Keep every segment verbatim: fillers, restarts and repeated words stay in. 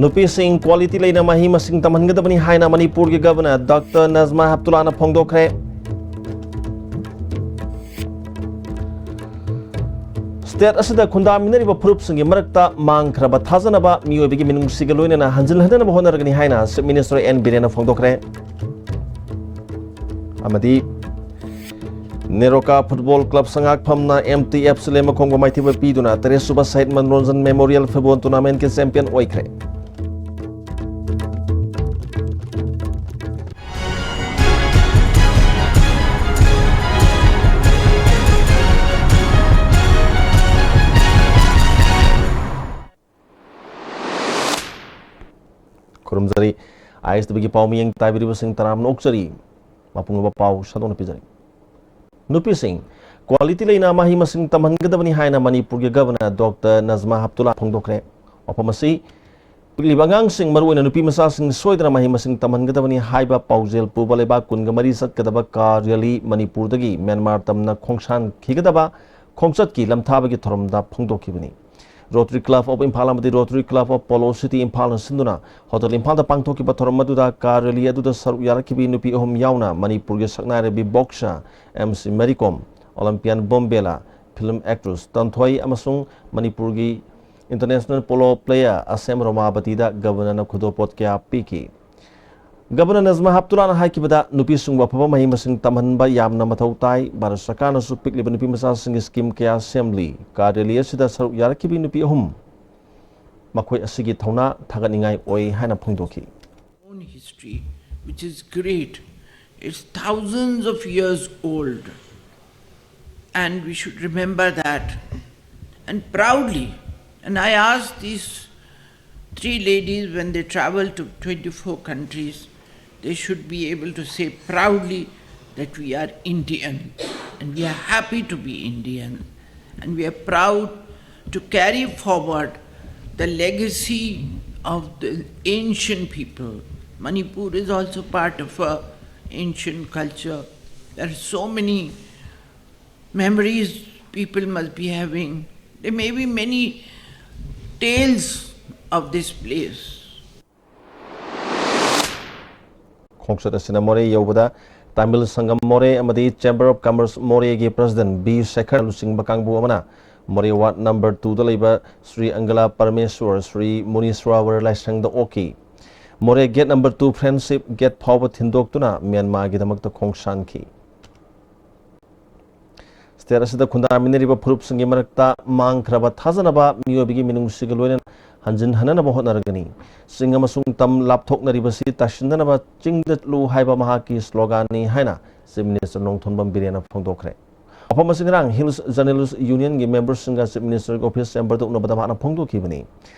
ꯅꯨꯄꯤꯁꯤꯡ ꯀ꯭ꯋꯥꯂꯤꯇꯤ ꯂꯩꯅ ꯃꯍꯩ ꯃꯁꯤꯡ ꯇꯝꯍꯟꯒꯗꯕꯅꯤ ꯍꯥꯏꯅ ꯃꯅꯤꯄꯨꯔꯒꯤ ꯒꯕꯔꯅꯔ ꯗꯥꯛꯇꯔ ꯅꯖꯃꯥ ꯍꯦꯞꯇꯨꯂꯥꯅ ꯐꯣꯡꯗꯣꯛꯈ꯭ꯔꯦ꯫ ꯁ꯭ꯇꯦꯠ ꯑꯁꯤꯗ ꯈꯨꯟꯗꯥꯃꯤꯟꯅꯔꯤꯕ ꯐꯨꯔꯨꯞꯁꯤꯡꯒꯤ ꯃꯔꯛꯇ ꯃꯥꯡꯈ꯭ꯔꯕ ꯊꯥꯖꯅꯕ ꯃꯤꯑꯣꯏꯕꯒꯤ ꯃꯤꯅꯨꯡꯁꯤꯒ ꯂꯣꯏꯅꯅ ꯍꯟꯖꯤꯟꯍꯟꯅꯕ ꯍꯣꯠꯅꯔꯒꯅꯤ ꯍꯥꯏꯅ ꯆꯤꯐ ꯃꯤꯅꯤꯁꯇꯔ ꯑꯦꯟ ꯕꯤꯔꯦꯟꯅ ꯐꯣꯡꯗꯣꯛꯈ꯭ꯔꯦ꯫ ꯑꯃꯗꯤ ꯅꯦꯔꯣꯀꯥ ꯐꯨꯠꯕꯣꯜ ꯀ꯭ꯂꯕ ꯁꯉꯥꯛꯐꯝꯅ ꯑꯦꯝ ꯇꯤ ꯑꯦꯐ ꯁꯤꯂꯦꯝ ꯃꯈꯣꯡꯕꯨ ꯃꯥꯏꯊꯤꯕ ꯄꯤꯗꯨꯅ ꯇꯔꯦꯠꯁꯨꯕ ꯁꯍꯤꯗ ꯃꯅꯣꯔꯟꯖꯟ ꯃꯦꯃꯣꯔꯤꯌꯦꯜ ꯐꯨꯠꯕꯣꯜ ꯇꯣꯔꯅꯥꯃꯦꯟꯠꯀꯤ ꯆꯦꯝꯄꯤꯌꯟ ꯑꯣꯏꯈ꯭ꯔꯦ꯫ ꯈꯨꯔꯨꯝꯖꯔꯤ꯫ ꯑꯥꯏ ꯑꯦꯁ ꯇꯤ ꯚꯤꯒꯤ ꯄꯥꯎ ꯃꯤꯠꯌꯦꯡ ꯇꯥꯕꯤꯔꯤꯕꯁꯤꯡ ꯇꯔꯥꯝꯅ ꯑꯣꯛꯆꯔꯤ꯫ ꯃꯄꯨꯡ ꯑꯣꯏꯕ ꯄꯥꯎ ꯁꯟꯗꯣꯛꯅ ꯄꯤꯖꯔꯤ꯫ ꯅꯨꯄꯤꯁꯤꯡ ꯀ꯭ꯋꯥꯂꯤꯇꯤ ꯂꯩꯅ ꯃꯍꯩ ꯃꯁꯤꯡ ꯇꯝꯍꯟꯒꯗꯕꯅꯤ ꯍꯥꯏꯅ ꯃꯅꯤꯄꯨꯔꯒꯤ ꯒꯕꯔꯅꯔ ꯗꯣꯛꯇꯔ ꯅꯖꯃꯥ ꯍꯦꯞꯇꯨꯂꯥ ꯐꯣꯡꯗꯣꯛꯈ꯭ꯔꯦ꯫ ꯋꯥꯐꯝ ꯑꯁꯤ ꯄꯤꯛꯂꯤꯕ ꯑꯉꯥꯡꯁꯤꯡ, ꯃꯔꯨꯑꯣꯏꯅ ꯅꯨꯄꯤ ꯃꯆꯥꯁꯤꯡ ꯁꯣꯏꯗꯅ ꯃꯍꯩ ꯃꯁꯤꯡ ꯇꯝꯍꯟꯒꯗꯕꯅꯤ ꯍꯥꯏꯕ ꯄꯥꯎꯖꯦꯜ ꯄꯨꯕ ꯂꯩꯕꯥꯛ ꯀꯨꯟꯒ ꯃꯔꯤ ꯆꯠꯀꯗꯕ ꯀꯥꯔ ꯔꯦꯂꯤ ꯃꯅꯤꯄꯨꯔꯗꯒꯤ ꯃ꯭ꯌꯥꯟꯃꯥꯔ ꯇꯝꯅ ꯈꯣꯡꯁꯥꯟꯈꯤꯒꯗꯕ ꯈꯣꯡꯆꯠꯀꯤ ꯂꯝꯊꯥꯕꯒꯤ ꯊꯧꯔꯝꯗ ꯐꯣꯡꯗꯣꯛꯈꯤꯕꯅꯤ꯫ ꯔꯣꯇꯔꯤ ꯀ꯭ꯂꯕ ꯑꯣꯐ ꯏꯝꯐꯥꯜ ꯑꯃꯗꯤ rotary club of polo city ꯏꯝꯐꯥꯜꯅ ꯁꯤꯟꯗꯨꯅ ꯍꯣꯇꯦꯜ ꯏꯝꯐꯥꯜꯗ ꯄꯥꯡꯊꯣꯛꯈꯤꯕ ꯊꯧꯔꯝ ꯑꯗꯨꯗ ꯀꯥꯔ ꯔꯦꯂꯤ ꯑꯗꯨꯗ ꯁꯔꯨꯛ ꯌꯥꯔꯛꯈꯤꯕꯤ ꯅꯨꯄꯤ ꯑꯍꯨꯝ ꯌꯥꯎꯅ ꯃꯅꯤꯄꯨꯔꯒꯤ ꯁꯛꯅꯥꯏꯔꯕꯤ ꯕꯣꯛꯁꯔ ꯑꯦꯝ ꯁꯤ ꯃꯦꯔꯤ ꯀꯣꯝ, ꯑꯣꯂꯤꯝꯄꯤꯌꯥꯟ ꯕꯣꯝꯕꯦꯂꯥ, ꯐꯤꯂꯝ ꯑꯦꯛꯇ꯭ꯔꯦꯁ ꯇꯟꯊꯣꯏ ꯑꯃꯁꯨꯡ ꯃꯅꯤꯄꯨꯔꯒꯤ ꯏꯟꯇꯔꯅꯦꯁꯅꯦꯜ ꯄꯣꯂꯣ ꯄ꯭ꯂꯦꯌꯔ ꯑꯁꯦꯝ ꯔꯣꯃꯥꯕꯇꯤꯗ ꯒꯕꯔꯅꯔꯅ ꯈꯨꯗꯣꯞꯄꯣꯠ ꯀꯌꯥ ꯄꯤꯈꯤ꯫ ꯒꯕꯔꯅꯔ ꯅꯖꯃꯥ ꯍꯦꯞꯇꯨꯂꯥꯅ ꯍꯥꯏꯈꯤꯕꯗ, ꯅꯨꯄꯤꯁꯤꯡꯕꯨ ꯑꯐꯕ ꯃꯍꯩ ꯃꯁꯤꯡ ꯇꯝꯍꯟꯕ ꯌꯥꯝꯅ ꯃꯊꯧ ꯇꯥꯏ꯫ ꯚꯥꯔꯠ ꯁꯔꯀꯥꯔꯅꯁꯨ ꯄꯤꯛꯂꯤꯕ ꯅꯨꯄꯤ ꯃꯆꯥꯁꯤꯡꯒꯤ ꯁ꯭ꯀꯤꯝ ꯀꯌꯥ ꯁꯦꯝꯂꯤ꯫ ꯀꯥꯔ ꯔꯦꯂꯤ ꯑꯁꯤꯗ ꯁꯔꯨꯛ ꯌꯥꯔꯛꯈꯤꯕꯤ ꯅꯨꯄꯤ ꯑꯍꯨꯝ, ꯃꯈꯣꯏ ꯑꯁꯤꯒꯤ ꯊꯧꯅꯥ ꯊꯥꯒꯠꯅꯤꯡꯉꯥꯏ ꯑꯣꯏ ꯍꯥꯏꯅ ꯐꯣꯡꯗꯣꯛꯈꯤ꯫ Own history, which is great. It's thousands of years old. And we should remember that. And proudly, and I ask these three ladies, when they travel to twenty-four countries, they should be able to say proudly that we are Indian and we are happy to be Indian. And we are proud to carry forward the legacy of the ancient people. Manipur is also part of a ancient culture. There are so many memories people must be having. There may be many tales of this place. ꯈꯣꯡꯆꯠ ꯑꯁꯤꯅ ꯃꯣꯔꯦ ꯌꯧꯕꯗ ꯇꯥꯃꯤꯜ ꯁꯪꯒꯝ ꯃꯣꯔꯦ ꯑꯃꯗꯤ Chamber of Commerce ꯃꯣꯔꯦꯒꯤ President B Sekhar ꯂꯨꯆꯤꯡꯕ ꯀꯥꯡꯕꯨ ꯑꯃꯅ ꯃꯣꯔꯦ Ward number two ꯗ ꯂꯩꯕ ꯁ꯭ꯔꯤ ꯑꯪꯒꯂꯥ ꯄꯔꯃꯦꯁ꯭ꯋꯔ ꯁ꯭ꯔꯤ ꯃꯨꯅꯤꯁ꯭ꯋꯔ ꯂꯥꯏꯁꯪꯗ ꯑꯣꯛꯈꯤ꯫ ꯃꯣꯔꯦ Gate number two Friendship Gate ꯐꯥꯎꯕ ꯊꯤꯟꯗꯣꯛꯇꯨꯅ ꯃ꯭ꯌꯥꯟꯃꯥꯔꯒꯤꯗꯃꯛꯇ ꯈꯣꯡꯁꯥꯟꯈꯤ꯫ ꯁ꯭ꯇꯦꯠ ꯑꯁꯤꯗ ꯈꯨꯟꯗꯥꯃꯤꯟꯅꯔꯤꯕ ꯐꯨꯔꯨꯞꯁꯤꯡꯒꯤ ꯃꯔꯛꯇ ꯃꯥꯡꯈ꯭ꯔꯕ ꯊꯥꯖꯅꯕ ꯃꯤꯑꯣꯏꯕꯒꯤ ꯃꯤꯅꯨꯡꯁꯤꯒ ꯂꯣꯏꯅꯅ ꯍꯟꯖꯤꯟꯍꯟꯅꯅꯕ ꯍꯣꯠꯅꯔꯒꯅꯤ꯫ ꯆꯤꯡ ꯑꯃꯁꯨꯡ ꯇꯝ ꯂꯥꯞꯊꯣꯛꯅꯔꯤꯕꯁꯤ ꯇꯥꯁꯤꯟꯅꯅꯕ ꯆꯤꯡꯗ ꯆꯠꯂꯨ ꯍꯥꯏꯕ ꯃꯍꯥꯛꯀꯤ slogan ꯅꯤ ꯍꯥꯏꯅ Chief Minister ꯅꯣꯡꯊꯣꯝꯕꯝ ꯕꯤꯔꯦꯟꯅ ꯐꯣꯡꯗꯣꯛꯈ꯭ꯔꯦ꯫ ꯋꯥꯐꯝ ꯑꯁꯤ ꯉꯔꯥꯡ Hills Journalist Union ꯒꯤ member ꯁꯤꯡꯒ Chief Minister ꯒꯤ office chamber ꯗ ꯎꯅꯕꯗ ꯃꯍꯥꯛꯅ ꯐꯣꯡꯗꯣꯛꯈꯤꯕꯅꯤ꯫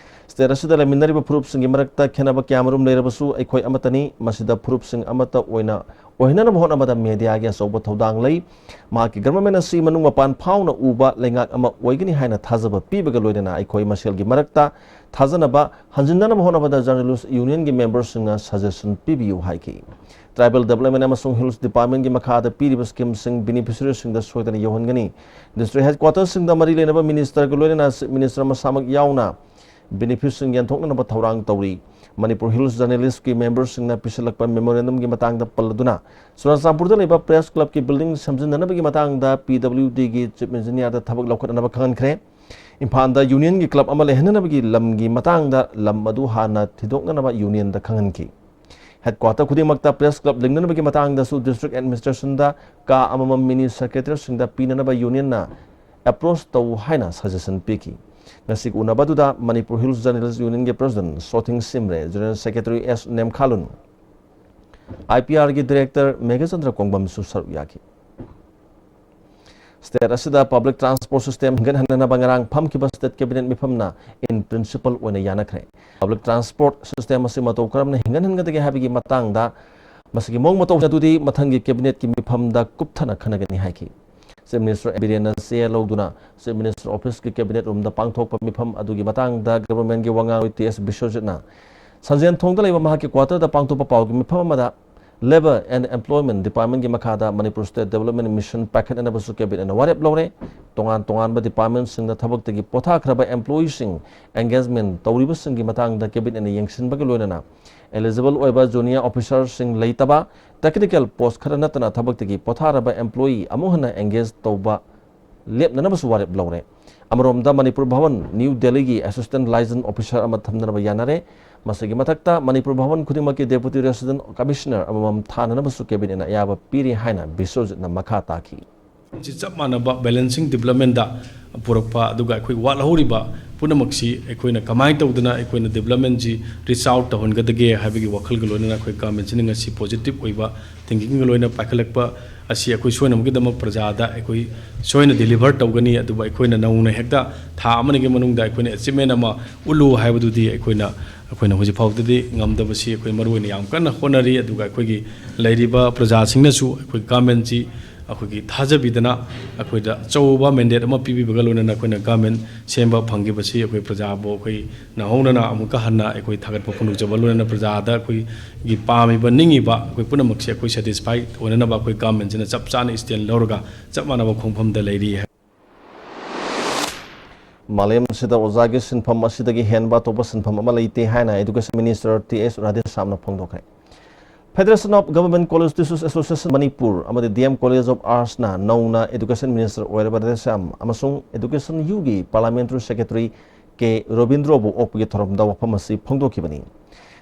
ꯁ꯭ꯇꯦꯠ ꯑꯁꯤꯗ ꯂꯩꯃꯤꯟꯅꯔꯤꯕ ꯐꯨꯔꯨꯞꯁꯤꯡꯒꯤ ꯃꯔꯛꯇ ꯈꯦꯠꯅꯕ ꯀꯌꯥꯃꯔꯨꯝ ꯂꯩꯔꯕꯁꯨ ꯑꯩꯈꯣꯏ ꯑꯃꯠꯇꯅꯤ, ꯃꯁꯤꯗ ꯐꯨꯔꯨꯞꯁꯤꯡ ꯑꯃꯠꯇ ꯑꯣꯏꯅ ꯑꯣꯏꯍꯟꯅꯅꯕ ꯍꯣꯠꯅꯕꯗ media ꯒꯤ ꯑꯆꯧꯕ ꯊꯧꯗꯥꯡ ꯂꯩ꯫ ꯃꯍꯥꯛꯀꯤ government ꯑꯁꯤ ꯃꯅꯨꯡ ꯃꯄꯥꯟ ꯐꯥꯎꯅ ꯎꯕ ꯂꯩꯉꯥꯛ ꯑꯃ ꯑꯣꯏꯒꯅꯤ ꯍꯥꯏꯅ ꯊꯥꯖꯕ ꯄꯤꯕꯒ ꯂꯣꯏꯅꯅ ꯑꯩꯈꯣꯏ ꯃꯁꯦꯜꯒꯤ ꯃꯔꯛꯇ ꯊꯥꯖꯅꯕ ꯍꯟꯖꯤꯟꯅꯅꯕ ꯍꯣꯠꯅꯕꯗ Journalist Union ꯒꯤ member ꯁꯤꯡꯅ suggestion ꯄꯤꯕꯤꯌꯨ ꯍꯥꯏꯈꯤ꯫ Tribal Development ꯑꯃꯁꯨꯡ Hills Department ꯒꯤ ꯃꯈꯥꯗ ꯄꯤꯔꯤꯕ scheme ꯁꯤꯡ beneficiary ꯁꯤꯡꯗ ꯁꯣꯏꯗꯅ ꯌꯧꯍꯟꯒꯅꯤ꯫ District headquarter ꯁꯤꯡꯗ ꯃꯔꯤ ꯂꯩꯅꯕ minister ꯒ ꯂꯣꯏꯅꯅ Chief Minister ꯃꯁꯥꯃꯛ ꯌꯥꯎꯅ benefit ꯁꯤꯡ ꯌꯦꯟꯊꯣꯛꯅꯅꯕ ꯊꯧꯔꯥꯡ ꯇꯧꯔꯤ꯫ Manipur Hills Journalist ꯀꯤ member ꯁꯤꯡꯅ ꯄꯤꯁꯤꯜꯂꯛꯄ memorandum ꯒꯤ ꯃꯇꯥꯡꯗ ꯄꯜꯂꯗꯨꯅ ꯆꯨꯔꯥꯆꯥꯟꯄꯨꯔꯗ ꯂꯩꯕ Press Club ꯀꯤ building ꯁꯦꯝꯖꯤꯟꯅꯅꯕꯒꯤ ꯃꯇꯥꯡꯗ P W D ꯒꯤ Chief Engineer ꯗ ꯊꯕꯛ ꯂꯧꯈꯠꯅꯅꯕ ꯈꯪꯍꯟꯈ꯭ꯔꯦ꯫ ꯏꯝꯐꯥꯜꯗ Union ꯒꯤ club ꯑꯃ ꯂꯩꯍꯟꯅꯅꯕꯒꯤ ꯂꯝꯒꯤ ꯃꯇꯥꯡꯗ ꯂꯝ ꯑꯗꯨ ꯍꯥꯟꯅ ꯊꯤꯗꯣꯛꯅꯅꯕ Union ꯗ ꯈꯪꯍꯟꯈꯤ꯫ Headquarter ꯈꯨꯗꯤꯡꯃꯛꯇ Press Club ꯂꯤꯡꯅꯅꯕꯒꯤ ꯃꯇꯥꯡꯗꯁꯨ District Administration ꯗ ꯀꯥ ꯑꯃꯃꯝ mini secretary ꯁꯤꯡꯗ ꯄꯤꯅꯅꯕ Union ꯅ approach ꯇꯧ ꯍꯥꯏꯅ suggestion ꯄꯤꯈꯤ꯫ ꯉꯁꯤꯒꯤ ꯎꯅꯕ ꯑꯗꯨꯗ Manipur Hills Journalist Union ꯒꯤ President ꯁꯣꯊꯤꯡ ꯁꯤꯝꯔꯦ, General Secretary S ꯅꯦꯝꯈꯥꯂꯨꯟ, I P R ꯒꯤ Director ꯃꯦꯘꯆꯟꯗ꯭ꯔ ꯀꯣꯡꯕꯝꯁꯨ ꯁꯔꯨꯛ ꯌꯥꯈꯤ꯫ ꯁ꯭ꯇꯦꯠ ꯑꯁꯤꯗ public transport system ꯍꯤꯡꯒꯠꯍꯟꯅꯅꯕ ꯉꯔꯥꯡ ꯐꯝꯈꯤꯕ State Cabinet ꯃꯤꯐꯝꯅ in principle ꯑꯣꯏꯅ ꯌꯥꯅꯈ꯭ꯔꯦ꯫ Public transport system ꯑꯁꯤ ꯃꯇꯧ ꯀꯔꯝꯅ ꯍꯤꯡꯒꯠꯍꯟꯒꯗꯒꯦ ꯍꯥꯏꯕꯒꯤ ꯃꯇꯥꯡꯗ ꯃꯁꯤꯒꯤ ꯃꯑꯣꯡ ꯃꯇꯧ ꯑꯗꯨꯗꯤ ꯃꯊꯪꯒꯤ Cabinet ꯀꯤ ꯃꯤꯐꯝꯗ ꯀꯨꯞꯊꯅ ꯈꯟꯅꯒꯅꯤ ꯍꯥꯏꯈꯤ꯫ Chief Minister ꯕꯤꯔꯦꯟꯅ ꯆꯦ ꯂꯧꯗꯨꯅ Chief Minister Office ꯀꯤ Cabinet Room ꯗ ꯄꯥꯡꯊꯣꯛꯄ ꯃꯤꯐꯝ ꯑꯗꯨꯒꯤ ꯃꯇꯥꯡꯗ Government ꯒꯤ ꯋꯥꯉꯥꯡꯂꯣꯏ ꯇꯤ ꯑꯦꯁ ꯕꯤꯁ꯭ꯋꯖꯤꯠꯅ ꯁꯟꯖꯦꯟꯊꯣꯡꯗ ꯂꯩꯕ ꯃꯍꯥꯛꯀꯤ quarter ꯗ ꯄꯥꯡꯊꯣꯛꯄ ꯄꯥꯎꯒꯤ ꯃꯤꯐꯝ ꯑꯃꯗ Labour and Employment Departmentꯀꯤ ꯃꯈꯥꯗ Manipur State Development Mission ꯄꯥꯏꯈꯠꯅꯅꯕꯁꯨ cabinetꯅ ꯋꯥꯔꯦꯞ ꯂꯧꯔꯦ꯫ ꯇꯣꯉꯥꯟ ꯇꯣꯉꯥꯟꯕ departmentꯁꯤꯡꯗ ꯊꯕꯛꯇꯒꯤ ꯄꯣꯊꯥꯈ꯭ꯔꯕ employeeꯁꯤꯡ engagement ꯇꯧꯔꯤꯕꯁꯤꯡꯒꯤ ꯃꯇꯥꯡꯗ cabinetꯅ ꯌꯦꯡꯁꯤꯟꯕꯒ ꯂꯣꯏꯅꯅ eligible ꯑꯣꯏꯕ junior officerꯁꯤꯡ ꯂꯩꯇꯕ technical post ꯈꯔ ꯅꯠꯇꯅ ꯊꯕꯛꯇꯒꯤ ꯄꯣꯊꯥꯔꯕ employee ꯑꯃꯨꯛ ꯍꯟꯅ engage ꯇꯧꯕ ꯂꯦꯞꯅꯅꯕꯁꯨ ꯋꯥꯔꯦꯞ ꯂꯧꯔꯦ꯫ ꯑꯃꯔꯣꯝꯗ ꯃꯅꯤꯄꯨꯔ ꯚꯋꯟ ꯅ꯭ꯌꯨ ꯗꯦꯜꯂꯤꯒꯤ assistant liaison officer ꯑꯃ ꯊꯝꯅꯅꯕ ꯌꯥꯅꯔꯦ꯫ ꯃꯁꯤꯒꯤ ꯃꯊꯛꯇ ꯃꯅꯤꯄꯨꯔ ꯚꯋꯟ ꯈꯨꯗꯤꯡꯃꯛꯀꯤ deputy resident commissioner ꯑꯃꯃꯝ ꯊꯥꯅꯅꯕꯁꯨ cabinetꯅ ꯑꯌꯥꯕ ꯄꯤꯔꯤ ꯍꯥꯏꯅ ꯕꯤꯁ꯭ꯋꯖꯤꯠꯅ ꯃꯈꯥ ꯇꯥꯈꯤ꯫ ꯁꯤ ꯆꯞ ꯃꯥꯟꯅꯕ balancing developmentꯗ ꯄꯨꯔꯛꯄ, ꯑꯗꯨꯒ ꯑꯩꯈꯣꯏ ꯋꯥꯠꯍꯧꯔꯤꯕ ꯄꯨꯝꯅꯃꯛꯁꯤ ꯑꯩꯈꯣꯏꯅ ꯀꯃꯥꯏꯅ ꯇꯧꯗꯅ ꯑꯩꯈꯣꯏꯅ developmentꯁꯤ reach out ꯇꯧꯍꯟꯒꯗꯒꯦ ꯍꯥꯏꯕꯒꯤ ꯋꯥꯈꯜꯒ ꯂꯣꯏꯅꯅ ꯑꯩꯈꯣꯏ governmentꯁꯤꯅ ꯉꯁꯤ positive ꯑꯣꯏꯕ thinkingꯒ ꯂꯣꯏꯅ ꯄꯥꯏꯈꯠꯂꯛꯄ ꯑꯁꯤ ꯑꯩꯈꯣꯏ ꯁꯣꯏꯅꯕꯒꯤꯗꯃꯛ ꯄ꯭ꯔꯖꯥꯗ ꯑꯩꯈꯣꯏ ꯁꯣꯏꯅ deliver ꯇꯧꯒꯅꯤ꯫ ꯑꯗꯨꯕꯨ ꯑꯩꯈꯣꯏꯅ ꯅꯧꯅ ꯍꯦꯛꯇ ꯊꯥ ꯑꯃꯅꯤꯒꯤ ꯃꯅꯨꯡꯗ ꯑꯩꯈꯣꯏꯅ achievement ꯑꯃ ꯎꯠꯂꯨ ꯍꯥꯏꯕꯗꯨꯗꯤ ꯑꯩꯈꯣꯏꯅ, ꯑꯩꯈꯣꯏꯅ ꯍꯧꯖꯤꯛ ꯐꯥꯎꯕꯗꯗꯤ ꯉꯝꯗꯕꯁꯤ ꯑꯩꯈꯣꯏ ꯃꯔꯨ ꯑꯣꯏꯅ ꯌꯥꯝ ꯀꯟꯅ ꯍꯣꯠꯅꯔꯤ꯫ ꯑꯗꯨꯒ ꯑꯩꯈꯣꯏꯒꯤ ꯂꯩꯔꯤꯕ ꯄ꯭ꯔꯖꯥꯁꯤꯡꯅꯁꯨ ꯑꯩꯈꯣꯏ governmentꯁꯤ ꯑꯩꯈꯣꯏꯒꯤ ꯊꯥꯖꯕꯤꯗꯅ ꯑꯩꯈꯣꯏꯗ ꯑꯆꯧꯕ mandate ꯑꯃ ꯄꯤꯕꯤꯕꯒ ꯂꯣꯏꯅꯅ ꯑꯩꯈꯣꯏꯅ government ꯁꯦꯝꯕ ꯐꯪꯈꯤꯕꯁꯤ ꯑꯩꯈꯣꯏ ꯄ꯭ꯔꯖꯥꯕꯨ ꯑꯩꯈꯣꯏ ꯅꯧꯍꯧꯅꯅ ꯑꯃꯨꯛꯀ ꯍꯟꯅ ꯑꯩꯈꯣꯏ ꯊꯥꯒꯠꯄ ꯐꯣꯡꯗꯣꯛꯆꯕ ꯂꯣꯏꯅꯅ ꯄ꯭ꯔꯖꯥꯗ ꯑꯩꯈꯣꯏꯒꯤ ꯄꯥꯝꯃꯤꯕ ꯅꯤꯡꯉꯤꯕ ꯑꯩꯈꯣꯏ ꯄꯨꯝꯅꯃꯛꯁꯦ ꯑꯩꯈꯣꯏ satisfied ꯑꯣꯏꯅꯅꯕ ꯑꯩꯈꯣꯏ governmentꯁꯤꯅ ꯆꯞ ꯆꯥꯅ stand ꯂꯧꯔꯒ ꯆꯞ ꯃꯥꯟꯅꯕ ꯈꯣꯡꯐꯝꯗ ꯂꯩꯔꯤ ꯍꯥꯏ꯫ ꯃꯥꯂꯦꯝ ꯑꯁꯤꯗ ꯑꯣꯖꯥꯒꯤ ꯁꯤꯟꯐꯝ ꯑꯁꯤꯗꯒꯤ ꯍꯦꯟꯕ ꯑꯇꯣꯞꯄ ꯁꯤꯟꯐꯝ ꯑꯃ ꯂꯩꯇꯦ ꯍꯥꯏꯅ Education Minister ꯇꯤ ꯑꯦꯁ ꯔꯥꯙꯦꯁ꯭ꯌꯥꯝꯅ ꯐꯣꯡꯗꯣꯛꯈ꯭ꯔꯦ꯫ Federation of Government College Teachers Association Manipur ꯑꯃꯗꯤ ꯗꯤ ꯑꯦꯝ College of Artsꯅ ꯅꯧꯅ Education Minister ꯑꯣꯏꯔꯕ ꯔꯥꯙꯦꯁ꯭ꯌꯥꯝ ꯑꯃꯁꯨꯡ Education Uꯒꯤ Parliamentary Secretary ꯀꯦ ꯔꯣꯕꯤꯟꯗ꯭ꯔꯣꯕꯨ ꯑꯣꯛꯄꯒꯤ ꯊꯧꯔꯝꯗ ꯋꯥꯐꯝ ꯑꯁꯤ ꯐꯣꯡꯗꯣꯛꯈꯤꯕꯅꯤ꯫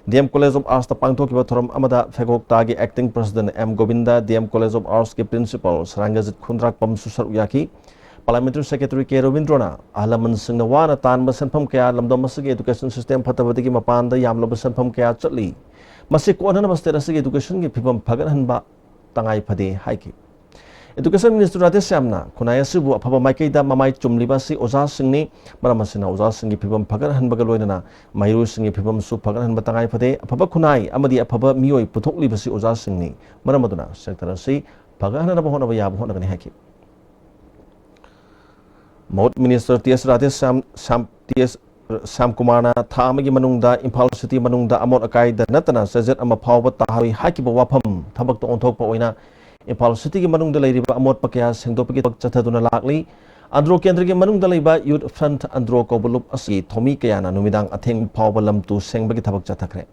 ꯗꯤ ꯑꯦꯝ College of Artsꯇ ꯄꯥꯡꯊꯣꯛꯈꯤꯕ ꯊꯧꯔꯝ ꯑꯃꯗ ꯐꯦꯒꯣꯛꯇꯥꯒꯤ acting president M Gobind, D M College of Artsꯀꯤ principal ꯁꯔꯥꯡꯒꯖꯤꯠ ꯈꯨꯟꯗ꯭ꯔꯥꯛꯄꯝꯁꯨ ꯁꯔꯨꯛ ꯌꯥꯈꯤ꯫ Parliamentary Secretary ꯀꯦ ꯔꯣꯕꯤꯟꯗ꯭ꯔꯣꯅ ꯑꯍꯜ ꯂꯃꯟꯁꯤꯡꯅ ꯋꯥꯅ ꯇꯥꯟꯕ ꯁꯦꯟꯐꯝ ꯀꯌꯥ ꯂꯝꯗꯝ ꯑꯁꯤꯒꯤ education system ꯐꯠꯇꯕꯗꯒꯤ ꯃꯄꯥꯟꯗ ꯌꯥꯝꯂꯕ ꯁꯦꯟꯐꯝ ꯀꯌꯥ ꯆꯠꯂꯤ꯫ ꯃꯁꯤ ꯀꯣꯟꯅꯅꯕ state ꯑꯁꯤꯒꯤ educationꯒꯤ ꯐꯤꯕꯝ ꯐꯒꯠꯍꯟꯕ ꯇꯉꯥꯏ ꯐꯗꯦ ꯍꯥꯏꯈꯤ꯫ Education Minister ꯔꯥꯙꯦꯁ꯭ꯌꯥꯝꯅ ꯈꯨꯟꯅꯥꯏ ꯑꯁꯤꯕꯨ ꯑꯐꯕ ꯃꯥꯏꯀꯩꯗ ꯃꯃꯥꯏ ꯆꯨꯝꯂꯤꯕ ꯑꯁꯤ ꯑꯣꯖꯥꯁꯤꯡꯅꯤ꯫ ꯃꯔꯝ ꯑꯁꯤꯅ ꯑꯣꯖꯥꯁꯤꯡꯒꯤ ꯐꯤꯕꯝ ꯐꯒꯠꯍꯟꯕꯒ ꯂꯣꯏꯅꯅ ꯃꯍꯩꯔꯣꯏꯁꯤꯡꯒꯤ ꯐꯤꯕꯝꯁꯨ ꯐꯒꯠꯍꯟꯕ ꯇꯉꯥꯏ ꯐꯗꯦ꯫ ꯑꯐꯕ ꯈꯨꯟꯅꯥꯏ ꯑꯃꯗꯤ ꯑꯐꯕ ꯃꯤꯑꯣꯏ ꯄꯨꯊꯣꯛꯂꯤꯕꯁꯤ ꯑꯣꯖꯥꯁꯤꯡꯅꯤ꯫ ꯃꯔꯝ ꯑꯗꯨꯅ sector ꯑꯁꯤ ꯐꯒꯠꯍꯟꯅꯕ ꯍꯣꯠꯅꯕ ꯌꯥꯕ ꯍꯣꯠꯅꯒꯅꯤ ꯍꯥꯏꯈꯤ꯫ ꯃꯍꯨꯠ Minister ꯇꯤ ꯑꯦꯁ ꯔꯥꯙꯦꯁ꯭ꯌꯥꯝ, ꯁ꯭ꯌꯥꯝ, ꯇꯤ ꯑꯦꯁ ꯁ꯭ꯌꯥꯝ ꯀꯨꯃꯥꯔꯅ ꯊꯥ ꯑꯃꯒꯤ ꯃꯅꯨꯡꯗ ꯏꯝꯐꯥꯜ ꯁꯤꯇꯤ ꯃꯅꯨꯡꯗ ꯑꯃꯣꯠ ꯑꯀꯥꯏꯗ ꯅꯠꯇꯅ ꯆꯩꯖꯠ ꯑꯃ ꯐꯥꯎꯕ ꯇꯥꯍꯜꯂꯣꯏ ꯍꯥꯏꯈꯤꯕ ꯋꯥꯐꯝ ꯊꯕꯛꯇ ꯑꯣꯟꯊꯣꯛꯄ ꯑꯣꯏꯅ ꯏꯝꯐꯥꯜ ꯁꯤꯇꯤꯒꯤ ꯃꯅꯨꯡꯗ ꯂꯩꯔꯤꯕ ꯑꯃꯣꯠꯄ ꯀꯌꯥ ꯁꯦꯡꯗꯣꯛꯄꯒꯤ ꯊꯕꯛ ꯆꯠꯊꯗꯨꯅ ꯂꯥꯛꯂꯤ꯫ ꯑꯟꯗ꯭ꯔꯣ ꯀꯦꯟꯗ꯭ꯔꯒꯤ ꯃꯅꯨꯡꯗ ꯂꯩꯕ ꯌꯨꯠ ꯐ꯭ꯔꯟꯠ ꯑꯟꯗ꯭ꯔꯣ ꯀꯧꯕ ꯂꯨꯞ ꯑꯁꯤꯒꯤ ꯊꯧꯃꯤ ꯀꯌꯥꯅ ꯅꯨꯃꯤꯗꯥꯡ ꯑꯊꯦꯡꯕ ꯐꯥꯎꯕ ꯂꯝ ꯇꯨ ꯁꯦꯡꯕꯒꯤ ꯊꯕꯛ ꯆꯠꯊꯈ꯭ꯔꯦ꯫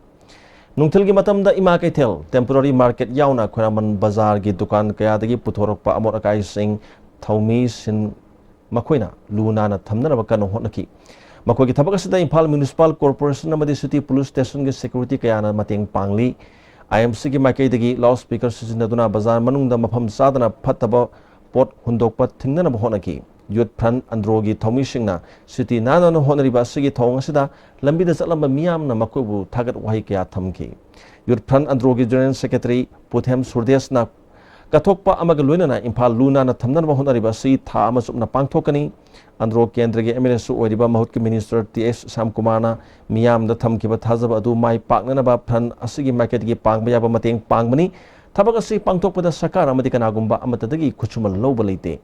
ꯅꯨꯡꯊꯤꯜꯒꯤ ꯃꯇꯝꯗ ꯏꯃꯥ ꯀꯩꯊꯦꯜ, ꯇꯦꯝꯄꯣꯔꯔꯤ ꯃꯥꯔꯀꯦꯠ ꯌꯥꯎꯅ ꯈꯣꯏꯔꯥꯃꯟ ꯕꯖꯥꯔꯒꯤ ꯗꯨꯀꯥꯟ ꯀꯌꯥꯗꯒꯤ ꯄꯨꯊꯣꯔꯛꯄ ꯑꯃꯣꯠ ꯑꯀꯥꯏꯁꯤꯡ ꯊꯧꯃꯤꯁꯤꯡ ꯃꯈꯣꯏꯅ ꯂꯨ ꯅꯥꯟꯅ ꯊꯝꯅꯅꯕ ꯀꯟꯅ ꯍꯣꯠꯅꯈꯤ꯫ ꯃꯈꯣꯏꯒꯤ ꯊꯕꯛ ꯑꯁꯤꯗ ꯏꯝꯐꯥꯜ ꯃ꯭ꯌꯨꯅꯤꯁꯤꯄꯥꯜ ꯀꯣꯔꯄꯣꯔꯦꯁꯟ ꯑꯃꯗꯤ ꯁꯤꯇꯤ ꯄꯨꯂꯤꯁ ꯁ꯭ꯇꯦꯁꯟꯒꯤ ꯁꯦꯀ꯭ꯌꯨꯔꯤꯇꯤ ꯀꯌꯥꯅ ꯃꯇꯦꯡ ꯄꯥꯡꯂꯤ꯫ ꯑꯥꯏ ꯑꯦꯝ ꯁꯤꯒꯤ ꯃꯥꯏꯀꯩꯗꯒꯤ ꯂꯥꯎꯗ ꯁ꯭ꯄꯤꯀꯔ ꯁꯤꯖꯤꯟꯅꯗꯨꯅ ꯕꯖꯥꯔ ꯃꯅꯨꯡꯗ ꯃꯐꯝ ꯆꯥꯗꯅ ꯐꯠꯇꯕ ꯄꯣꯠ ꯍꯨꯟꯗꯣꯛꯄ ꯊꯤꯡꯅꯅꯕ ꯍꯣꯠꯅꯈꯤ꯫ ꯌꯨꯠ ꯐ꯭ꯔꯟꯠ ꯑꯟꯗ꯭ꯔꯣꯒꯤ ꯊꯧꯃꯤꯁꯤꯡꯅ ꯁꯤꯇꯤ ꯅꯥꯟꯅ ꯍꯣꯠꯅꯔꯤꯕ ꯑꯁꯤꯒꯤ ꯊꯧꯑꯣꯡ ꯑꯁꯤꯗ ꯂꯝꯕꯤꯗ ꯆꯠꯂꯝꯕ ꯃꯤꯌꯥꯝꯅ ꯃꯈꯣꯏꯕꯨ ꯊꯥꯒꯠ ꯋꯥꯍꯩ ꯀꯌꯥ ꯊꯝꯈꯤ꯫ ꯌꯨꯠ ꯐ꯭ꯔꯟꯠ ꯑꯟꯗ꯭ꯔꯣꯒꯤ ꯖꯦꯅꯔꯦꯜ ꯁꯦꯀ꯭ꯔꯦꯇꯔꯤ ꯄꯨꯊꯦꯝ ꯁꯨꯔꯗꯦꯁꯅ ꯀꯠꯊꯣꯛꯄ ꯑꯃꯒ ꯂꯣꯏꯅꯅ ꯏꯝꯐꯥꯜ ꯂꯨ ꯅꯥꯟꯅ ꯊꯝꯅꯅꯕ ꯍꯣꯠꯅꯔꯤꯕ ꯑꯁꯤ ꯊꯥ ꯑꯃ ꯆꯨꯞꯅ ꯄꯥꯡꯊꯣꯛꯀꯅꯤ꯫ ꯑꯟꯗ꯭ꯔꯣ ꯀꯦꯟꯗ꯭ꯔꯒꯤ ꯑꯦꯝ ꯑꯦꯜ ꯑꯦꯁꯨ ꯑꯣꯏꯔꯤꯕ ꯃꯍꯨꯠꯀꯤ ꯃꯤꯅꯤꯁꯇꯔ ꯇꯤ ꯑꯦꯁ ꯁ꯭ꯌꯥꯝꯀꯨꯃꯥꯔꯅ ꯃꯤꯌꯥꯝꯗ ꯊꯝꯈꯤꯕ ꯊꯥꯖꯕ ꯑꯗꯨ ꯃꯥꯏ ꯄꯥꯛꯅꯅꯕ ꯐ꯭ꯔꯟꯠ ꯑꯁꯤꯒꯤ ꯃꯥꯏꯀꯩꯗꯒꯤ ꯄꯥꯡꯕ ꯌꯥꯕ ꯃꯇꯦꯡ ꯄꯥꯡꯕꯅꯤ꯫ ꯊꯕꯛ ꯑꯁꯤ ꯄꯥꯡꯊꯣꯛꯄꯗ ꯁꯔꯀꯥꯔ ꯑꯃꯗꯤ ꯀꯅꯥꯒꯨꯝꯕ ꯑꯃꯠꯇꯗꯒꯤ ꯈꯨꯠꯁꯨꯃꯟ ꯂꯧꯕ ꯂꯩꯇꯦ꯫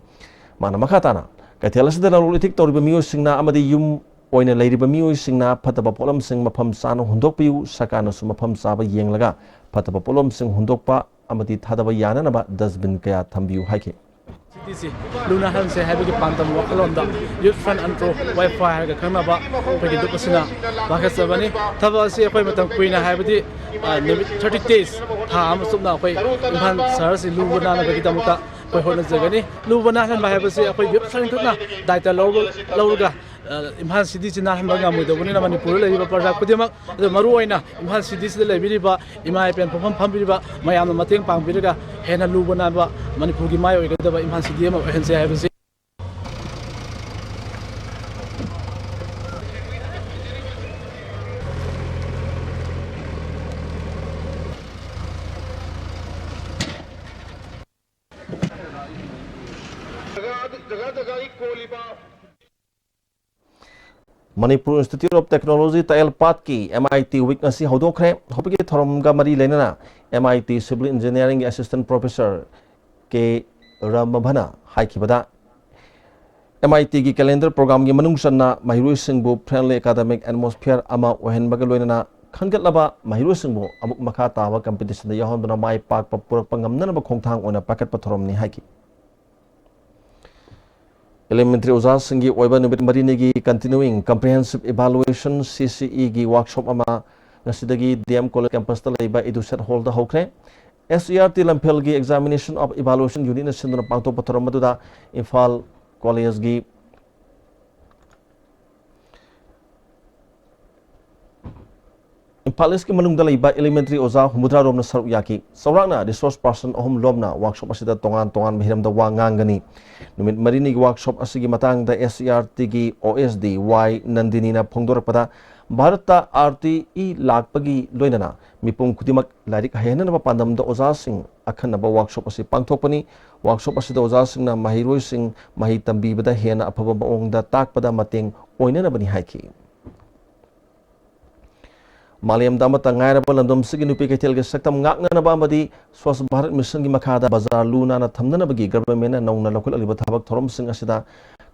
ꯃꯥꯅ ꯃꯈꯥ ꯇꯥꯅ ꯀꯩꯊꯦꯜ ꯑꯁꯤꯗ ꯂꯂꯣꯟ ꯏꯇꯤꯛ ꯇꯧꯔꯤꯕ ꯃꯤꯑꯣꯏꯁꯤꯡꯅ ꯑꯃꯗꯤ ꯌꯨꯝ ꯑꯣꯏꯅ ꯂꯩꯔꯤꯕ ꯃꯤꯑꯣꯏꯁꯤꯡꯅ ꯐꯠꯇꯕ ꯄꯣꯠꯂꯝꯁꯤꯡ ꯃꯐꯝ ꯆꯥꯅ ꯍꯨꯟꯗꯣꯛꯄꯤꯌꯨ꯫ ꯁꯔꯀꯥꯔꯅꯁꯨ ꯃꯐꯝ ꯆꯥꯕ ꯌꯦꯡꯂꯒ ꯐꯠꯇꯕ ꯄꯣꯠꯂꯝꯁꯤꯡ ꯍꯨꯟꯗꯣꯛꯄ ꯑꯃꯗꯤ ꯊꯥꯗꯕ ꯌꯥꯅꯅꯕ ꯗꯁꯕꯤꯟ ꯀꯌꯥ ꯊꯝꯕꯤꯌꯨ ꯍꯥꯏꯈꯤ꯫ ꯁꯤꯇꯤꯁꯤ ꯂꯨ ꯅꯥꯟꯍꯟꯁꯦ ꯍꯥꯏꯕꯒꯤ ꯄꯥꯟꯗꯝ ꯋꯥꯈꯜꯂꯣꯟꯗ ꯌꯨꯠ ꯐ꯭ꯔꯟꯠ ꯑꯟꯗ꯭ꯔꯣ ꯋꯥꯏꯐꯥꯏ ꯍꯥꯏꯔꯒ ꯈꯪꯅꯕ ꯑꯩꯈꯣꯏꯒꯤ ꯂꯨꯞ ꯑꯁꯤꯅ ꯄꯥꯏꯈꯠꯆꯕꯅꯤ꯫ ꯊꯕꯛ ꯑꯁꯤ ꯑꯩꯈꯣꯏ ꯃꯇꯝ ꯀꯨꯏꯅ ꯍꯥꯏꯕꯗꯤ, ꯑ, ꯅꯨꯃꯤꯠ ꯊꯥꯔꯇꯤ ꯗꯦꯖ, ꯊꯥ ꯑꯃ ꯆꯨꯞꯅ ꯑꯩꯈꯣꯏ ꯏꯝꯐꯥꯜ ꯁꯍꯔꯁꯤ ꯂꯨꯕ ꯅꯥꯟꯅꯕꯒꯤꯗꯃꯛꯇ ꯑꯩꯈꯣꯏ ꯍꯣꯠꯅꯖꯒꯅꯤ꯫ ꯂꯨꯕ ꯅꯥꯟꯍꯟꯕ ꯍꯥꯏꯕꯁꯤ ꯑꯩꯈꯣꯏ ꯌꯨꯠ ꯐ꯭ꯔꯟꯠ ꯈꯛꯅ ꯗꯥꯏꯇ ꯂꯧꯕ-, ꯂꯧꯔꯒ, ꯑ, ꯏꯝꯐꯥꯜ ꯁꯤꯇꯤꯁꯤ ꯅꯥꯟꯍꯟꯕ ꯉꯝꯃꯣꯏꯗꯧꯕꯅꯤꯅ ꯃꯅꯤꯄꯨꯔꯗ ꯂꯩꯔꯤꯕ ꯄ꯭ꯔꯖꯥ ꯈꯨꯗꯤꯡꯃꯛ, ꯑꯗꯨ ꯃꯔꯨꯑꯣꯏꯅ ꯏꯝꯐꯥꯜ ꯁꯤꯇꯤꯁꯤꯗ ꯂꯩꯕꯤꯔꯤꯕ ꯏꯃꯥ ꯏꯕꯦꯟ ꯄꯣꯛꯐꯝ ꯐꯝꯕꯤꯔꯤꯕ ꯃꯌꯥꯝꯅ ꯃꯇꯦꯡ ꯄꯥꯡꯕꯤꯔꯒ ꯍꯦꯟꯅ ꯂꯨꯕ ꯅꯥꯟꯕ ꯃꯅꯤꯄꯨꯔꯒꯤ ꯃꯥꯏ ꯑꯣꯏꯒꯗꯕ ꯏꯝꯐꯥꯜ ꯁꯤꯇꯤ ꯑꯃ ꯑꯣꯏꯍꯟꯁꯦ ꯍꯥꯏꯕꯁꯤ꯫ ꯖꯒꯥ ꯖꯒꯥꯒꯤ ꯀꯣꯜꯂꯤꯕ Manipur Institute of Technology ꯇꯥꯏꯌꯦꯜꯄꯥꯠꯀꯤ ꯑꯦꯝ ꯑꯥꯏ ꯇꯤ ꯋꯤꯛ ꯉꯁꯤ ꯍꯧꯗꯣꯛꯈ꯭ꯔꯦ꯫ ꯍꯧꯕꯒꯤ ꯊꯧꯔꯝꯒ ꯃꯔꯤ ꯂꯩꯅꯅ ꯑꯦꯝ ꯑꯥꯏ ꯇꯤ ꯁꯤꯚꯤꯜ ꯏꯟꯖꯤꯅꯤꯌꯥꯔꯤꯡꯒꯤ ꯑꯦꯁꯤꯁꯇꯦꯟ ꯄ꯭ꯔꯣꯐꯦꯁꯔ ꯀꯦ ꯔꯃꯚꯅ ꯍꯥꯏꯈꯤꯕꯗ, ꯑꯦꯝ ꯑꯥꯏ ꯇꯤꯒꯤ ꯀꯦꯂꯦꯟꯗꯔ ꯄ꯭ꯔꯣꯒ꯭ꯔꯥꯝꯒꯤ ꯃꯅꯨꯡ ꯆꯟꯅ ꯃꯍꯩꯔꯣꯏꯁꯤꯡꯕꯨ friendly academic atmosphere ꯑꯃ ꯑꯣꯏꯍꯟꯕꯒ ꯂꯣꯏꯅꯅ ꯈꯟꯒꯠꯂꯕ ꯃꯍꯩꯔꯣꯏꯁꯤꯡꯕꯨ ꯑꯃꯨꯛ ꯃꯈꯥ ꯇꯥꯕ competitionꯗ ꯌꯥꯎꯍꯟꯗꯨꯅ ꯃꯥꯏ ꯄꯥꯛꯄ ꯄꯨꯔꯛꯄ ꯉꯝꯅꯅꯕ ꯈꯣꯡꯊꯥꯡ ꯑꯣꯏꯅ ꯄꯥꯏꯈꯠꯄ ꯊꯧꯔꯝꯅꯤ ꯍꯥꯏꯈꯤ꯫ Elementary ꯑꯣꯖꯥꯁꯤꯡꯒꯤ ꯑꯣꯏꯕ ꯅꯨꯃꯤꯠ ꯃꯔꯤꯅꯤꯒꯤ Continuing Comprehensive Evaluation, C C Eꯒꯤ workshop ꯑꯃ ꯉꯁꯤꯗꯒꯤ D M College campusꯇ ꯂꯩꯕ EDUSET hallꯗ ꯍꯧꯈ꯭ꯔꯦ꯫ S E R T ꯂꯝꯐꯦꯜꯒꯤ Examination of Evaluation Unitꯅ ꯁꯤꯟꯗꯨꯅ ꯄꯥꯡꯊꯣꯛꯄ ꯊꯧꯔꯝ ꯑꯗꯨꯗ ꯏꯝꯐꯥꯜ collegeꯒꯤ ꯏꯝꯐꯥꯜ Eastꯀꯤ ꯃꯅꯨꯡꯗ ꯂꯩꯕ elementary ꯑꯣꯖꯥ ꯍꯨꯝꯐꯨꯇꯔꯥ ꯔꯣꯝꯅ ꯁꯔꯨꯛ ꯌꯥꯈꯤ꯫ ꯆꯥꯎꯔꯥꯛꯅ resource person ꯑꯍꯨꯝ ꯂꯣꯝꯅ workshop ꯑꯁꯤꯗ ꯇꯣꯉꯥꯟ ꯇꯣꯉꯥꯟꯕ ꯍꯤꯔꯝꯗ ꯋꯥ ꯉꯥꯡꯒꯅꯤ꯫ ꯅꯨꯃꯤꯠ ꯃꯔꯤꯅꯤꯒꯤ workshop ꯑꯁꯤꯒꯤ ꯃꯇꯥꯡꯗ S E R Tꯒꯤ O S D Y ꯅꯟꯗꯤꯅꯤꯅ ꯐꯣꯡꯗꯣꯔꯛꯄꯗ, ꯚꯥꯔꯠꯇ R T E ꯂꯥꯛꯄꯒꯤ ꯂꯣꯏꯅꯅ ꯃꯤꯄꯨꯝ ꯈꯨꯗꯤꯡꯃꯛ ꯂꯥꯏꯔꯤꯛ ꯍꯩꯍꯟꯅꯅꯕ ꯄꯥꯟꯗꯝꯗ ꯑꯣꯖꯥꯁꯤꯡ ꯑꯈꯟꯅꯕ workshop ꯑꯁꯤ ꯄꯥꯡꯊꯣꯛꯄꯅꯤ꯫ Workshop ꯑꯁꯤꯗ ꯑꯣꯖꯥꯁꯤꯡꯅ ꯃꯍꯩꯔꯣꯏꯁꯤꯡ ꯃꯍꯩ ꯇꯝꯕꯤꯕꯗ ꯍꯦꯟꯅ ꯑꯐꯕ ꯃꯑꯣꯡꯗ ꯇꯥꯛꯄꯗ ꯃꯇꯦꯡ ꯑꯣꯏꯅꯅꯕꯅꯤ ꯍꯥꯏꯈꯤ꯫ ꯃꯥꯂꯦꯝꯗ ꯑꯃꯠꯇ ꯉꯥꯏꯔꯕ ꯂꯝꯗꯝꯁꯤꯒꯤ ꯅꯨꯄꯤ ꯀꯩꯊꯦꯜꯒꯤ ꯁꯛꯇꯝ ꯉꯥꯛꯅꯅꯕ ꯑꯃꯗꯤ Swachh Bharat Missionꯒꯤ ꯃꯈꯥꯗ ꯕꯖꯥꯔ ꯂꯨ ꯅꯥꯟꯅ ꯊꯝꯅꯅꯕꯒꯤ governmentꯅ ꯅꯧꯅ ꯂꯧꯈꯠꯂꯛꯂꯤꯕ ꯊꯕꯛ ꯊꯧꯔꯝꯁꯤꯡ ꯑꯁꯤꯗ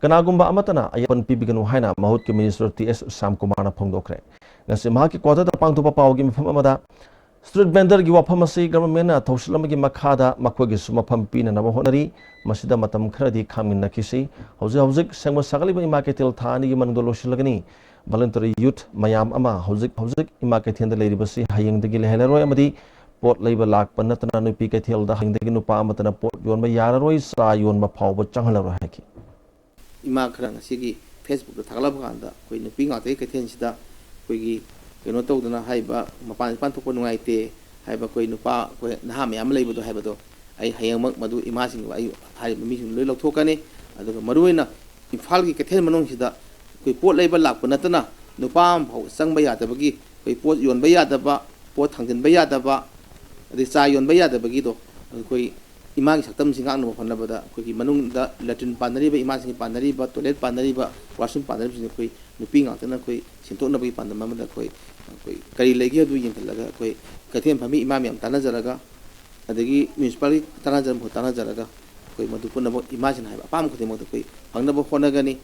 ꯀꯅꯥꯒꯨꯝꯕ ꯑꯃꯠꯇꯅ ꯑꯌꯦꯠꯄꯟ ꯄꯤꯕꯤꯒꯅꯨ ꯍꯥꯏꯅ ꯃꯍꯨꯠꯀꯤ minister T S ꯁ꯭ꯌꯥꯝꯀꯨꯃꯥꯔꯅ ꯐꯣꯡꯗꯣꯛꯈ꯭ꯔꯦ꯫ ꯉꯁꯤ ꯃꯍꯥꯛꯀꯤ quarterꯗ ꯄꯥꯡꯊꯣꯛꯄ ꯄꯥꯎꯒꯤ ꯃꯤꯐꯝ ꯑꯃꯗ street vendorꯒꯤ ꯋꯥꯐꯝ ꯑꯁꯤ governmentꯅ ꯊꯧꯁꯤꯜ ꯑꯃꯒꯤ ꯃꯈꯥꯗ ꯃꯈꯣꯏꯒꯤꯁꯨ ꯃꯐꯝ ꯄꯤꯅꯅꯕ ꯍꯣꯠꯅꯔꯤ꯫ ꯃꯁꯤꯗ ꯃꯇꯝ ꯈꯔꯗꯤ ꯈꯥꯡꯃꯤꯟꯅꯈꯤꯁꯤ꯫ ꯍꯧꯖꯤꯛ ꯍꯧꯖꯤꯛ ꯁꯦꯝꯒꯠ ꯁꯥꯒꯠꯂꯤꯕ ꯏꯃꯥ ꯀꯩꯊꯦꯜ ꯊꯥ ꯑꯅꯤꯒꯤ ꯃꯅꯨꯡꯗ ꯂꯣꯏꯁꯤꯜꯂꯒꯅꯤ꯫ Voluntary youth ꯃꯌꯥꯝ ꯑꯃ ꯍꯧꯖꯤꯛ ꯍꯧꯖꯤꯛ ꯏꯃꯥ ꯀꯩꯊꯦꯜꯗ ꯂꯩꯔꯤꯕꯁꯤ ꯍꯌꯦꯡꯗꯒꯤ ꯂꯩꯍꯜꯂꯔꯣꯏ ꯑꯃꯗꯤ ꯄꯣꯠ ꯂꯩꯕ ꯂꯥꯛꯄ ꯅꯠꯇꯅ ꯅꯨꯄꯤ ꯀꯩꯊꯦꯜꯗ ꯍꯌꯦꯡꯗꯒꯤ ꯅꯨꯄꯥ ꯑꯃꯠꯇꯅ ꯄꯣꯠ ꯌꯣꯟꯕ ꯌꯥꯔꯔꯣꯏ, ꯆꯥ ꯌꯣꯟꯕ ꯐꯥꯎꯕ ꯆꯪꯍꯜꯂꯔꯣꯏ ꯍꯥꯏꯈꯤ꯫ ꯏꯃꯥ ꯈꯔ ꯉꯁꯤꯒꯤ Facebookꯇ ꯊꯥꯒꯠꯂꯛꯄ ꯀꯥꯟꯗ ꯑꯩꯈꯣꯏ ꯅꯨꯄꯤ ꯉꯥꯛꯇꯒꯤ ꯀꯩꯊꯦꯜꯁꯤꯗ ꯑꯩꯈꯣꯏꯒꯤ ꯀꯩꯅꯣ ꯇꯧꯗꯅ ꯍꯥꯏꯔꯤꯕ ꯃꯄꯥꯟ ꯏꯄꯥꯟ ꯊꯣꯛꯄ ꯅꯨꯡꯉꯥꯏꯇꯦ ꯍꯥꯏꯕ ꯑꯩꯈꯣꯏ ꯅꯨꯄꯥ ꯑꯩꯈꯣꯏ ꯅꯍꯥ ꯃꯌꯥꯝ ꯑꯃ ꯂꯩꯕꯗꯣ ꯍꯥꯏꯕꯗꯣ ꯑꯩ ꯍꯌꯦꯡꯃꯛ ꯃꯗꯨ ꯏꯃꯥꯁꯤꯡ ꯑꯩ ꯍꯥꯏꯔꯤꯕ ꯃꯤꯁꯤꯡ ꯂꯣꯏ ꯂꯧꯊꯣꯛꯀꯅꯤ꯫ ꯑꯗꯨꯒ ꯃꯔꯨꯑꯣꯏꯅ ꯏꯝꯐꯥꯜꯒꯤ ꯀꯩꯊꯦꯜ ꯃꯅꯨꯡꯁꯤꯗ ꯑꯩꯈꯣꯏ ꯄꯣꯠ ꯂꯩꯕ ꯂꯥꯛꯄ ꯅꯠꯇꯅ ꯅꯨꯄꯥ ꯑꯃꯐꯥꯎ ꯆꯪꯕ ꯌꯥꯗꯕꯒꯤ, ꯑꯩꯈꯣꯏ ꯄꯣꯠ ꯌꯣꯟꯕ ꯌꯥꯗꯕ, ꯄꯣꯠ ꯊꯥꯡꯖꯤꯟꯕ ꯌꯥꯗꯕ, ꯑꯗꯩ ꯆꯥ ꯌꯣꯟꯕ ꯌꯥꯗꯕꯒꯤꯗꯣ ꯑꯩꯈꯣꯏ ꯏꯃꯥꯒꯤ ꯁꯛꯇꯝꯁꯤ ꯉꯥꯛꯅꯕ ꯍꯣꯠꯅꯕꯗ ꯑꯩꯈꯣꯏꯒꯤ ꯃꯅꯨꯡꯗ latrine ꯄꯥꯟꯅꯔꯤꯕ, ꯏꯃꯥꯁꯤꯡꯒꯤ ꯄꯥꯟꯅꯔꯤꯕ, toilet ꯄꯥꯟꯅꯔꯤꯕ, washroom ꯄꯥꯟꯅꯔꯤꯕꯁꯤꯡ ꯑꯩꯈꯣꯏ ꯅꯨꯄꯤ ꯉꯥꯛꯇꯅ ꯑꯩꯈꯣꯏ ꯁꯦꯡꯗꯣꯛꯅꯕꯒꯤ ꯄꯥꯟꯗꯝ ꯑꯃꯗ ꯑꯩꯈꯣꯏ, ꯑꯩꯈꯣꯏ ꯀꯔꯤ ꯂꯩꯒꯦ ꯑꯗꯨ ꯌꯦꯡꯁꯤꯜꯂꯒ ꯑꯩꯈꯣꯏ ꯀꯩꯊꯦꯜ ꯐꯝꯃꯤ ꯏꯃꯥ ꯃꯌꯥꯝ ꯇꯥꯟꯅꯖꯔꯒ, ꯑꯗꯒꯤ municipalꯒꯤ ꯇꯥꯟꯅꯖꯔ-, ꯇꯥꯟꯅꯖꯔꯒ ꯑꯩꯈꯣꯏ ꯃꯗꯨ ꯄꯨꯝꯅꯃꯛ ꯏꯃꯥꯁꯤꯅ ꯍꯥꯏꯕ ꯑꯄꯥꯝꯕ ꯈꯨꯗꯤꯡꯃꯛꯇ ꯑꯩꯈꯣꯏ ꯐꯪꯅꯕ ꯍꯣꯠꯅꯒꯅꯤ꯫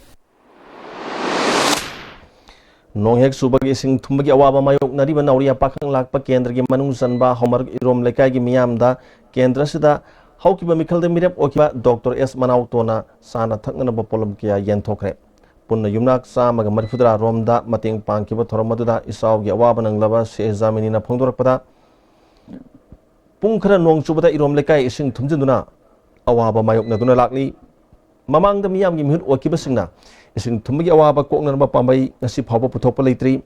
ꯅꯣꯡ ꯍꯦꯛ ꯆꯨꯕꯒꯤ ꯏꯁꯤꯡ ꯊꯨꯝꯕꯒꯤ ꯑꯋꯥꯕ ꯃꯥꯌꯣꯛꯅꯔꯤꯕ ꯅꯥꯎꯔꯤꯌꯥ ꯄꯥꯈꯪ ꯂꯥꯛꯄ ꯀꯦꯟꯗ꯭ꯔꯒꯤ ꯃꯅꯨꯡ ꯆꯟꯕ ꯍꯧꯃꯔꯛ ꯏꯔꯣꯝ ꯂꯩꯀꯥꯏꯒꯤ ꯃꯤꯌꯥꯝꯗ ꯀꯦꯟꯗ꯭ꯔ ꯑꯁꯤꯗ ꯍꯧꯈꯤꯕ ꯃꯤꯈꯜꯗ ꯃꯤꯔꯦꯞ ꯑꯣꯏꯈꯤꯕ ꯗꯣꯛꯇꯔ ꯑꯦꯁ ꯃꯅꯥꯎꯇꯣꯅ ꯆꯥꯅ ꯊꯛꯅꯅꯕ ꯄꯣꯠꯂꯝ ꯀꯌꯥ ꯌꯦꯟꯊꯣꯛꯈ꯭ꯔꯦ꯫ ꯄꯨꯟꯅ ꯌꯨꯝꯅꯥꯛ ꯆꯥꯝꯃꯒ ꯃꯔꯤꯐꯨꯇꯔꯥ ꯔꯣꯝꯗ ꯃꯇꯦꯡ ꯄꯥꯡꯈꯤꯕ ꯊꯧꯔꯝ ꯑꯗꯨꯗ ꯏꯆꯥꯎꯒꯤ ꯑꯋꯥꯕ ꯅꯪꯂꯕ ꯁꯦ ꯖꯥꯃꯤꯅꯤꯅ ꯐꯣꯡꯗꯣꯔꯛꯄꯗ, ꯄꯨꯡ ꯈꯔ ꯅꯣꯡ ꯆꯨꯕꯗ ꯏꯔꯣꯝ ꯂꯩꯀꯥꯏ ꯏꯁꯤꯡ ꯊꯨꯝꯖꯤꯟꯗꯨꯅ ꯑꯋꯥꯕ ꯃꯥꯌꯣꯛꯅꯗꯨꯅ ꯂꯥꯛꯂꯤ꯫ ꯃꯃꯥꯡꯗ ꯃꯤꯌꯥꯝꯒꯤ ꯃꯤꯍꯨꯠ ꯑꯣꯏꯈꯤꯕꯁꯤꯡꯅ ꯏꯁꯤꯡ ꯊꯨꯝꯕꯒꯤ ꯑꯋꯥꯕ ꯀꯣꯛꯅꯅꯕ ꯄꯥꯝꯕꯩ ꯉꯁꯤ ꯐꯥꯎꯕ ꯄꯨꯊꯣꯛꯄ ꯂꯩꯇ꯭ꯔꯤ꯫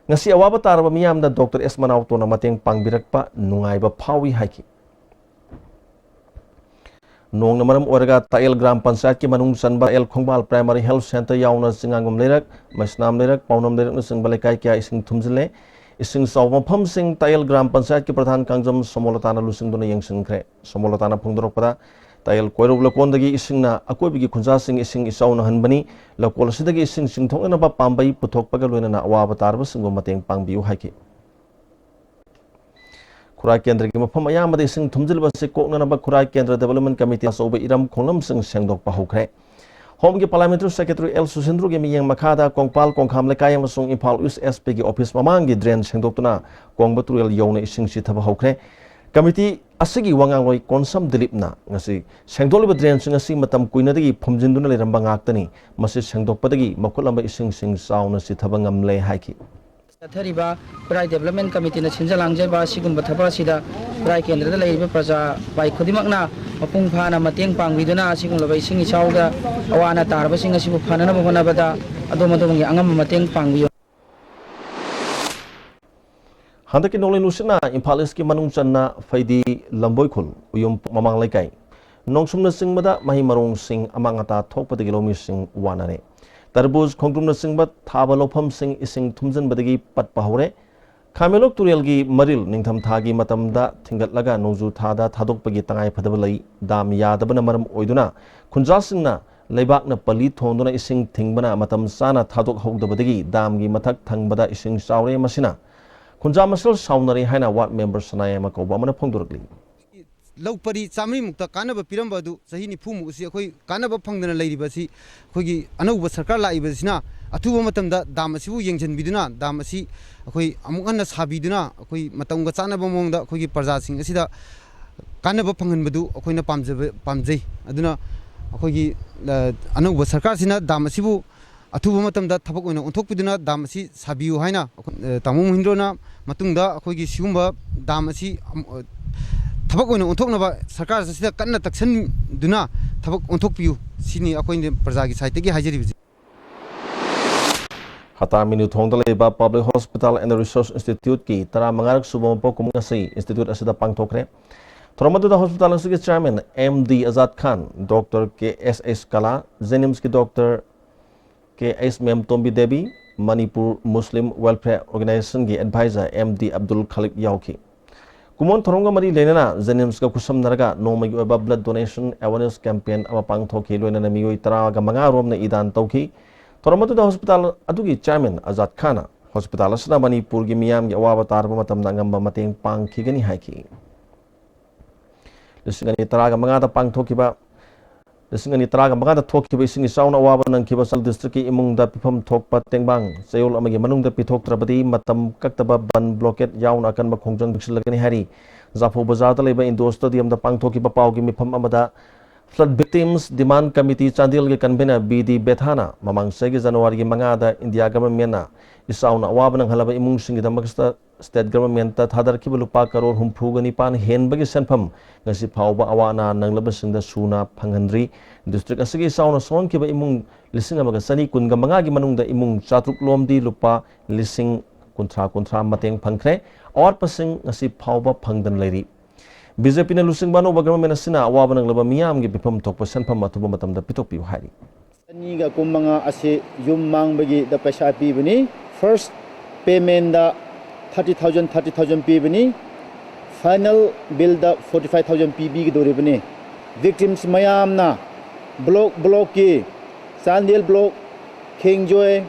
ꯉꯁꯤ ꯑꯋꯥꯕ ꯇꯥꯔꯕ ꯃꯤꯌꯥꯝꯗ ꯗꯣꯛꯇꯔ ꯑꯦꯁ ꯃꯅꯥꯎꯇꯣꯅ ꯃꯇꯦꯡ ꯄꯥꯡꯕꯤꯔꯛꯄ ꯅꯨꯡꯉꯥꯏꯕ ꯐꯥꯎꯏ ꯍꯥꯏꯈꯤ꯫ ꯅꯣꯡꯅ ꯃꯔꯝ ꯑꯣꯏꯔꯒ ꯇꯥꯛꯌꯦꯜ ꯒ꯭ꯔꯥꯝ ꯄꯟꯆꯥꯌꯠꯀꯤ ꯃꯅꯨꯡ ꯆꯟꯕ ꯇꯥꯛꯌꯦꯜ ꯈꯣꯡꯕꯥꯜ ꯄ꯭ꯔꯥꯏꯃꯥꯔꯤ ꯍꯦꯜꯊ ꯁꯦꯟꯇꯔ ꯌꯥꯎꯅ ꯆꯤꯡꯉꯥꯡꯕꯝ ꯂꯩꯔꯛ, ꯃꯩꯁꯅꯥꯝ ꯂꯩꯔꯛ, ꯄꯥꯎꯅꯝ ꯂꯩꯔꯛꯅꯆꯤꯡꯕ ꯂꯩꯀꯥꯏ ꯀꯌꯥ ꯏꯁꯤꯡ ꯊꯨꯝꯖꯤꯜꯂꯦ꯫ ꯏꯁꯤꯡ ꯆꯥꯎꯕ ꯃꯐꯝꯁꯤꯡ ꯇꯥꯛꯌꯦꯜ ꯒ꯭ꯔꯥꯝ ꯄꯟꯆꯥꯌꯠꯀꯤ ꯄ꯭ꯔꯙꯥꯟ ꯀꯥꯡꯖꯝ ꯁꯣꯃꯣꯂꯇꯥꯅ ꯂꯨꯆꯤꯡꯗꯨꯅ ꯌꯦꯡꯁꯤꯟꯈ꯭ꯔꯦ꯫ ꯁꯣꯃꯣꯂꯇꯥꯅ ꯐꯣꯡꯗꯣꯔꯛꯄꯗ, ꯇꯥꯛꯌꯦꯜ ꯀꯣꯏꯔꯧ ꯂꯀꯣꯟꯗꯒꯤ ꯏꯁꯤꯡꯅ ꯑꯀꯣꯏꯕꯒꯤ ꯈꯨꯟꯖꯥꯁꯤꯡ ꯏꯁꯤꯡ ꯏꯆꯥꯎꯅ ꯍꯟꯕꯅꯤ꯫ ꯂꯀꯣꯜ ꯑꯁꯤꯗꯒꯤ ꯏꯁꯤꯡ ꯆꯤꯡꯊꯣꯛꯅꯅꯕ ꯄꯥꯝꯕꯩ ꯄꯨꯊꯣꯛꯄꯒ ꯂꯣꯏꯅꯅ ꯑꯋꯥꯕ ꯇꯥꯔꯕꯁꯤꯡꯕꯨ ꯃꯇꯦꯡ ꯄꯥꯡꯕꯤꯌꯨ ꯍꯥꯏꯈꯤ꯫ ꯈꯨꯔꯥꯏ ꯀꯦꯟꯗ꯭ꯔꯒꯤ ꯃꯐꯝ ꯑꯌꯥꯝꯕꯗ ꯏꯁꯤꯡ ꯊꯨꯝꯖꯤꯜꯂꯤꯕ ꯑꯁꯤ ꯀꯣꯛꯅꯅꯕ ꯈꯨꯔꯥꯏ ꯀꯦꯟꯗ꯭ꯔ ꯗꯤꯚꯦꯂꯞꯃꯦꯟ ꯀꯃꯤꯇꯤ ꯑꯆꯧꯕ ꯏꯔꯝ ꯈꯣꯡꯂꯝꯁꯤꯡ ꯁꯦꯡꯗꯣꯛꯄ ꯍꯧꯈ꯭ꯔꯦ꯫ ꯍꯣꯝꯒꯤ ꯄꯥꯔꯂꯤꯌꯥꯃꯦꯟꯇꯔꯤ ꯁꯦꯀ꯭ꯔꯦꯇꯔꯤ ꯑꯦꯜ ꯁꯨꯁꯤꯟꯗ꯭ꯔꯨꯒꯤ ꯃꯤꯠꯌꯦꯡ ꯃꯈꯥꯗ ꯀꯣꯡꯄꯥꯜ ꯀꯣꯡꯈꯥꯝ ꯂꯩꯀꯥꯏ ꯑꯃꯁꯨꯡ ꯏꯝꯐꯥꯜ ꯏꯁ ꯑꯦꯁ ꯄꯤꯒꯤ ꯑꯣꯐꯤꯁ ꯃꯃꯥꯡꯒꯤ ꯗ꯭ꯔꯦꯟ ꯁꯦꯡꯗꯣꯛꯇꯨꯅ ꯀꯣꯡꯕ ꯇꯨꯔꯦꯜ ꯌꯧꯅ ꯏꯁꯤꯡ ꯆꯤꯊꯕ ꯍꯧꯈ꯭ꯔꯦ꯫ ꯀꯃꯤꯇꯤ ꯑꯁꯤꯒꯤ ꯋꯥ ꯉꯥꯡꯂꯣꯏ ꯀꯣꯟꯁꯝ ꯗꯤꯂꯤꯞꯅ ꯉꯁꯤ ꯁꯦꯡꯗꯣꯛꯂꯤꯕ ꯗ꯭ꯔꯦꯟꯁꯤꯡ ꯑꯁꯤ ꯃꯇꯝ ꯀꯨꯏꯅꯗꯒꯤ ꯐꯨꯝꯖꯤꯟꯗꯨꯅ ꯂꯩꯔꯝꯕ ꯉꯥꯛꯇꯅꯤ, ꯃꯁꯤ ꯁꯦꯡꯗꯣꯛꯄꯗꯒꯤ ꯃꯈꯨꯠꯂꯝꯕ ꯏꯁꯤꯡꯁꯤꯡ ꯆꯥꯎꯅ ꯆꯤꯊꯕ ꯉꯝꯂꯦ ꯍꯥꯏꯈꯤ꯫ ꯆꯠꯊꯔꯤꯕ ꯈꯨꯔꯥꯏ ꯗꯤꯚꯦꯂꯞꯃꯦꯟ ꯀꯃꯤꯇꯤꯅ ꯁꯤꯟꯖ ꯂꯥꯡꯖꯕ ꯑꯁꯤꯒꯨꯝꯕ ꯊꯕꯛ ꯑꯁꯤꯗ ꯈꯨꯔꯥꯏ ꯀꯦꯟꯗ꯭ꯔꯗ ꯂꯩꯔꯤꯕ ꯄ꯭ꯔꯖꯥ ꯚꯥꯏ ꯈꯨꯗꯤꯡꯃꯛꯅ ꯃꯄꯨꯡ ꯐꯥꯅ ꯃꯇꯦꯡ ꯄꯥꯡꯕꯤꯗꯨꯅ ꯑꯁꯤꯒꯨꯝꯂꯕ ꯏꯁꯤꯡ ꯏꯆꯥꯎꯗ ꯑꯋꯥ ꯑꯅꯥ ꯇꯥꯔꯕꯁꯤꯡ ꯑꯁꯤꯕꯨ ꯐꯅꯅꯕ ꯍꯣꯠꯅꯕꯗ ꯑꯗꯣꯝ ꯑꯗꯣꯝꯒꯤ ꯑꯉꯝꯕ ꯃꯇꯦꯡ ꯄꯥꯡꯕꯤꯌꯨ꯫ ꯍꯟꯗꯛꯀꯤ ꯅꯣꯡꯂꯩ ꯅꯨꯡꯁꯤꯠꯅ ꯏꯝꯐꯥꯜ ꯏꯁꯀꯤ ꯃꯅꯨꯡ ꯆꯟꯅ ꯐꯩꯗꯤ, ꯂꯝꯕꯣꯏꯈꯨꯜ, ꯎꯌꯨꯝ ꯃꯃꯥꯡ ꯂꯩꯀꯥꯏ, ꯅꯣꯡꯁꯨꯝꯅꯆꯤꯡꯕꯗ ꯃꯍꯩ ꯃꯔꯣꯡꯁꯤꯡ ꯑꯃꯥꯡ ꯑꯇꯥ ꯊꯣꯛꯄꯗꯒꯤ ꯂꯧꯃꯤꯁꯤꯡ ꯋꯥꯅꯔꯦ꯫ ꯇꯔꯕꯨꯖ, ꯈꯣꯡꯗ꯭ꯔꯨꯝꯅꯆꯤꯡꯕ ꯊꯥꯕ ꯂꯧꯐꯝꯁꯤꯡ ꯏꯁꯤꯡ ꯊꯨꯝꯖꯤꯟꯕꯗꯒꯤ ꯄꯠꯄ ꯍꯧꯔꯦ꯫ ꯈꯥꯃꯦꯟꯂꯣꯛ ꯇꯨꯔꯦꯜꯒꯤ ꯃꯔꯤꯜ ꯅꯤꯡꯊꯝꯊꯥꯒꯤ ꯃꯇꯝꯗ ꯊꯤꯡꯒꯠꯂꯒ ꯅꯣꯡꯖꯨ ꯊꯥꯗ ꯊꯥꯗꯣꯛꯄꯒꯤ ꯇꯉꯥꯏ ꯐꯗꯕ ꯂꯩ꯫ ꯗꯥꯝ ꯌꯥꯗꯕꯅ ꯃꯔꯝ ꯑꯣꯏꯗꯨꯅ ꯈꯨꯟꯖꯥꯁꯤꯡꯅ ꯂꯩꯕꯥꯛꯅ ꯄꯜꯂꯤ ꯊꯣꯟꯗꯨꯅ ꯏꯁꯤꯡ ꯊꯤꯡꯕꯅ ꯃꯇꯝ ꯆꯥꯅ ꯊꯥꯗꯣꯛꯍꯧꯗꯕꯗꯒꯤ ꯗꯥꯝꯒꯤ ꯃꯊꯛ ꯊꯪꯕꯗ ꯏꯁꯤꯡ ꯆꯥꯎꯔꯦ꯫ ꯃꯁꯤꯅ ꯈꯨꯟꯖꯥ ꯃꯁꯦꯜ ꯁꯥꯎꯅꯔꯦ ꯍꯥꯏꯅ ꯋꯥꯔꯗ ꯃꯦꯝꯕꯔ ꯁꯅꯥꯌꯥꯏꯃ ꯀꯧꯕ ꯑꯃꯅ ꯐꯣꯡꯗꯣꯔꯛꯂꯤ꯫ ꯂꯧ ꯄꯔꯤ ꯆꯥꯃꯔꯤꯃꯨꯛꯇ ꯀꯥꯟꯅꯕ ꯄꯤꯔꯝꯕ ꯑꯗꯨ ꯆꯍꯤ ꯅꯤꯐꯨꯃꯨꯛ ꯑꯁꯤ ꯑꯩꯈꯣꯏ ꯀꯥꯟꯅꯕ ꯐꯪꯗꯅ ꯂꯩꯔꯤꯕ ꯑꯁꯤ ꯑꯩꯈꯣꯏꯒꯤ ꯑꯅꯧꯕ ꯁꯔꯀꯥꯔ ꯂꯥꯛꯏꯕꯁꯤꯅ ꯑꯊꯨꯕ ꯃꯇꯝꯗ ꯗꯥꯝ ꯑꯁꯤꯕꯨ ꯌꯦꯡꯁꯤꯟꯕꯤꯗꯨꯅ ꯗꯥꯝ ꯑꯁꯤ ꯑꯩꯈꯣꯏ ꯑꯃꯨꯛ ꯍꯟꯅ ꯁꯥꯕꯤꯗꯨꯅ ꯑꯩꯈꯣꯏ ꯃꯇꯝꯒ ꯆꯥꯟꯅꯕ ꯃꯑꯣꯡꯗ ꯑꯩꯈꯣꯏꯒꯤ ꯄ꯭ꯔꯖꯥꯁꯤꯡ ꯑꯁꯤꯗ ꯀꯥꯟꯅꯕ ꯐꯪꯍꯟꯕꯗꯨ ꯑꯩꯈꯣꯏꯅ ꯄꯥꯝꯖꯕ, ꯄꯥꯝꯖꯩ꯫ ꯑꯗꯨꯅ ꯑꯩꯈꯣꯏꯒꯤ, ꯑ, ꯑꯅꯧꯕ ꯁꯔꯀꯥꯔꯁꯤꯅ ꯗꯥꯝ ꯑꯁꯤꯕꯨ ꯑꯊꯨꯕ ꯃꯇꯝꯗ ꯊꯕꯛ ꯑꯣꯏꯅ ꯑꯣꯟꯊꯣꯛꯄꯤꯗꯨꯅ ꯗꯥꯝ ꯑꯁꯤ ꯁꯥꯕꯤꯌꯨ ꯍꯥꯏꯅ ꯑꯩꯈꯣꯏ, ꯑ, ꯇꯥꯃꯣ ꯃꯣꯍꯤꯟꯗ꯭ꯔꯣꯅ ꯃꯇꯨꯡꯗ ꯑꯩꯈꯣꯏꯒꯤ ꯁꯤꯒꯨꯝꯕ ꯗꯥꯝ ꯑꯁꯤ ꯑꯃ, ꯑ, ꯊꯕꯛ ꯑꯣꯏꯅ ꯑꯣꯟꯊꯣꯛꯅꯕ ꯁꯔꯀꯥꯔ ꯑꯁꯤꯗ ꯀꯟꯅ ꯇꯛꯁꯤꯟꯗꯨꯅ ꯊꯕꯛ ꯑꯣꯟꯊꯣꯛꯄꯤꯌꯨ꯫ ꯁꯤꯅꯤ ꯑꯩꯈꯣꯏꯅ ꯄ꯭ꯔꯖꯥꯒꯤ ꯁꯥꯏꯠꯇꯒꯤ ꯍꯥꯏꯖꯔꯤꯕꯁꯤ꯫ ꯍꯇꯥꯃꯤꯅꯨꯊꯣꯡꯗ ꯂꯩꯕ Public Hospital and Research Instituteꯀꯤ ꯇꯔꯥꯃꯉꯥꯔꯛ ꯁꯨꯕ ꯃꯄꯣꯛ ꯀꯨꯝꯑꯣꯟ ꯉꯁꯤ institute ꯑꯁꯤꯗ ꯄꯥꯡꯊꯣꯛꯈ꯭ꯔꯦ꯫ ꯊꯧꯔꯝ ꯑꯗꯨꯗ hospital ꯑꯁꯤꯒꯤ chairman M D ꯑꯖꯥꯗ ꯈꯥꯟ, Doctor K S H ꯀꯂꯥ, JNIMSꯀꯤ Doctor K H ꯃꯦꯝꯇꯣꯝꯕꯤ Devi, Manipur Muslim Welfare Organizationꯒꯤ advisor M D Abdul Khalik ꯌꯥꯎꯈꯤ꯫ ꯀꯨꯝꯑꯣꯟ ꯊꯧꯔꯝꯒ ꯃꯔꯤ ꯂꯩꯅꯅ JNIMSꯀ ꯈꯨꯠꯁꯝꯅꯔꯒ ꯅꯣꯡꯃꯒꯤ ꯑꯣꯏꯕ blood donation awareness campaign ꯑꯃ ꯄꯥꯡꯊꯣꯛꯈꯤ꯫ ꯂꯣꯏꯅꯅ ꯃꯤꯑꯣꯏ ꯇꯔꯥꯒ ꯃꯉꯥ ꯔꯣꯝꯅ ꯏ ꯗꯥꯟ ꯇꯧꯈꯤ꯫ ꯊꯧꯔꯝ ꯑꯗꯨꯗ hospital ꯑꯗꯨꯒꯤ chairman ꯑꯖꯥꯗ ꯈꯥꯟꯅ hospital ꯑꯁꯤꯅ ꯃꯅꯤꯄꯨꯔꯒꯤ ꯃꯤꯌꯥꯝꯒꯤ ꯑꯋꯥꯕ ꯇꯥꯔꯕ ꯃꯇꯝꯗ ꯑꯉꯝꯕ ꯃꯇꯦꯡ ꯄꯥꯡꯈꯤꯒꯅꯤ ꯍꯥꯏꯈꯤ꯫ ꯂꯤꯁꯤꯡ ꯑꯅꯤ ꯇꯔꯥꯒ ꯃꯉꯥꯗ ꯄꯥꯡꯊꯣꯛꯈꯤꯕ, ꯂꯤꯁꯤꯡ ꯑꯅꯤ ꯇꯔꯥꯒ ꯃꯉꯥꯗ ꯊꯣꯛꯈꯤꯕ ꯏꯁꯤꯡ ꯏꯆꯥꯎꯅ ꯑꯋꯥꯕ ꯅꯪꯈꯤꯕ ꯆꯥꯟꯗꯦꯜ districtꯀꯤ ꯏꯃꯨꯡꯗ ꯄꯤꯐꯝ ꯊꯣꯛꯄ ꯇꯦꯡꯕꯥꯡ ꯆꯌꯣꯜ ꯑꯃꯒꯤ ꯃꯅꯨꯡꯗ ꯄꯤꯊꯣꯛꯇ꯭ꯔꯕꯗꯤ ꯃꯇꯝ ꯀꯛꯇꯕ ꯕꯟ blockade ꯌꯥꯎꯅ ꯑꯀꯟꯕ ꯈꯣꯡꯖꯪ ꯄꯤꯛꯁꯤꯜꯂꯒꯅꯤ ꯍꯥꯏꯔꯤ꯫ ꯖꯥꯐꯧ ꯕꯖꯥꯔꯗ ꯂꯩꯕ indoor stadiumꯗ ꯄꯥꯡꯊꯣꯛꯈꯤꯕ ꯄꯥꯎꯒꯤ ꯃꯤꯐꯝ ꯑꯃꯗ Flood Victims Demand Committee ꯆꯥꯟꯗꯦꯜꯒꯤ convener ꯕꯤ ꯗꯤ ꯕꯦꯊꯥꯅ ꯃꯃꯥꯡ ꯆꯍꯤꯒꯤ Januaryꯒꯤ ꯃꯉꯥꯗ India governmentꯅ ꯏꯆꯥꯎꯅ ꯑꯋꯥꯕ ꯅꯪꯍꯜꯂꯕ ꯏꯃꯨꯡꯁꯤꯡꯒꯤꯗꯃꯛꯇ state governmentꯇ ꯊꯥꯗꯔꯛꯈꯤꯕ ꯂꯨꯄꯥ ꯀꯔꯣꯔ ꯍꯨꯝꯐꯨꯒ ꯅꯤꯄꯥꯟ ꯍꯦꯟꯕꯒꯤ ꯁꯦꯟꯐꯝ ꯉꯁꯤ ꯐꯥꯎꯕ ꯑꯋꯥ ꯑꯅꯥ ꯅꯪꯂꯕꯁꯤꯡꯗ ꯁꯨꯅ ꯐꯪꯍꯟꯗ꯭ꯔꯤ꯫ District ꯑꯁꯤꯒꯤ ꯏꯆꯥꯎꯅ ꯁꯣꯛꯍꯟꯈꯤꯕ ꯏꯃꯨꯡ ꯂꯤꯁꯤꯡ ꯑꯃꯒ ꯆꯅꯤ ꯀꯨꯟꯒ ꯃꯉꯥꯒꯤ ꯃꯅꯨꯡꯗ ꯏꯃꯨꯡ ꯆꯥꯇ꯭ꯔꯨꯛ ꯂꯣꯝꯗꯤ ꯂꯨꯄꯥ ꯂꯤꯁꯤꯡ ꯀꯨꯟꯊ꯭ꯔꯥ ꯀꯨꯟꯊ꯭ꯔꯥ ꯃꯇꯦꯡ ꯐꯪꯈ꯭ꯔꯦ꯫ ꯑꯋꯥꯠꯄꯁꯤꯡ ꯉꯁꯤ ꯐꯥꯎꯕ ꯐꯪꯗꯅ ꯂꯩꯔꯤ꯫ BJPꯅ ꯂꯨꯆꯤꯡꯕ ꯑꯅꯧꯕ government ꯑꯁꯤꯅ ꯑꯋꯥꯕ ꯅꯪꯂꯕ ꯃꯤꯌꯥꯝꯒꯤ ꯄꯤꯐꯝ ꯊꯣꯛꯄ ꯁꯦꯟꯐꯝ ꯑꯊꯨꯕ ꯃꯇꯝꯗ ꯄꯤꯊꯣꯛꯄꯤꯌꯨ ꯍꯥꯏꯔꯤ꯫ ꯑꯅꯤꯒ ꯀꯨꯟꯃꯉꯥ ꯑꯁꯤ ꯌꯨꯝ ꯃꯥꯡꯕꯒꯤꯗ ꯄꯩꯁꯥ ꯄꯤꯕꯅꯤ꯫ First paymentꯗ thirty thousand, thirty thousand ꯄꯤꯕꯅꯤ꯫ Final billꯗ forty five thousand ꯄꯤꯕꯤꯒꯗꯧꯔꯤꯕꯅꯤ꯫ Victims ꯃꯌꯥꯝꯅ block blockꯀꯤ ꯆꯥꯟꯗꯦꯜ block, ꯈꯦꯡꯖꯣꯏ,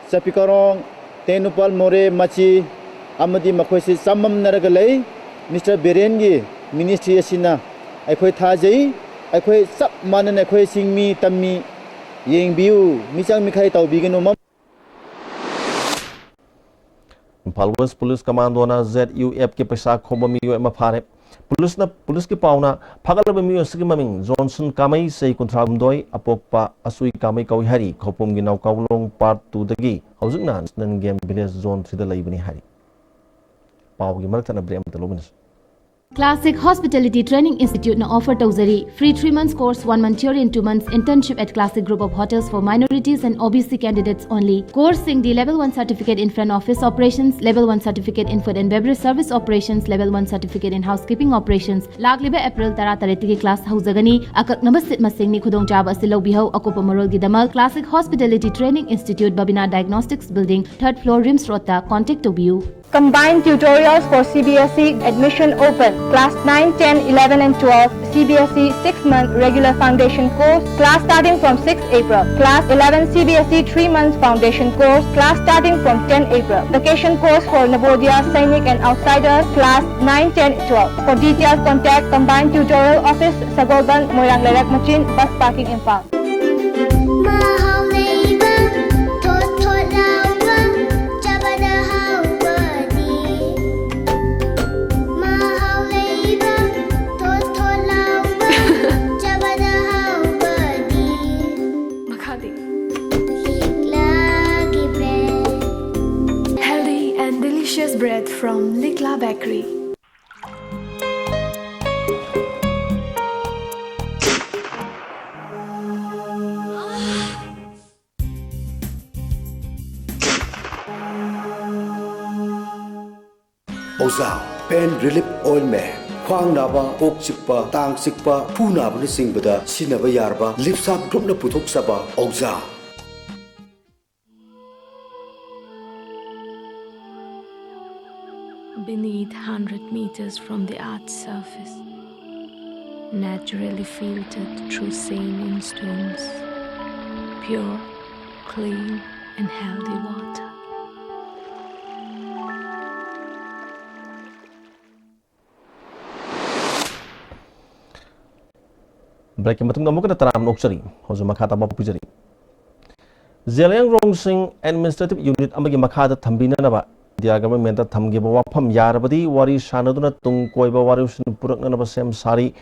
ꯆꯄꯤꯀꯔꯣꯡ, ꯇꯦꯡꯅꯧꯄꯜ, ꯃꯣꯔꯦ, ꯃꯆꯤ ꯑꯃꯗꯤ ꯃꯈꯣꯏꯁꯤ ꯆꯃꯝꯅꯔꯒ ꯂꯩ꯫ Mister ꯕꯤꯔꯦꯟꯒꯤ ꯃꯤꯅꯤꯁꯇ꯭ꯔꯤ ꯑꯁꯤꯅ ꯑꯩꯈꯣꯏ ꯊꯥꯖꯩ꯫ ꯑꯩꯈꯣꯏ ꯆꯞ ꯃꯥꯟꯅꯅ ꯑꯩꯈꯣꯏ ꯆꯤꯡꯃꯤ ꯇꯝꯃꯤ꯫ ꯌꯦꯡꯕꯤꯌꯨ, ꯃꯤꯆꯪ ꯃꯤꯈꯥꯏ ꯇꯧꯕꯤꯒꯅꯨ꯫ ꯃꯝ- ꯏꯝꯐꯥꯜ ꯋꯦꯁ ꯄꯨꯂꯤꯁ ꯀꯃꯥꯟꯗꯣꯅ ꯖꯦꯠ ꯌꯨ ꯑꯦꯐꯀꯤ ꯄꯩꯁꯥ ꯈꯣꯝꯕ ꯃꯤꯑꯣꯏ ꯑꯃ ꯐꯥꯔꯦ꯫ ꯄꯨꯂꯤꯁꯅ, ꯄꯨꯂꯤꯁꯀꯤ ꯄꯥꯎꯅ ꯐꯥꯒꯠꯂꯕ ꯃꯤꯑꯣꯏ ꯑꯁꯤꯒꯤ ꯃꯃꯤꯡ ꯖꯣꯟꯁꯟ ꯀꯥꯃꯩ, ꯆꯍꯤ ꯀꯨꯟꯊ꯭ꯔꯥ ꯍꯨꯝꯗꯣꯏ, ꯑꯄꯣꯛꯄ ꯑꯆꯨꯏ ꯀꯥꯃꯩ ꯀꯧꯏ ꯍꯥꯏꯔꯤ꯫ ꯈꯧꯄꯨꯝꯒꯤ ꯅꯥꯎꯀꯥꯎꯂꯣꯡ ꯄꯥꯔꯠ ꯇꯨꯗꯒꯤ ꯍꯧꯖꯤꯛꯅ ꯅꯦꯁꯅꯦꯜ ꯒꯦꯝ ꯚꯤꯂꯦꯖ ꯖꯣꯟ ꯊ꯭ꯔꯤꯗ ꯂꯩꯕꯅꯤ ꯍꯥꯏꯔꯤ꯫ ꯄꯥꯎꯒꯤ ꯃꯔꯛ ꯊꯠꯅ ꯕ꯭ꯔꯦꯛ ꯑꯃꯇ ꯂꯧꯃꯤꯟꯅꯁꯤ꯫ Classic Hospitality Training Institute ꯅ offer ꯇꯧꯖꯔꯤ free three months course, one month theory and two months internship at Classic Group of Hotels for minorities and O B C candidates only. Course ꯁꯤꯡꯗꯤ level one certificate in front office operations, level one certificate in food and beverage service operations, level one certificate in housekeeping operations. ꯂꯥꯛꯂꯤꯕ April ꯇꯔꯥꯇꯔꯦꯠꯇꯒꯤ class ꯍꯧꯖꯒꯅꯤ꯫ ꯑꯀꯛꯅꯕ ꯁꯤꯠ ꯃꯁꯤꯡꯅꯤ꯫ ꯈꯨꯗꯣꯡꯆꯥꯕ ꯑꯁꯤ ꯂꯧꯕꯤꯍꯧ꯫ ꯑꯀꯨꯞꯄ ꯃꯔꯣꯜꯒꯤꯗꯃꯛ Classic Hospitality Training Institute, Babina Diagnostics Building, third floor, RIMS Road ꯇ contact ꯇꯧꯕꯤꯌꯨ꯫ Combined tutorials for C B S E admission open. Class nine, ten, eleven and twelve, C B S E six-month regular foundation course. Class starting from sixth April. Class eleven, C B S E three months foundation course. Class starting from ten April. Vacation course for Navodaya, Sainik and outsiders. Class nine, ten, twelve. For details, contact Combined Tutorial Office, Sagolband, Moirang Leirak Machin, Bus Parking, Imphal. ꯃꯍꯥꯎ ꯂꯩꯕ, ꯊꯣꯠ ꯊꯣꯠ ꯂꯥꯎꯕ, ꯆꯥꯕꯗ ꯍꯥꯎꯕꯅꯤ꯫ ꯃꯍꯥꯎ ꯂꯩꯕ, ꯊꯣꯠ ꯊꯣꯠ ꯂꯥꯎꯕ, ꯆꯥꯕꯗ ꯍꯥꯎꯕꯅꯤ꯫ ꯃꯈꯥꯗꯤ? ꯂꯤꯛꯂꯥꯒꯤ bread. Healthy and delicious bread from Likla Bakery. ꯑꯣꯖꯥ, pain relief ointment꯫ ꯈ꯭ꯋꯥꯡ ꯅꯥꯕ, ꯀꯣꯛ ꯆꯤꯛꯄ, ꯇꯥꯡ ꯆꯤꯛꯄ, ꯈꯨ ꯅꯥꯕꯅꯆꯤꯡꯕꯗ ꯁꯤꯖꯤꯟꯅꯕ ꯌꯥꯔꯕ ꯂꯤꯞꯁꯥꯞ ꯒ꯭ꯔꯨꯞꯅ ꯄꯨꯊꯣꯛꯆꯕ ꯑꯣꯖꯥ꯫ Beneath, hundred meters from the earth's surface, naturally filtered through saline stones, pure, clean and healthy water. ꯕ꯭ꯔꯦꯛꯀꯤ ꯃꯇꯨꯡꯗ ꯑꯃꯨꯛꯀ ꯇꯔꯥꯝꯅ ꯑꯣꯛꯆꯔꯤ꯫ ꯍꯧꯖꯤꯛ ꯃꯈꯥ ꯇꯥꯕ ꯄꯤꯖꯔꯤ꯫ ꯖꯦꯂꯤꯌꯥꯡꯔꯣꯡꯁꯤꯡ ꯑꯦꯗꯃꯤꯅꯤꯁꯇ꯭ꯔꯦꯇꯤꯚ ꯌꯨꯅꯤꯠ ꯑꯃꯒꯤ ꯃꯈꯥꯗ ꯊꯝꯕꯤꯅꯅꯕ ꯏꯟꯗꯤꯌꯥ ꯒꯚꯔꯟꯃꯦꯟꯠꯇ ꯊꯝꯈꯤꯕ ꯋꯥꯐꯝ ꯌꯥꯔꯕꯗꯤ ꯋꯥꯔꯤ ꯁꯥꯟꯅꯗꯨꯅ ꯇꯨꯡ ꯀꯣꯏꯕ ꯋꯥꯔꯣꯏꯁꯤꯟ ꯄꯨꯔꯛꯅꯅꯕ ꯁꯦꯝ ꯁꯥꯔꯤ꯫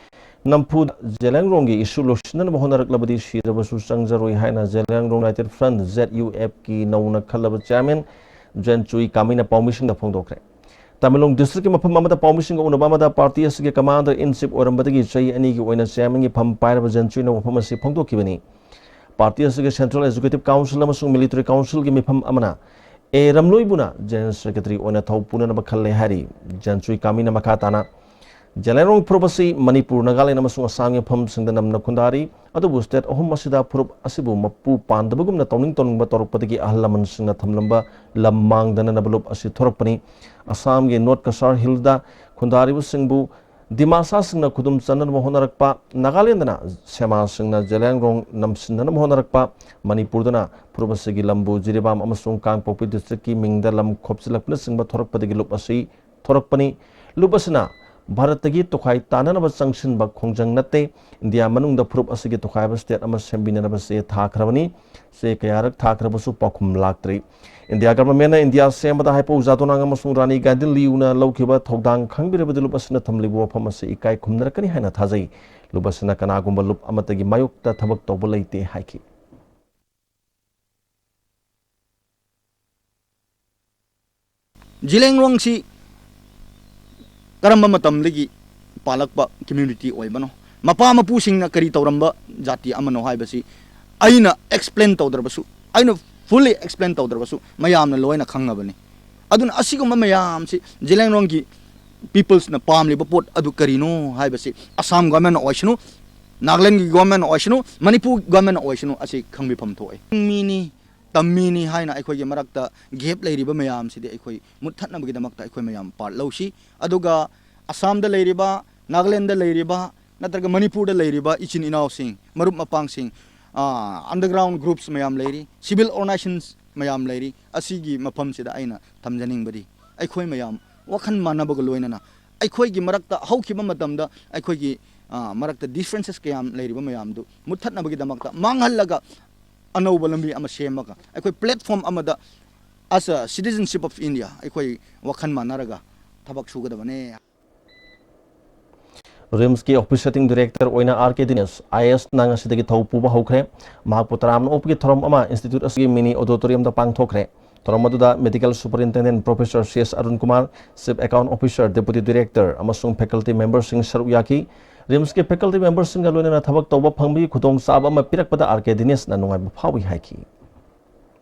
ꯅꯝꯐꯨꯗ ꯖꯦꯂꯤꯌꯥꯡꯔꯣꯡꯒꯤ ꯏꯁꯨ ꯂꯣꯏꯁꯤꯟꯅꯅꯕ ꯍꯣꯠꯅꯔꯛꯂꯕꯗꯤ ꯁꯤꯔꯕꯁꯨ ꯆꯪꯖꯔꯣꯏ ꯍꯥꯏꯅ Zeliangrong United front, Z U ꯑꯦꯐꯀꯤ ꯅꯧꯅ ꯈꯜꯂꯕ ꯆꯤꯌꯥꯔꯃꯦꯟ ꯖꯦꯟꯆꯨꯏ ꯀꯥꯃꯤꯅ ꯄꯥꯎꯃꯤꯁꯤꯡꯗ ꯐꯣꯡꯗꯣꯛꯈ꯭ꯔꯦ꯫ ꯇꯃꯦꯡꯂꯣꯡ ꯗꯤꯁꯇ꯭ꯔꯤꯛꯀꯤ ꯃꯐꯝ ꯑꯃꯗ ꯄꯥꯎꯃꯤꯁꯤꯡꯒ ꯎꯅꯕ ꯑꯃꯗ ꯄꯥꯔꯇꯤ ꯑꯁꯤꯒꯤ ꯀꯃꯥꯟꯗꯔ ꯏꯟ ꯆꯤꯐ ꯑꯣꯏꯔꯝꯕꯗꯒꯤ ꯆꯍꯤ ꯑꯅꯤꯒꯤ ꯑꯣꯏꯅ ꯆꯤꯌꯥꯔꯃꯦꯟꯒꯤ ꯐꯝ ꯄꯥꯏꯔꯕ ꯖꯦꯟꯆꯨꯏꯅ ꯋꯥꯐꯝ ꯑꯁꯤ ꯐꯣꯡꯗꯣꯛꯈꯤꯕꯅꯤ꯫ ꯄꯥꯔꯇꯤ ꯑꯁꯤꯒꯤ ꯁꯦꯟꯇ꯭ꯔꯦꯜ ꯑꯦꯛꯖꯤꯀ꯭ꯌꯨꯇꯤꯚ ꯀꯥꯎꯟꯁꯤꯜ ꯑꯃꯁꯨꯡ ꯃꯤꯂꯤꯇꯔꯤ ꯀꯥꯎꯟꯁꯤꯜꯒꯤ ꯃꯤꯐꯝ ꯑꯃꯅ ꯑꯦ ꯔꯝꯂꯣꯏꯕꯨꯅ ꯖꯦꯅꯔꯦꯜ ꯁꯦꯀ꯭ꯔꯦꯇꯔꯤ ꯑꯣꯏꯅ ꯊꯧ ꯄꯨꯅꯅꯕ ꯈꯜꯂꯦ ꯍꯥꯏꯔꯤ꯫ ꯖꯦꯟꯆꯨꯏ ꯀꯥꯃꯤꯅ ꯃꯈꯥ ꯇꯥꯅ, ꯖꯦꯂꯤꯌꯥꯡꯔꯣꯡ ꯐꯨꯔꯨꯞ ꯑꯁꯤ ꯃꯅꯤꯄꯨꯔ, ꯅꯥꯒꯥꯂꯦꯟ ꯑꯃꯁꯨꯡ ꯑꯁꯥꯝꯒꯤ ꯃꯐꯝꯁꯤꯡꯗ ꯅꯝꯅ ꯈꯨꯟꯗꯥꯔꯤ꯫ ꯑꯗꯨꯕꯨ ꯁ꯭ꯇꯦꯠ ꯑꯍꯨꯝ ꯑꯁꯤꯗ ꯐꯨꯔꯨꯞ ꯑꯁꯤꯕꯨ ꯃꯄꯨ ꯄꯥꯟꯗꯕꯒꯨꯝꯅ ꯇꯧꯅꯤꯡ ꯇꯧꯅꯤꯡꯕ ꯇꯧꯔꯛꯄꯗꯒꯤ ꯑꯍꯜ ꯂꯃꯟꯁꯤꯡꯅ ꯊꯝꯂꯝꯕ ꯂꯝ ꯃꯥꯡꯗꯅꯅꯕ ꯂꯨꯞ ꯑꯁꯤ ꯊꯣꯔꯛꯄꯅꯤ꯫ ꯑꯁꯥꯝꯒꯤ ꯅꯣꯔꯠ ꯀꯁꯥꯔ ꯍꯤꯜꯗ ꯈꯨꯟꯗꯥꯔꯤꯕꯁꯤꯡꯕꯨ ꯗꯤꯃꯥꯁꯥꯁꯤꯡꯅ ꯈꯨꯗꯨꯝ ꯆꯟꯅꯅꯕ ꯍꯣꯠꯅꯔꯛꯄ, ꯅꯥꯒꯥꯂꯦꯟꯗꯅ ꯁꯦꯃꯥꯁꯤꯡꯅ ꯖꯦꯂꯤꯌꯥꯡꯔꯣꯡ ꯅꯝꯁꯤꯟꯅꯅꯕ ꯍꯣꯠꯅꯔꯛꯄ, ꯃꯅꯤꯄꯨꯔꯗꯅ ꯐꯨꯔꯨꯞ ꯑꯁꯤꯒꯤ ꯂꯝꯕꯨ ꯖꯤꯔꯤꯕꯥꯝ ꯑꯃꯁꯨꯡ ꯀꯥꯡꯄꯣꯛꯄꯤ ꯗꯤꯁꯇ꯭ꯔꯤꯛꯀꯤ ꯃꯤꯡꯗ ꯂꯝ ꯈꯣꯞꯆꯤꯜꯂꯛꯄꯅꯆꯤꯡꯕ ꯊꯣꯔꯛꯄꯗꯒꯤ ꯂꯨꯞ ꯑꯁꯤ ꯊꯣꯔꯛꯄꯅꯤ꯫ ꯂꯨꯞ ꯑꯁꯤꯅ ꯚꯥꯔꯠꯇꯒꯤ ꯇꯣꯈꯥꯏ ꯇꯥꯅꯅꯕ ꯆꯪꯁꯤꯟꯕ ꯈꯣꯡꯖꯪ ꯅꯠꯇꯦ꯫ ꯏꯟꯗꯤꯌꯥ ꯃꯅꯨꯡꯗ ꯐꯨꯔꯨꯞ ꯑꯁꯤꯒꯤ ꯇꯣꯈꯥꯏꯕ ꯁ꯭ꯇꯦꯠ ꯑꯃ ꯁꯦꯝꯕꯤꯅꯅꯕ ꯆꯦ ꯊꯥꯈ꯭ꯔꯕꯅꯤ꯫ ꯆꯦ ꯀꯌꯥꯔꯛ ꯊꯥꯈ꯭ꯔꯕꯁꯨ ꯄꯥꯎꯈꯨꯝ ꯂꯥꯛꯇ꯭ꯔꯤ꯫ ꯏꯟꯗꯤꯌꯥ ꯒꯚꯔꯟꯃꯦꯟꯠꯅ ꯏꯟꯗꯤꯌꯥ ꯁꯦꯝꯕꯗ ꯍꯥꯏꯄꯧ ꯖꯥꯗꯣꯅꯥꯡ ꯑꯃꯁꯨꯡ ꯔꯥꯅꯤ ꯒꯥꯏꯗꯤꯟꯂꯤꯌꯨꯅ ꯂꯧꯈꯤꯕ ꯊꯧꯗꯥꯡ ꯈꯪꯕꯤꯔꯕꯗꯤ ꯂꯨꯞ ꯑꯁꯤꯅ ꯊꯝꯂꯤꯕ ꯋꯥꯐꯝ ꯑꯁꯤ ꯏꯀꯥꯏ ꯈꯨꯝꯅꯔꯛꯀꯅꯤ ꯍꯥꯏꯅ ꯊꯥꯖꯩ꯫ ꯂꯨꯞ ꯑꯁꯤꯅ ꯀꯅꯥꯒꯨꯝꯕ ꯂꯨꯞ ꯑꯃꯠꯇꯒꯤ ꯃꯥꯌꯣꯛꯇ ꯊꯕꯛ ꯇꯧꯕ ꯂꯩꯇꯦ ꯍꯥꯏꯈꯤ꯫ ꯖꯤꯂꯦꯡꯔꯣꯡꯁꯤ ꯀꯔꯝꯕ ꯃꯇꯝꯗꯒꯤ ꯄꯥꯜꯂꯛꯄ ꯀꯝꯃ꯭ꯌꯨꯅꯤꯇꯤ ꯑꯣꯏꯕꯅꯣ, ꯃꯄꯥ ꯃꯄꯨꯁꯤꯡꯅ ꯀꯔꯤ ꯇꯧꯔꯝꯕ ꯖꯥꯇꯤ ꯑꯃꯅꯣ ꯍꯥꯏꯕꯁꯤ ꯑꯩꯅ ꯑꯦꯛꯁꯄ꯭ꯂꯦꯟ ꯇꯧꯗ꯭ꯔꯕꯁꯨ, ꯑꯩꯅ ꯐꯨꯜꯂꯤ ꯑꯦꯛꯁꯄ꯭ꯂꯦꯟ ꯇꯧꯗ꯭ꯔꯕꯁꯨ ꯃꯌꯥꯝꯅ ꯂꯣꯏꯅ ꯈꯪꯉꯕꯅꯤ꯫ ꯑꯗꯨꯅ ꯑꯁꯤꯒꯨꯝꯕ ꯃꯌꯥꯝꯁꯤ ꯖꯤꯂꯦꯡꯔꯣꯡꯒꯤ ꯄꯤꯄꯜꯁꯅ ꯄꯥꯝꯂꯤꯕ ꯄꯣꯠ ꯑꯗꯨ ꯀꯔꯤꯅꯣ ꯍꯥꯏꯕꯁꯤ ꯑꯁꯥꯝ ꯒꯣꯔꯃꯦꯟ ꯑꯣꯏꯁꯅꯨ, ꯅꯥꯒꯥꯂꯦꯟꯒꯤ ꯒꯣꯔꯃꯦꯟ ꯑꯣꯏꯁꯅꯨ, ꯃꯅꯤꯄꯨꯔ ꯒꯣꯔꯃꯦꯟ ꯑꯣꯏꯁꯅꯨ, ꯑꯁꯤ ꯈꯪꯕꯤꯐꯝ ꯊꯣꯛꯏ꯫ ꯃꯤꯅꯤ, ꯇꯝꯃꯤꯅꯤ ꯍꯥꯏꯅ ꯑꯩꯈꯣꯏꯒꯤ ꯃꯔꯛꯇ ꯒꯦꯞ ꯂꯩꯔꯤꯕ ꯃꯌꯥꯝꯁꯤꯗꯤ ꯑꯩꯈꯣꯏ ꯃꯨꯠꯊꯠꯅꯕꯒꯤꯗꯃꯛꯇ ꯑꯩꯈꯣꯏ ꯃꯌꯥꯝ ꯄꯥꯔꯠ ꯂꯧꯁꯤ꯫ ꯑꯗꯨꯒ ꯑꯁꯥꯝꯗ ꯂꯩꯔꯤꯕ, ꯅꯥꯒꯥꯂꯦꯟꯗ ꯂꯩꯔꯤꯕ, ꯅꯠꯇ꯭ꯔꯒ ꯃꯅꯤꯄꯨꯔꯗ ꯂꯩꯔꯤꯕ ꯏꯆꯤꯟ ꯏꯅꯥꯎꯁꯤꯡ, ꯃꯔꯨꯞ ꯃꯄꯥꯡꯁꯤꯡ, ꯑꯟꯗꯔꯒ꯭ꯔꯥꯎꯟ ꯒ꯭ꯔꯨꯞꯁ ꯃꯌꯥꯝ ꯂꯩꯔꯤ, ꯁꯤꯚꯤꯜ ꯑꯣꯔꯒꯅꯥꯏꯖꯦꯁꯟꯁ ꯃꯌꯥꯝ ꯂꯩꯔꯤ꯫ ꯑꯁꯤꯒꯤ ꯃꯐꯝꯁꯤꯗ ꯑꯩꯅ ꯊꯝꯖꯅꯤꯡꯕꯗꯤ ꯑꯩꯈꯣꯏ ꯃꯌꯥꯝ ꯋꯥꯈꯜ ꯃꯥꯟꯅꯕꯒ ꯂꯣꯏꯅꯅ ꯑꯩꯈꯣꯏꯒꯤ ꯃꯔꯛꯇ ꯍꯧꯈꯤꯕ ꯃꯇꯝꯗ ꯑꯩꯈꯣꯏꯒꯤ ꯑ, ꯃꯔꯛꯇ differences ꯀꯌꯥꯝ ꯂꯩꯔꯤꯕ ꯃꯌꯥꯝꯗꯨ ꯃꯨꯠꯊꯠꯅꯕꯒꯤꯗꯃꯛꯇ ꯃꯥꯡꯍꯜꯂꯒ ꯑꯅꯧꯕ ꯂꯝꯕꯤ ꯑꯃ ꯁꯦꯝꯃꯒ ꯑꯩꯈꯣꯏ platform ꯑꯃꯗ as a citizenship of India ꯑꯩꯈꯣꯏ ꯋꯥꯈꯜ ꯃꯥꯟꯅꯔꯒ ꯊꯕꯛ ꯁꯨꯒꯗꯕꯅꯦ꯫ ꯔꯤꯝꯁꯀꯤ ꯑꯣꯐꯤꯁ ꯑꯦꯛꯇꯤꯡ ꯗꯤꯔꯦꯛꯇꯔ ꯑꯣꯏꯅ R K Dinesh I A ꯑꯦꯁꯅ ꯉꯁꯤꯗꯒꯤ ꯊꯧ ꯄꯨꯕ ꯍꯧꯈ꯭ꯔꯦ꯫ ꯃꯍꯥꯛꯄꯨ ꯇꯔꯥꯝꯅ ꯑꯣꯛꯄꯒꯤ ꯊꯧꯔꯝ ꯑꯃ ꯏꯟꯁꯇꯤꯇ꯭ꯌꯨꯠ ꯑꯁꯤꯒꯤ ꯃꯤꯅꯤ ꯑꯣꯗꯤꯇꯣꯔꯤꯌꯝꯗ ꯄꯥꯡꯊꯣꯛꯈ꯭ꯔꯦ꯫ ꯊꯧꯔꯝ ꯑꯗꯨꯗ medical superintendent professor C S Arun Kumar, chief account officer, deputy director ꯑꯃꯁꯨꯡ ꯐꯦꯀꯜꯇꯤ ꯃꯦꯝꯕꯔꯁꯤꯡ ꯁꯔꯨꯛ ꯌꯥꯈꯤ꯫ ꯔꯤꯝꯁꯀꯤ ꯐꯦꯀꯜꯇꯤ ꯃꯦꯝꯕꯔꯁꯤꯡꯒ ꯂꯣꯏꯅꯅ ꯊꯕꯛ ꯇꯧꯕ ꯐꯪꯕꯒꯤ ꯈꯨꯗꯣꯡꯆꯥꯕ ꯑꯃ ꯄꯤꯔꯛꯄꯗ ꯑꯥꯔ ꯀꯦ ꯗꯤꯅꯦꯁꯅ ꯅꯨꯡꯉꯥꯏꯕ ꯐꯥꯎꯏ ꯍꯥꯏꯈꯤ꯫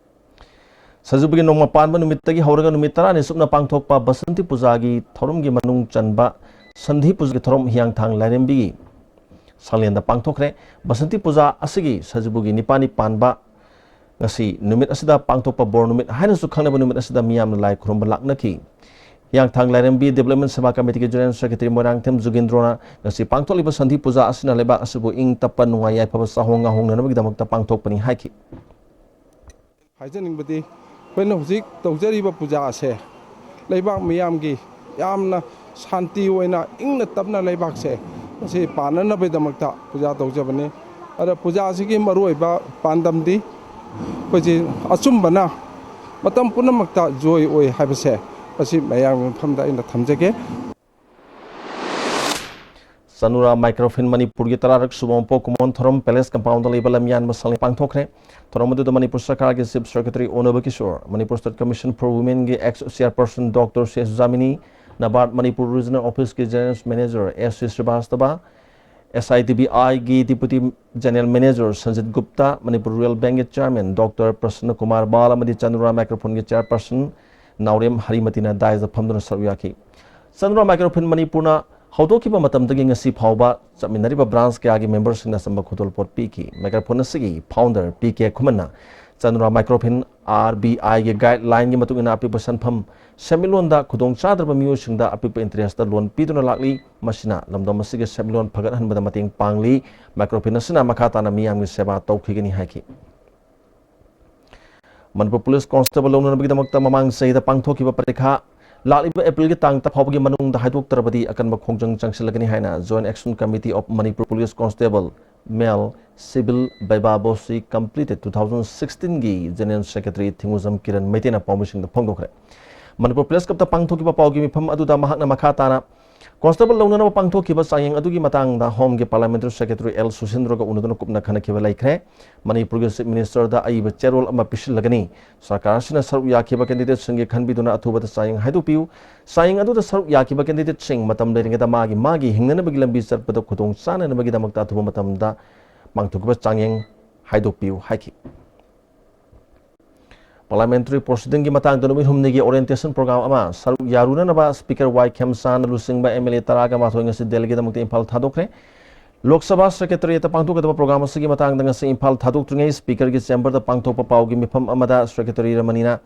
ꯁꯖꯤꯕꯨꯒꯤ ꯅꯣꯡꯃ ꯄꯥꯟꯕ ꯅꯨꯃꯤꯠꯇꯒꯤ ꯍꯧꯔꯒ ꯅꯨꯃꯤꯠ ꯇꯔꯥꯅꯤ ꯆꯨꯞꯅ ꯄꯥꯡꯊꯣꯛꯄ ꯕꯁꯟꯇꯤ ꯄꯨꯖꯥꯒꯤ ꯊꯧꯔꯝꯒꯤ ꯃꯅꯨꯡ ꯆꯟꯕ ꯁꯟꯙꯤ ꯄꯨꯖꯥꯒꯤ ꯊꯧꯔꯝ ꯍꯤꯌꯥꯡꯊꯥꯡ ꯂꯥꯏꯔꯦꯝꯕꯤꯒꯤ ꯁꯪꯂꯦꯟꯗ ꯄꯥꯡꯊꯣꯛꯈ꯭ꯔꯦ꯫ ꯕꯁꯟꯇꯤ ꯄꯨꯖꯥ ꯑꯁꯤꯒꯤ ꯁꯖꯤꯕꯨꯒꯤ ꯅꯤꯄꯥꯜꯅꯤ ꯄꯥꯟꯕ ꯉꯁꯤ ꯅꯨꯃꯤꯠ ꯑꯁꯤꯗ ꯄꯥꯡꯊꯣꯛꯄ ꯕꯣꯔ ꯅꯨꯃꯤꯠ ꯍꯥꯏꯅꯁꯨ ꯈꯪꯅꯕ ꯅꯨꯃꯤꯠ ꯑꯁꯤꯗ ꯃꯤꯌꯥꯝꯅ ꯂꯥꯏ ꯈꯨꯔꯨꯝꯕ ꯂꯥꯛꯅꯈꯤ꯫ ꯍꯤꯌꯥꯡꯊꯥꯡ ꯂꯥꯏꯔꯦꯝꯕꯤ ꯗꯤꯕꯦꯂꯞꯃꯦꯟ ꯁꯦꯕꯥ ꯀꯃꯤꯇꯤꯒꯤ ꯖꯦꯅꯔꯦꯜ ꯁꯦꯀ꯭ꯔꯦꯇꯔꯤ ꯃꯣꯏꯔꯥꯡꯊꯦꯝ ꯖꯨꯒꯦꯟꯗ꯭ꯔꯣꯅ ꯉꯁꯤ ꯄꯥꯡꯊꯣꯛꯂꯤꯕ ꯁꯟꯙꯤ ꯄꯨꯖꯥ ꯑꯁꯤꯅ ꯂꯩꯕꯥꯛ ꯑꯁꯤꯕꯨ ꯏꯪ ꯇꯞꯄ, ꯅꯨꯡꯉꯥꯏ ꯌꯥꯏꯐꯕ ꯆꯥꯍꯣꯡ ꯉꯥꯍꯣꯡꯅꯅꯕꯒꯤꯗꯃꯛꯇ ꯄꯥꯡꯊꯣꯛꯄꯅꯤ ꯍꯥꯏꯈꯤ꯫ ꯍꯥꯏꯖꯅꯤꯡꯕꯗꯤ ꯑꯩꯈꯣꯏꯅ ꯍꯧꯖꯤꯛ ꯇꯧꯖꯔꯤꯕ ꯄꯨꯖꯥ ꯑꯁꯦ ꯂꯩꯕꯥꯛ ꯃꯤꯌꯥꯝꯒꯤ ꯌꯥꯝꯅ ꯁꯥꯟꯇꯤ ꯑꯣꯏꯅ ꯏꯪꯅ ꯇꯞꯅ ꯂꯩꯕꯥꯛꯁꯦ ꯃꯁꯤ ꯄꯥꯟꯅꯅꯕꯒꯤꯗꯃꯛꯇ ꯄꯨꯖꯥ ꯇꯧꯖꯕꯅꯤ꯫ ꯑꯗ ꯄꯨꯖꯥ ꯑꯁꯤꯒꯤ ꯃꯔꯨꯑꯣꯏꯕ ꯄꯥꯟꯗꯝꯗꯤ ꯑꯩꯈꯣꯏꯁꯤ ꯑꯆꯨꯝꯕꯅ ꯃꯇꯝ ꯄꯨꯝꯅꯃꯛꯇ ꯖꯣꯏ ꯑꯣꯏ ꯍꯥꯏꯕꯁꯦ ꯃꯁꯤ ꯃꯌꯥꯝꯒꯤ ꯃꯐꯝꯗ ꯑꯩꯅ ꯊꯝꯖꯒꯦ꯫ ꯆꯅꯨꯔꯥ ꯃꯥꯏꯀ꯭ꯔꯣꯐꯤꯟ ꯃꯅꯤꯄꯨꯔꯒꯤ ꯇꯔꯥꯔꯛ ꯁꯨꯕ ꯃꯄꯣꯛ ꯀꯨꯝꯑꯣꯟ ꯊꯧꯔꯝ ꯄꯦꯂꯦꯁ ꯀꯝꯄꯥꯎꯟꯗ ꯂꯩꯕ ꯂꯝꯌꯥꯟꯕ ꯁꯪꯂꯦꯟ ꯄꯥꯡꯊꯣꯛꯈ꯭ꯔꯦ꯫ ꯊꯧꯔꯝ ꯑꯗꯨꯗ ꯃꯅꯤꯄꯨꯔ ꯁꯔꯀꯥꯔꯒꯤ ꯆꯤꯐ ꯁꯦꯀ꯭ꯔꯦꯇꯔꯤ ꯑꯣꯅꯕ Kishore, Manipur state commission for ꯋꯨꯃꯦꯟꯒꯤ ex chairperson doctor C S Jamini, ꯅꯕꯥꯔꯗ ꯃꯅꯤꯄꯨꯔ ꯔꯤꯖꯅꯦꯜ ꯑꯣꯐꯤꯁꯀꯤ general manager S C Srivastava, S I D B ꯑꯥꯏꯒꯤ deputy general manager Sanjit Gupta, Manipur rural ꯕꯦꯡꯛꯀꯤ ꯆꯤꯌꯔꯃꯦꯟ ꯗꯣꯛꯇꯔ ꯄ꯭ꯔꯁꯟꯅ ꯀꯨꯃꯥꯔ ꯕꯥꯜ ꯑꯃꯗꯤ ꯆꯅꯨꯔꯥ ꯃꯥꯏꯀ꯭ꯔꯣꯐꯤꯟꯒꯤ ꯆꯤꯌꯔꯄꯔꯁꯟ ꯅꯥꯎꯔꯦꯝ ꯍꯔꯤꯃꯇꯤꯅ ꯗꯥꯏꯁꯇ ꯐꯝꯗꯨꯅ ꯁꯔꯨꯛ ꯌꯥꯈꯤ꯫ ꯆꯅꯨꯔꯥ ꯃꯥꯏꯀ꯭ꯔꯣꯐꯤꯟ ꯃꯅꯤꯄꯨꯔꯅ ꯍꯧꯗꯣꯛꯈꯤꯕ ꯃꯇꯝꯗꯒꯤ ꯉꯁꯤ ꯐꯥꯎꯕ ꯆꯠꯃꯤꯟꯅꯔꯤꯕ ꯕ꯭ꯔꯥꯟꯁ ꯀꯌꯥꯒꯤ ꯃꯦꯝꯕꯔꯁꯤꯡꯅ ꯑꯆꯝꯕ ꯈꯨꯗꯣꯜꯄꯣꯠ ꯄꯤꯈꯤ꯫ ꯃꯥꯏꯀ꯭ꯔꯣꯐꯣꯟ ꯑꯁꯤꯒꯤ ꯐꯥꯎꯟꯗꯔ ꯄꯤ ꯀꯦ ꯈꯨꯃꯟꯅ ꯆꯅꯨꯔꯥ ꯃꯥꯏꯀ꯭ꯔꯣꯐꯤꯟ ꯑꯥꯔ ꯕꯤ ꯑꯥꯏꯒꯤ ꯒꯥꯏꯗꯂꯥꯏꯟꯒꯤ ꯃꯇꯨꯡ ꯏꯟꯅ ꯑꯄꯤꯛꯄ ꯁꯦꯟꯐꯝ ꯁꯦꯟꯃꯤꯠꯂꯣꯟꯗ ꯈꯨꯗꯣꯡꯆꯥꯗ꯭ꯔꯕ ꯃꯤꯑꯣꯏꯁꯤꯡꯗ ꯑꯄꯤꯛꯄ ꯏꯟꯇꯔꯦꯁꯇ ꯂꯣꯟ ꯄꯤꯗꯨꯅ ꯂꯥꯛꯂꯤ꯫ ꯃꯁꯤꯅ ꯂꯝꯗꯝ ꯑꯁꯤꯒꯤ ꯁꯦꯟꯃꯤꯠꯂꯣꯟ ꯐꯒꯠꯍꯟꯕꯗ ꯃꯇꯦꯡ ꯄꯥꯡꯂꯤ꯫ ꯃꯥꯏꯀ꯭ꯔꯣꯐꯤꯟ ꯑꯁꯤꯅ ꯃꯈꯥ ꯇꯥꯅ ꯃꯤꯌꯥꯝꯒꯤ ꯁꯦꯕꯥ ꯇꯧꯈꯤꯒꯅꯤ ꯍꯥꯏꯈꯤ꯫ ꯃꯅꯤꯄꯨꯔ ꯄꯨꯂꯤꯁ ꯀꯣꯟꯁꯇꯦꯕꯜ ꯂꯧꯅꯅꯕꯒꯤꯗꯃꯛꯇ ꯃꯃꯥꯡ ꯆꯍꯤꯗ ꯄꯥꯡꯊꯣꯛꯈꯤꯕ ꯄꯔꯤꯈꯥ ꯂꯥꯛꯂꯤꯕ ꯑꯦꯄ꯭ꯔꯤꯜꯒꯤ ꯇꯥꯡ ꯇꯔꯥ ꯐꯥꯎꯕꯒꯤ ꯃꯅꯨꯡꯗ ꯍꯥꯏꯗꯣꯛꯇ꯭ꯔꯕꯗꯤ ꯑꯀꯟꯕ ꯈꯣꯡꯖꯪ ꯆꯪꯁꯤꯜꯂꯒꯅꯤ ꯍꯥꯏꯅ Joint Action Committee of Manipur Police Constable, Male, Civil, Viva Voce Completed two thousand sixteen ꯒꯤ General Secretary ꯊꯤꯡꯉꯨꯖꯝ ꯀꯤꯔꯟ ꯃꯩꯇꯩꯅ ꯄꯥꯎꯃꯤꯁꯤꯡꯗ ꯐꯣꯡꯗꯣꯛꯈ꯭ꯔꯦ꯫ ꯃꯅꯤꯄꯨꯔ ꯄ꯭ꯔꯦꯁ ꯀ꯭ꯂꯕꯇ ꯄꯥꯡꯊꯣꯛꯈꯤꯕ ꯄꯥꯎꯒꯤ ꯃꯤꯐꯝ ꯑꯗꯨꯗ ꯃꯍꯥꯛꯅ ꯃꯈꯥ ꯇꯥꯅ ꯀꯣꯟꯁꯇꯦꯕꯜ ꯂꯧꯅꯅꯕ ꯄꯥꯡꯊꯣꯛꯈꯤꯕ ꯆꯥꯡꯌꯦꯡ ꯑꯗꯨꯒꯤ ꯃꯇꯥꯡꯗ ꯍꯣꯝꯒꯤ ꯄꯥꯔꯂꯤꯌꯥꯃꯦꯟꯇꯔꯤ ꯁꯦꯀ꯭ꯔꯦꯇꯔꯤ ꯑꯦꯜ ꯁꯨꯁꯤꯟꯗ꯭ꯔꯒ ꯎꯅꯗꯨꯅ ꯀꯨꯞꯅ ꯈꯟꯅꯈꯤꯕ ꯂꯩꯈ꯭ꯔꯦ꯫ ꯃꯅꯤꯄꯨꯔꯒꯤ ꯆꯤꯐ ꯃꯤꯅꯤꯁꯇꯔꯗ ꯑꯏꯕ ꯆꯦꯔꯣꯜ ꯑꯃ ꯄꯤꯁꯤꯜꯂꯒꯅꯤ꯫ ꯁꯔꯀꯥꯔ ꯑꯁꯤꯅ ꯁꯔꯨꯛ ꯌꯥꯈꯤꯕ ꯀꯦꯟꯗꯤꯗꯦꯠꯁꯤꯡꯒꯤ ꯈꯟꯕꯤꯗꯨꯅ ꯑꯊꯨꯕꯗ ꯆꯥꯡꯌꯦꯡ ꯍꯥꯏꯗꯣꯛꯄꯤꯌꯨ꯫ ꯆꯥꯡꯌꯦꯡ ꯑꯗꯨꯗ ꯁꯔꯨꯛ ꯌꯥꯈꯤꯕ ꯀꯦꯟꯗꯤꯗꯦꯠꯁꯤꯡ ꯃꯇꯝ ꯂꯩꯔꯤꯉꯩꯗ ꯃꯥꯒꯤ ꯃꯥꯒꯤ ꯍꯤꯡꯅꯅꯕꯒꯤ ꯂꯝꯕꯤ ꯆꯠꯄꯗ ꯈꯨꯗꯣꯡ ꯆꯥꯅꯅꯕꯒꯤꯗꯃꯛꯇ ꯑꯊꯨꯕ ꯃꯇꯝꯗ ꯄꯥꯡꯊꯣꯛꯈꯤꯕ ꯆꯥꯡꯌꯦꯡ ꯍꯥꯏꯗꯣꯛꯄꯤꯌꯨ ꯍꯥꯏꯈꯤ꯫ ꯄꯥꯔꯂꯤꯌꯥꯃꯦꯟꯇꯔꯤ ꯄ꯭ꯔꯣꯁꯤꯗꯤꯡꯒꯤ ꯃꯇꯥꯡꯗ ꯅꯨꯃꯤꯠ ꯍꯨꯝꯅꯤꯒꯤ ꯑꯣꯔꯤꯌꯦꯟꯇꯦꯁꯟ ꯄ꯭ꯔꯣꯒ꯭ꯔꯥꯝ ꯑꯃ ꯁꯔꯨꯛ ꯌꯥꯔꯨꯅꯅꯕ ꯁ꯭ꯄꯤꯀꯔ ꯋꯥꯏ ꯈꯦꯝꯁꯥꯅ ꯂꯨꯆꯤꯡꯕ ꯑꯦꯝ ꯑꯦꯜ ꯑꯦ ꯇꯔꯥꯒ ꯃꯥꯊꯣꯏ ꯉꯁꯤ ꯗꯦꯜꯂꯤꯗꯃꯛꯇ ꯏꯝꯐꯥꯜ ꯊꯥꯗꯣꯛꯈ꯭ꯔꯦ꯫ ꯂꯣꯛ ꯁꯚꯥ ꯁꯦꯀ꯭ꯔꯦꯇꯔꯤꯌꯦꯠꯇ ꯄꯥꯡꯊꯣꯛꯀꯗꯕ ꯄ꯭ꯔꯣꯒ꯭ꯔꯥꯝ ꯑꯁꯤꯒꯤ ꯃꯇꯥꯡꯗ ꯉꯁꯤ ꯏꯝꯐꯥꯜ ꯊꯥꯗꯣꯛꯇ꯭ꯔꯤꯉꯩ ꯁ꯭ꯄꯤꯀꯔꯒꯤ ꯆꯦꯝꯕꯔꯗ ꯄꯥꯡꯊꯣꯛꯄ ꯄꯥꯎꯒꯤ ꯃꯤꯐꯝ ꯑꯃꯗ ꯁꯦꯀ꯭ꯔꯦꯇꯔꯤ ꯔꯃꯅꯤꯅ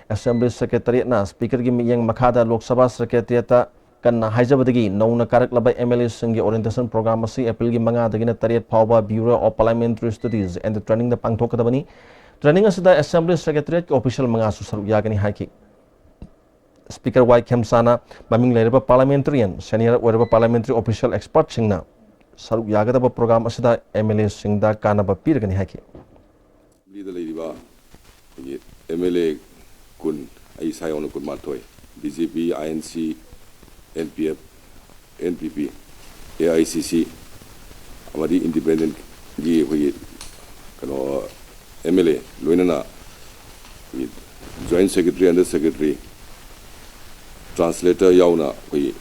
ꯑꯦꯁꯦꯝꯕ꯭ꯂꯤ ꯁꯦꯀ꯭ꯔꯦꯇꯔꯤꯌꯦꯠꯅ ꯁ꯭ꯄꯤꯀꯔꯒꯤ ꯃꯤꯠꯌꯦꯡ ꯃꯈꯥꯗ ꯂꯣꯛ ꯁꯚꯥ ꯁꯦꯀ꯭ꯔꯦꯇꯔꯤꯌꯦꯠꯇ ꯀꯟꯅ ꯍꯥꯏꯖꯕꯗꯒꯤ ꯅꯧꯅ ꯀꯥꯔꯛꯂꯕ ꯑꯦꯝ ꯑꯦꯜ ꯑꯦꯁꯤꯡꯒꯤ ꯑꯣꯔꯤꯌꯦꯟꯇꯦꯁꯟ ꯄ꯭ꯔꯣꯒ꯭ꯔꯥꯝ ꯑꯁꯤ ꯑꯦꯄ꯭ꯔꯤꯜꯒꯤ ꯃꯉꯥꯗꯒꯤꯅ ꯇꯔꯦꯠ ꯐꯥꯎꯕ Bureau of Parliamentary Studies and Trainingꯗ ꯄꯥꯡꯊꯣꯛꯀꯗꯕꯅꯤ꯫ ꯇ꯭ꯔꯦꯅꯤꯡ ꯑꯁꯤꯗ ꯑꯦꯁꯦꯝꯕ꯭ꯂꯤ ꯁꯦꯀ꯭ꯔꯦꯇꯔꯤꯌꯦꯠꯀꯤ ꯑꯣꯐꯤꯁꯤꯌꯦꯜ ꯃꯉꯥꯁꯨ ꯁꯔꯨꯛ ꯌꯥꯒꯅꯤ ꯍꯥꯏꯈꯤ꯫ ꯁ꯭ꯄꯤꯀꯔ ꯋꯥꯏ ꯈꯦꯝꯁꯥꯅ ꯃꯃꯤꯡ ꯂꯩꯔꯕ ꯄꯥꯔꯂꯤꯌꯥꯃꯦꯟꯇꯔꯤꯌꯟ, ꯁꯦꯅꯤꯌꯔ ꯑꯣꯏꯔꯕ ꯄꯥꯔꯂꯤꯌꯥꯃꯦꯟꯇꯔꯤ ꯑꯣꯐꯤꯁꯤꯌꯦꯜ ꯑꯦꯛꯁꯄꯔꯠꯁꯤꯡꯅ ꯁꯔꯨꯛ ꯌꯥꯒꯗꯕ ꯄ꯭ꯔꯣꯒ꯭ꯔꯥꯝ ꯑꯁꯤꯗ ꯑꯦꯝ ꯑꯦꯜ ꯑꯦꯁꯤꯡꯗ ꯀꯥꯟꯅꯕ ꯄꯤꯔꯒꯅꯤ ꯍꯥꯏꯈꯤ꯫ ꯑꯦꯁꯦꯝꯕ꯭ꯂꯤꯗ ꯂꯩꯔꯤꯕ ꯑꯩꯈꯣꯏꯒꯤ ꯑꯦꯝ ꯑꯦꯜ ꯑꯦ ꯀꯨꯟ, ꯑꯩ ꯏꯁꯥ ꯌꯥꯎꯅ ꯀꯨꯟꯃꯥꯊꯣꯏ, B J P, I N C, N P F, N P P, A I C ꯁꯤ ꯑꯃꯗꯤ ꯏꯟꯗꯤꯄꯦꯟꯗꯦꯟꯠꯀꯤ ꯑꯩꯈꯣꯏꯒꯤ ꯀꯩꯅꯣ ꯑꯦꯝ ꯑꯦꯜ ꯑꯦ, ꯂꯣꯏꯅꯅ ꯑꯩꯈꯣꯏꯒꯤ joint secretary, under secretary, translator ꯌꯥꯎꯅ ꯑꯩꯈꯣꯏꯒꯤ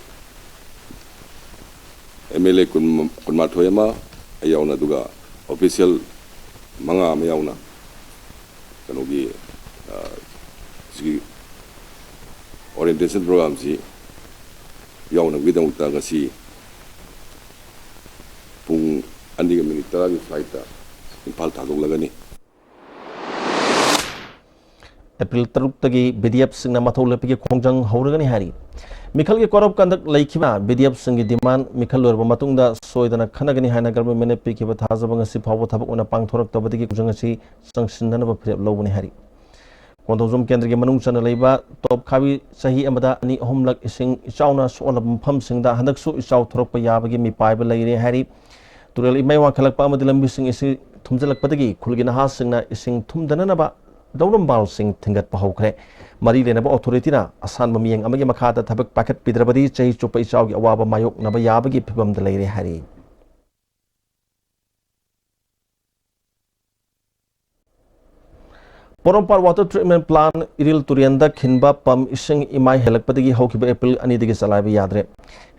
ꯑꯦꯝ ꯑꯦꯜ ꯑꯦ ꯀꯨꯟ, ꯀꯨꯟꯃꯥꯊꯣꯏ ꯑꯃ ꯑꯩ ꯌꯥꯎꯅ, ꯑꯗꯨꯒ ꯑꯣꯐꯤꯁꯤꯌꯦꯜ ꯃꯉꯥ ꯑꯃ ꯌꯥꯎꯅ ꯀꯩꯅꯣꯒꯤ, ꯑ, ꯁꯤꯒꯤ ꯑꯣꯔꯤꯌꯦꯟꯇꯦꯁꯟ ꯄ꯭ꯔꯣꯒ꯭ꯔꯥꯝꯁꯤ ꯌꯥꯎꯅꯕꯒꯤꯗꯃꯛꯇ ꯉꯁꯤ ꯄꯨꯡ ꯑꯅꯤꯒ ꯃꯤꯅꯤꯠ ꯇꯔꯥꯒꯤ ꯐ꯭ꯂꯥꯏꯠꯇ ꯏꯝꯐꯥꯜ ꯊꯥꯗꯣꯛꯂꯒꯅꯤ꯫ ꯑꯦꯄ꯭ꯔꯤꯜ ꯇꯔꯨꯛꯇꯒꯤ ꯕꯤ ꯗꯤ ꯑꯦꯐꯁꯤꯡꯅ ꯃꯊꯧ ꯂꯦꯞꯄꯒꯤ ꯈꯣꯡꯖꯪ ꯍꯧꯔꯒꯅꯤ ꯍꯥꯏꯔꯤ꯫ ꯃꯤꯈꯜꯒꯤ code of conduct ꯂꯩꯈꯤꯕ ꯕꯤ ꯗꯤ ꯑꯦꯐꯁꯤꯡꯒꯤ ꯗꯤꯃꯥꯟ ꯃꯤꯈꯜ ꯂꯣꯏꯔꯕ ꯃꯇꯨꯡꯗ ꯁꯣꯏꯗꯅ ꯈꯟꯅꯒꯅꯤ ꯍꯥꯏꯅ ꯒꯚꯔꯟꯃꯦꯟꯠꯅ ꯄꯤꯈꯤꯕ ꯊꯥꯖꯕ ꯉꯁꯤ ꯐꯥꯎꯕ ꯊꯕꯛ ꯑꯣꯏꯅ ꯄꯥꯡꯊꯣꯔꯛꯇꯕꯗꯒꯤ ꯈꯣꯡꯖꯪ ꯑꯁꯤ ꯆꯪꯁꯤꯟꯅꯅꯕ ꯐꯤꯔꯦꯞ ꯂꯧꯕꯅꯤ ꯍꯥꯏꯔꯤ꯫ ꯀꯣꯟꯊꯧꯖꯝ ꯀꯦꯟꯗ꯭ꯔꯒꯤ ꯃꯅꯨꯡ ꯆꯟꯅ ꯂꯩꯕ ꯇꯣꯞꯈꯥꯕꯤ ꯆꯍꯤ ꯑꯃꯗ ꯑꯅꯤ ꯑꯍꯨꯝꯂꯛ ꯏꯁꯤꯡ ꯏꯆꯥꯎꯅ ꯁꯣꯛꯍꯜꯂꯕ ꯃꯐꯝꯁꯤꯡꯗ ꯍꯟꯗꯛꯁꯨ ꯏꯆꯥꯎ ꯊꯣꯔꯛꯄ ꯌꯥꯕꯒꯤ ꯃꯤꯄꯥꯏꯕ ꯂꯩꯔꯦ ꯍꯥꯏꯔꯤ꯫ ꯇꯨꯔꯦꯜ ꯏꯃꯩ ꯋꯥꯡꯈꯠꯂꯛꯄ ꯑꯃꯗꯤ ꯂꯝꯕꯤꯁꯤꯡ ꯏꯁꯤꯡ ꯊꯨꯝꯖꯤꯜꯂꯛꯄꯗꯒꯤ ꯈꯨꯜꯒꯤ ꯅꯍꯥꯁꯤꯡꯅ ꯏꯁꯤꯡ ꯊꯨꯝꯗꯅꯅꯕ ꯂꯧꯔꯝꯕꯥꯜꯁꯤꯡ ꯊꯤꯡꯒꯠꯄ ꯍꯧꯈ꯭ꯔꯦ꯫ ꯃꯔꯤ ꯂꯩꯅꯕ ꯑꯣꯊꯣꯔꯤꯇꯤꯅ ꯑꯁꯥꯟꯕ ꯃꯤꯠꯌꯦꯡ ꯑꯃꯒꯤ ꯃꯈꯥꯗ ꯊꯕꯛ ꯄꯥꯏꯈꯠꯄꯤꯗ꯭ꯔꯕꯗꯤ ꯆꯍꯤ ꯆꯨꯞꯄ ꯏꯆꯥꯎꯒꯤ ꯑꯋꯥꯕ ꯃꯥꯌꯣꯛꯅꯕ ꯌꯥꯕꯒꯤ ꯐꯤꯕꯝꯗ ꯂꯩꯔꯦ ꯍꯥꯏꯔꯤ꯫ ꯄꯣꯔꯣꯝꯄꯥꯠ ꯋꯥꯇꯔ ꯇ꯭ꯔꯤꯠꯃꯦꯟ ꯄ꯭ꯂꯥꯟ ꯏꯔꯤꯜ ꯇꯨꯔꯦꯟꯗ ꯈꯤꯟꯕ ꯄꯝ ꯏꯁꯤꯡ ꯏꯃꯥꯏ ꯍꯦꯜꯂꯛꯄꯗꯒꯤ ꯍꯧꯈꯤꯕ ꯑꯦꯄ꯭ꯔꯤꯜ ꯑꯅꯤꯗꯒꯤ ꯆꯂꯥꯏꯕ ꯌꯥꯗ꯭ꯔꯦ꯫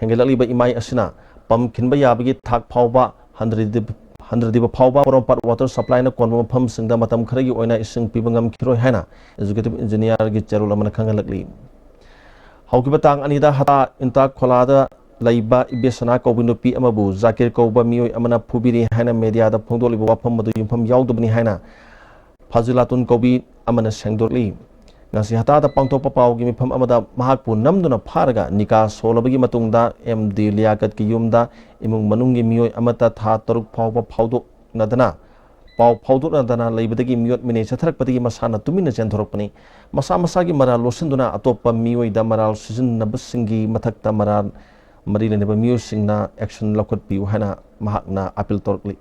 ꯍꯦꯟꯒꯠꯂꯛꯂꯤꯕ ꯏꯃꯥꯏ ꯑꯁꯤꯅ ꯄꯝ ꯈꯤꯟꯕ ꯌꯥꯕꯒꯤ ꯊꯥꯛ ꯐꯥꯎꯕ ꯍꯟꯊꯔꯗꯤ-, ꯍꯟꯊꯔꯗꯤꯕ ꯐꯥꯎꯕ ꯄꯣꯔꯣꯝꯄꯥꯠ ꯋꯥꯇꯔ ꯁꯄ꯭ꯂꯥꯏꯅ ꯀꯣꯟꯕ ꯃꯐꯝꯁꯤꯡꯗ ꯃꯇꯝ ꯈꯔꯒꯤ ꯑꯣꯏꯅ ꯏꯁꯤꯡ ꯄꯤꯕ ꯉꯝꯈꯤꯔꯣꯏ ꯍꯥꯏꯅ ꯑꯦꯛꯖꯤꯀ꯭ꯌꯨꯇꯤꯚ ꯏꯟꯖꯤꯅꯤꯌꯥꯔꯒꯤ ꯆꯦꯔꯣꯜ ꯑꯃꯅ ꯈꯪꯍꯜꯂꯛꯂꯤ꯫ ꯍꯧꯈꯤꯕ ꯇꯥꯡ ꯑꯅꯤꯗ ꯍꯇꯥ ꯏꯟꯇꯥ ꯈꯣꯂꯥꯗ ꯂꯩꯕ ꯏꯕꯦꯁꯅꯥ ꯀꯧꯕ ꯅꯨꯄꯤ ꯑꯃꯕꯨ ꯖꯥꯀꯤꯔ ꯀꯧꯕ ꯃꯤꯑꯣꯏ ꯑꯃꯅ ꯐꯨꯕꯤꯔꯤ ꯍꯥꯏꯅ ꯃꯦꯗꯤꯌꯥꯗ ꯐꯣꯡꯗꯣꯛꯂꯤꯕ ꯋꯥꯐꯝ ꯑꯗꯨ ꯌꯨꯝꯐꯝ ꯌꯥꯎꯗꯕꯅꯤ ꯍꯥꯏꯅ ꯐꯥꯖꯤꯂꯥꯇꯨꯟ ꯀꯧꯕꯤ ꯑꯃꯅ ꯁꯦꯡꯗꯣꯛꯂꯤ꯫ ꯉꯁꯤ ꯍꯇꯥꯗ ꯄꯥꯡꯊꯣꯛꯄ ꯄꯥꯎꯒꯤ ꯃꯤꯐꯝ ꯑꯃꯗ ꯃꯍꯥꯛꯄꯨ ꯅꯝꯗꯨꯅ ꯐꯥꯔꯒ ꯅꯤꯀꯥ ꯁꯣꯜꯂꯕꯒꯤ ꯃꯇꯨꯡꯗ ꯑꯦꯝ ꯗꯤ ꯂꯤꯌꯥꯀꯠꯀꯤ ꯌꯨꯝꯗ ꯏꯃꯨꯡ ꯃꯅꯨꯡꯒꯤ ꯃꯤꯑꯣꯏ ꯑꯃꯠꯇ ꯊꯥ ꯇꯔꯨꯛ ꯐꯥꯎꯕ ꯐꯥꯎꯗꯣꯛꯅꯗꯅ, ꯄꯥꯎ ꯐꯥꯎꯗꯣꯛꯅꯗꯅ ꯂꯩꯕꯗꯒꯤ ꯃꯤꯑꯣꯠ ꯃꯤꯅꯩ ꯆꯠꯊꯔꯛꯄꯗꯒꯤ ꯃꯁꯥꯅ ꯇꯨꯃꯤꯟꯅ ꯆꯦꯟꯊꯣꯔꯛꯄꯅꯤ꯫ ꯃꯁꯥ ꯃꯁꯥꯒꯤ ꯃꯔꯥꯜ ꯂꯣꯠꯁꯤꯟꯗꯨꯅ ꯑꯇꯣꯞꯄ ꯃꯤꯑꯣꯏꯗ ꯃꯔꯥꯜ ꯁꯤꯖꯤꯟꯅꯕꯁꯤꯡꯒꯤ ꯃꯊꯛꯇ ꯃꯔꯥꯜ ꯃꯔꯤ ꯂꯩꯅꯕ ꯃꯤꯑꯣꯏꯁꯤꯡꯅ action ꯂꯧꯈꯠꯄꯤꯌꯨ ꯍꯥꯏꯅ ꯃꯍꯥꯛꯅ appeal ꯇꯧꯔꯛꯂꯤ꯫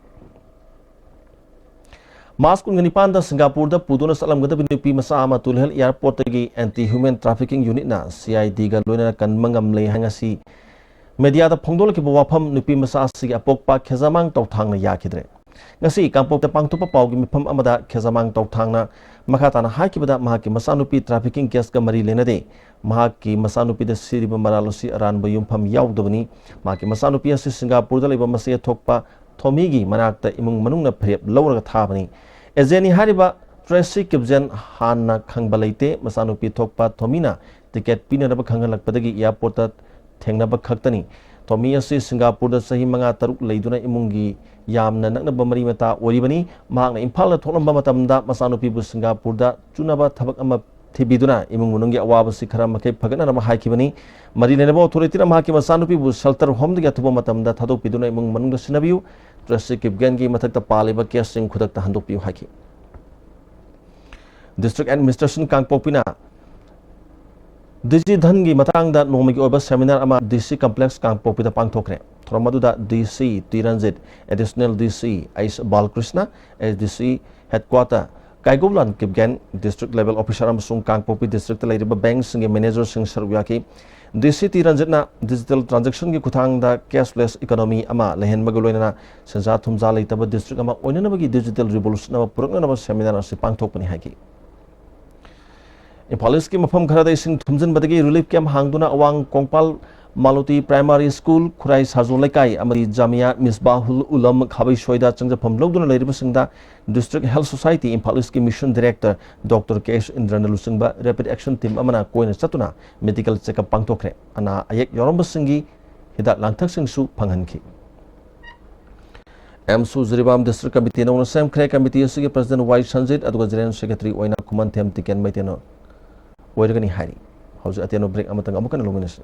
ꯃꯥꯔꯆ ꯀꯨꯟꯒ ꯅꯤꯄꯥꯟꯗ ꯁꯤꯡꯒꯥꯄꯨꯔꯗ ꯄꯨꯗꯨꯅ ꯆꯠꯂꯝꯒꯗꯕ ꯅꯨꯄꯤ ꯃꯆꯥ ꯑꯃ ꯇꯨꯂꯤꯍꯜ airport ꯇꯒꯤ anti human trafficking unit ꯅ C I D ꯒ ꯂꯣꯏꯅꯅ ꯀꯟꯕ ꯉꯝꯂꯦ ꯍꯥꯏ ꯉꯁꯤ ꯃꯦꯗꯤꯌꯥꯗ ꯐꯣꯡꯗꯣꯛꯂꯛꯈꯤꯕ ꯋꯥꯐꯝ ꯅꯨꯄꯤ ꯃꯆꯥ ꯑꯁꯤꯒꯤ ꯑꯄꯣꯛꯄ ꯈꯦꯖꯥꯃꯥꯡ ꯇꯧꯊꯥꯡꯅ ꯌꯥꯈꯤꯗ꯭ꯔꯦ꯫ ꯉꯁꯤ ꯀꯥꯡꯄꯣꯛꯇ ꯄꯥꯡꯊꯣꯛꯄ ꯄꯥꯎꯒꯤ ꯃꯤꯐꯝ ꯑꯃꯗ ꯈꯦꯖꯥꯃꯥꯡ ꯇꯧꯊꯥꯡꯅ ꯃꯈꯥ ꯇꯥꯅ ꯍꯥꯏꯈꯤꯕꯗ, ꯃꯍꯥꯛꯀꯤ ꯃꯆꯥꯅꯨꯄꯤ trafficking case ꯀ ꯃꯔꯤ ꯂꯩꯅꯗꯦ꯫ ꯃꯍꯥꯛꯀꯤ ꯃꯆꯥꯅꯨꯄꯤꯗ ꯁꯤꯔꯤꯕ ꯃꯔꯥꯜ ꯑꯁꯤ ꯑꯔꯥꯟꯕ ꯌꯨꯝꯐꯝ ꯌꯥꯎꯗꯕꯅꯤ꯫ ꯃꯍꯥꯛꯀꯤ ꯃꯆꯥꯅꯨꯄꯤ ꯑꯁꯤ ꯁꯤꯡꯒꯥꯄꯨꯔꯗ ꯂꯩꯕ ꯃꯆꯦ ꯊꯣꯛꯄ ꯊꯣꯃꯤꯒꯤ ꯃꯅꯥꯛꯇ ꯏꯃꯨꯡ ꯃꯅꯨꯡꯅ ꯐꯤꯔꯦꯞ ꯂꯧꯔꯒ ꯊꯥꯕꯅꯤ꯫ ꯑꯦꯖꯦꯟꯅꯤ ꯍꯥꯏꯔꯤꯕ ꯇ꯭ꯔꯦꯁꯤ ꯀꯤꯞꯖꯦꯟ ꯍꯥꯟꯅ ꯈꯪꯕ ꯂꯩꯇꯦ꯫ ꯃꯆꯥꯅꯨꯄꯤ ꯊꯣꯛꯄ ꯊꯣꯃꯤꯅ ticket ꯄꯤꯅꯅꯕ ꯈꯪꯍꯜꯂꯛꯄꯗꯒꯤ airport ꯇ ꯊꯦꯡꯅꯕ ꯈꯛꯇꯅꯤ꯫ ꯊꯣꯃꯤ ꯑꯁꯤ ꯁꯤꯡꯒꯥꯄꯨꯔꯗ ꯆꯍꯤ ꯃꯉꯥ ꯇꯔꯨꯛ ꯂꯩꯗꯨꯅ ꯏꯃꯨꯡꯒꯤ ꯌꯥꯝꯅ ꯅꯛꯅꯕ ꯃꯔꯤ ꯃꯇꯥ ꯑꯣꯏꯔꯤꯕꯅꯤ꯫ ꯃꯍꯥꯛꯅ ꯏꯝꯐꯥꯜꯗ ꯊꯣꯛꯂꯝꯕ ꯃꯇꯝꯗ ꯃꯆꯥꯅꯨꯄꯤꯕꯨ ꯁꯤꯡꯒꯥꯄꯨꯔꯗ ꯆꯨꯅꯕ ꯊꯕꯛ ꯑꯃ ꯊꯤꯕꯤꯗꯨꯅ ꯏꯃꯨꯡ ꯃꯅꯨꯡꯒꯤ ꯑꯋꯥꯕꯁꯤ ꯈꯔ ꯃꯈꯩ ꯐꯒꯠꯅꯅꯕ ꯍꯥꯏꯈꯤꯕꯅꯤ꯫ ꯃꯔꯤ ꯂꯩꯅꯕ ꯑꯣꯊꯣꯔꯤꯇꯤꯅ ꯃꯍꯥꯛꯀꯤ ꯃꯆꯥꯅꯨꯄꯤꯕꯨ shelter home ꯗꯒꯤ ꯑꯊꯨꯕ ꯃꯇꯝꯗ ꯊꯥꯗꯣꯛꯄꯤꯗꯨꯅ ꯏꯃꯨꯡ ꯃꯅꯨꯡꯗ ꯁꯤꯟꯅꯕꯤꯌꯨ꯫ ꯇ꯭ꯔꯦꯁꯤ ꯀꯤꯞꯒꯦꯟꯒꯤ ꯃꯊꯛꯇ ꯄꯥꯜꯂꯤꯕ case ꯁꯤꯡ ꯈꯨꯗꯛꯇ ꯍꯟꯗꯣꯛꯄꯤꯌꯨ ꯍꯥꯏꯈꯤ꯫ District Administration ꯀꯥꯡꯄꯣꯛꯄꯤꯅ ꯗꯤꯖꯤ ꯙꯟꯒꯤ ꯃꯇꯥꯡꯗ ꯅꯣꯡꯃꯒꯤ ꯑꯣꯏꯕ seminar ꯑꯃ ꯗꯤ ꯁꯤ complex ꯀꯥꯡꯄꯣꯛꯄꯤꯗ ꯄꯥꯡꯊꯣꯛꯈ꯭ꯔꯦ꯫ ꯊꯧꯔꯝ ꯑꯗꯨꯗ D C T Ranjit, Additional D C H ꯕꯥꯂꯀ꯭ꯔꯤꯁꯅ, A D C headquarter ꯀꯥꯏꯒꯧꯂꯥꯟ Kipgen, district level officer ꯑꯃꯁꯨꯡ ꯀꯥꯡꯄꯣꯛꯄꯤ districtꯇ ꯂꯩꯔꯤꯕ bankꯁꯤꯡꯒꯤ managerꯁꯤꯡ ꯁꯔꯨꯛ ꯌꯥꯈꯤ꯫ ꯗꯤ ꯁꯤ ꯇꯤ ꯔꯟꯖꯤꯠꯅ digital transactionꯒꯤ ꯈꯨꯠꯊꯥꯡꯗ cashless economy ꯑꯃ ꯂꯩꯍꯟꯕꯒ ꯂꯣꯏꯅꯅ ꯁꯦꯟꯖꯥ ꯊꯨꯝꯖꯥ ꯂꯩꯇꯕ district ꯑꯃ ꯑꯣꯏꯅꯅꯕꯒꯤ digital revolution ꯑꯃ ꯄꯨꯔꯛꯅꯅꯕ seminar ꯑꯁꯤ ꯄꯥꯡꯊꯣꯛꯄꯅꯤ ꯍꯥꯏꯈꯤ꯫ ꯏꯝꯐꯥꯜ ꯏꯁꯀꯤ ꯃꯐꯝ ꯈꯔꯗ ꯏꯁꯤꯡ ꯊꯨꯝꯖꯤꯟꯕꯗꯒꯤ relief camp ꯍꯥꯡꯗꯨꯅ ꯑꯋꯥꯡ ꯀꯣꯡꯄꯥꯜ ꯃꯥꯂꯣꯇꯤ Primary School, ꯈꯨꯔꯥꯏ ꯁꯥꯖꯣ ꯂꯩꯀꯥꯏ ꯑꯃꯗꯤ ꯖꯥꯃꯤꯌꯥ ꯃꯤꯁꯕꯥꯍꯨꯜ ꯎꯂꯝ ꯈꯥꯕꯩꯁꯣꯏꯗ ꯆꯪꯖꯐꯝ ꯂꯧꯗꯨꯅ ꯂꯩꯔꯤꯕꯁꯤꯡꯗ District Health Society ꯏꯝꯐꯥꯜ ꯏꯁꯀꯤ mission director Doctor ꯀꯦ ꯑꯦꯁ ꯏꯟꯗ꯭ꯔꯅ ꯂꯨꯆꯤꯡꯕ rapid action team ꯑꯃꯅ ꯀꯣꯏꯅ ꯆꯠꯇꯨꯅ medical checkup ꯄꯥꯡꯊꯣꯛꯈ꯭ꯔꯦ꯫ ꯑꯅꯥ ꯑꯌꯦꯛ ꯌꯥꯎꯔꯝꯕꯁꯤꯡꯒꯤ ꯍꯤꯗꯥꯛ ꯂꯥꯡꯊꯛꯁꯤꯡꯁꯨ ꯐꯪꯍꯟꯈꯤ꯫ ꯑꯦꯝꯁꯨ ꯖꯤꯔꯤꯕꯥꯝ District Committee ꯅꯧꯅ ꯁꯦꯝꯈ꯭ꯔꯦ꯫ Committee ꯑꯁꯤꯒꯤ President ꯋꯥꯏ ꯁꯟꯖꯤꯠ ꯑꯗꯨꯒ General Secretary ꯑꯣꯏꯅ ꯈꯨꯃꯟꯊꯦꯝ ꯇꯤꯀꯦꯟ ꯃꯩꯇꯩꯅ ꯑꯣꯏꯔꯒꯅꯤ ꯍꯥꯏꯔꯤ꯫ ꯍꯧꯖꯤꯛ ꯑꯇꯦꯟꯕ break ꯑꯃꯇꯪ ꯑꯃꯨꯛ ꯍꯟꯅ ꯂꯧꯃꯤꯟꯅꯁꯤ꯫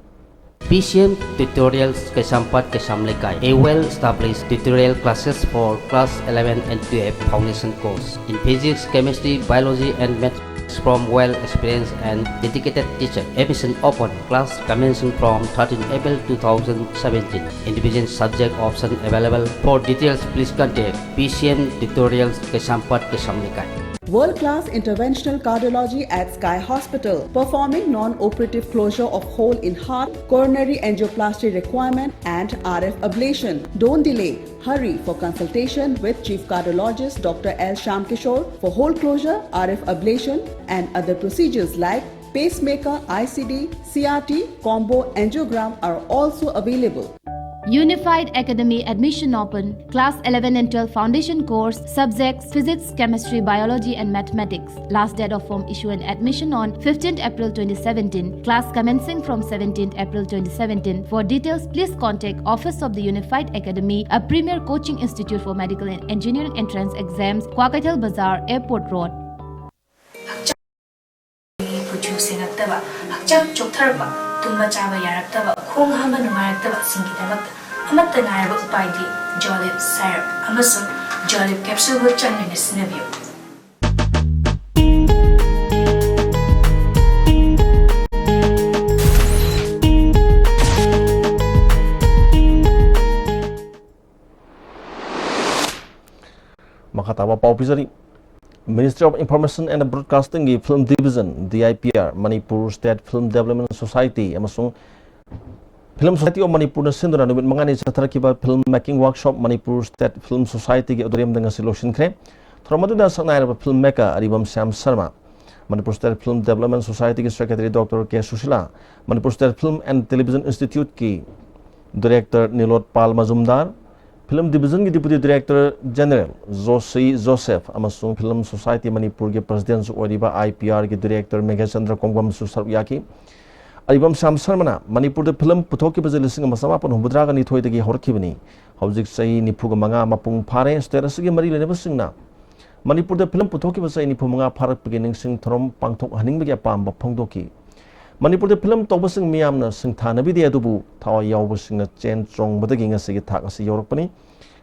P C M Tutorials Kaishampat Kaisham Lekai, a well-established tutorial classes for class eleven and twelve foundation course in physics, chemistry, biology and maths from well-experienced and dedicated teacher. Admission open. Class commencing from thirteen April two thousand seventeen. Individual subject option available. For details, please contact P C M Tutorials Kaishampat Kaisham Lekai. World-class interventional cardiology at Sky Hospital, performing non-operative closure of hole in heart, coronary angioplasty requirement, and R F ablation. Don't delay. Hurry for consultation with Chief Cardiologist Doctor L Shyamkishore for hole closure, R F ablation, and other procedures like pacemaker, I C D, C R T, combo angiogram are also available. Unified Academy admission open. Class eleven and twelve foundation course, subjects physics, chemistry, biology and mathematics. Last date of form issue and admission on fifteenth April twenty seventeen. Class commencing from seventeenth April twenty seventeen. For details, please contact Office of the Unified Academy, a premier coaching institute for medical and engineering entrance exams, Kwakeithel Bazar, Airport Road. ꯍꯛꯆꯥꯡ ꯀꯨꯆꯨ ꯁꯦꯡꯉꯛꯇꯕ, ꯍꯛꯆꯥꯡ ꯆꯣꯛꯊꯔꯛꯄ, ꯇꯨꯝꯕ ꯆꯥꯕ ꯌꯥꯔꯛꯇꯕ, ꯈꯣꯡ ꯍꯥꯝꯕ ꯅꯨꯡꯉꯥꯏꯔꯛꯇꯕꯁꯤꯡꯒꯤꯗꯃꯛꯇ ꯑꯃꯠꯇ ꯉꯥꯏꯔꯕ ꯎꯄꯥꯏꯗꯤ Jolib syrup ꯑꯃꯁꯨꯡ Jolib capsule ꯕꯨ ꯆꯥꯡ ꯅꯥꯏꯅ ꯁꯤꯖꯤꯟꯅꯕꯤꯌꯨ꯫ ꯃꯈꯥ ꯇꯥꯕ ꯄꯥꯎ ꯄꯤꯖꯔꯤ꯫ Ministry of Information and Broadcasting ꯒꯤ Film Division, D I P R, Manipur State Film Development Society ꯑꯃꯁꯨꯡ Film Society of Manipur ꯅ ꯁꯤꯟꯗꯨꯅ ꯅꯨꯃꯤꯠ ꯃꯉꯥꯅꯤ ꯆꯠꯊꯔꯛꯈꯤꯕ Film Making Workshop Manipur State Film Society ꯒꯤ auditorium ꯗ ꯉꯁꯤ ꯂꯣꯏꯁꯤꯟꯈ꯭ꯔꯦ꯫ ꯊꯧꯔꯝ ꯑꯗꯨꯗ ꯁꯛꯅꯥꯏꯔꯕ film maker Aribam Syam Sharma, Manipur State Film Development Society ꯒꯤ Secretary Doctor K Sushila, Manipur State Film and Television Institute ꯀꯤ Director Nilotpal Majumdar, Film Division ꯒꯤ Deputy Director General Josy Joseph ꯑꯃꯁꯨꯡ Film Society ꯃꯅꯤꯄꯨꯔꯒꯤ President ꯁꯨ ꯑꯣꯏꯔꯤꯕ I P R ꯒꯤ Director ꯃꯦꯘꯆꯟꯗ꯭ꯔ ꯀꯣꯡꯕꯝꯁꯨ ꯁꯔꯨꯛ ꯌꯥꯈꯤ꯫ ꯑꯔꯤꯕꯝ ꯁ꯭ꯌꯥꯝ ꯁꯔꯃꯅ ꯃꯅꯤꯄꯨꯔꯗ film ꯄꯨꯊꯣꯛꯈꯤꯕꯁꯦ ꯂꯤꯁꯤꯡ ꯑꯃ ꯆꯃꯥꯄꯟ ꯍꯨꯝꯐꯨꯇꯔꯥꯒ ꯅꯤꯊꯣꯏꯗꯒꯤ ꯍꯧꯔꯛꯈꯤꯕꯅꯤ꯫ ꯍꯧꯖꯤꯛ ꯆꯍꯤ ꯅꯤꯐꯨꯒ ꯃꯉꯥ ꯃꯄꯨꯡ ꯐꯥꯔꯦ꯫ State ꯑꯁꯤꯒꯤ ꯃꯔꯤ ꯂꯩꯅꯕꯁꯤꯡꯅ ꯃꯅꯤꯄꯨꯔꯗ film ꯄꯨꯊꯣꯛꯈꯤꯕ ꯆꯍꯤ ꯅꯤꯐꯨ ꯃꯉꯥ ꯐꯥꯔꯛꯄꯒꯤ ꯅꯤꯡꯁꯤꯡ ꯊꯧꯔꯝ ꯄꯥꯡꯊꯣꯛꯍꯟꯅꯤꯡꯕꯒꯤ ꯑꯄꯥꯝꯕ ꯐꯣꯡꯗꯣꯛꯈꯤ꯫ ꯃꯅꯤꯄꯨꯔꯗ film ꯇꯧꯕꯁꯤꯡ ꯃꯤꯌꯥꯝꯅ ꯁꯤꯡꯊꯥꯅꯕꯤꯗꯦ, ꯑꯗꯨꯕꯨ ꯊꯋꯥꯏ ꯌꯥꯎꯕꯁꯤꯡꯅ ꯆꯦꯟ ꯆꯣꯡꯕꯗꯒꯤ ꯉꯁꯤꯒꯤ ꯊꯥꯛ ꯑꯁꯤ ꯌꯧꯔꯛꯄꯅꯤ꯫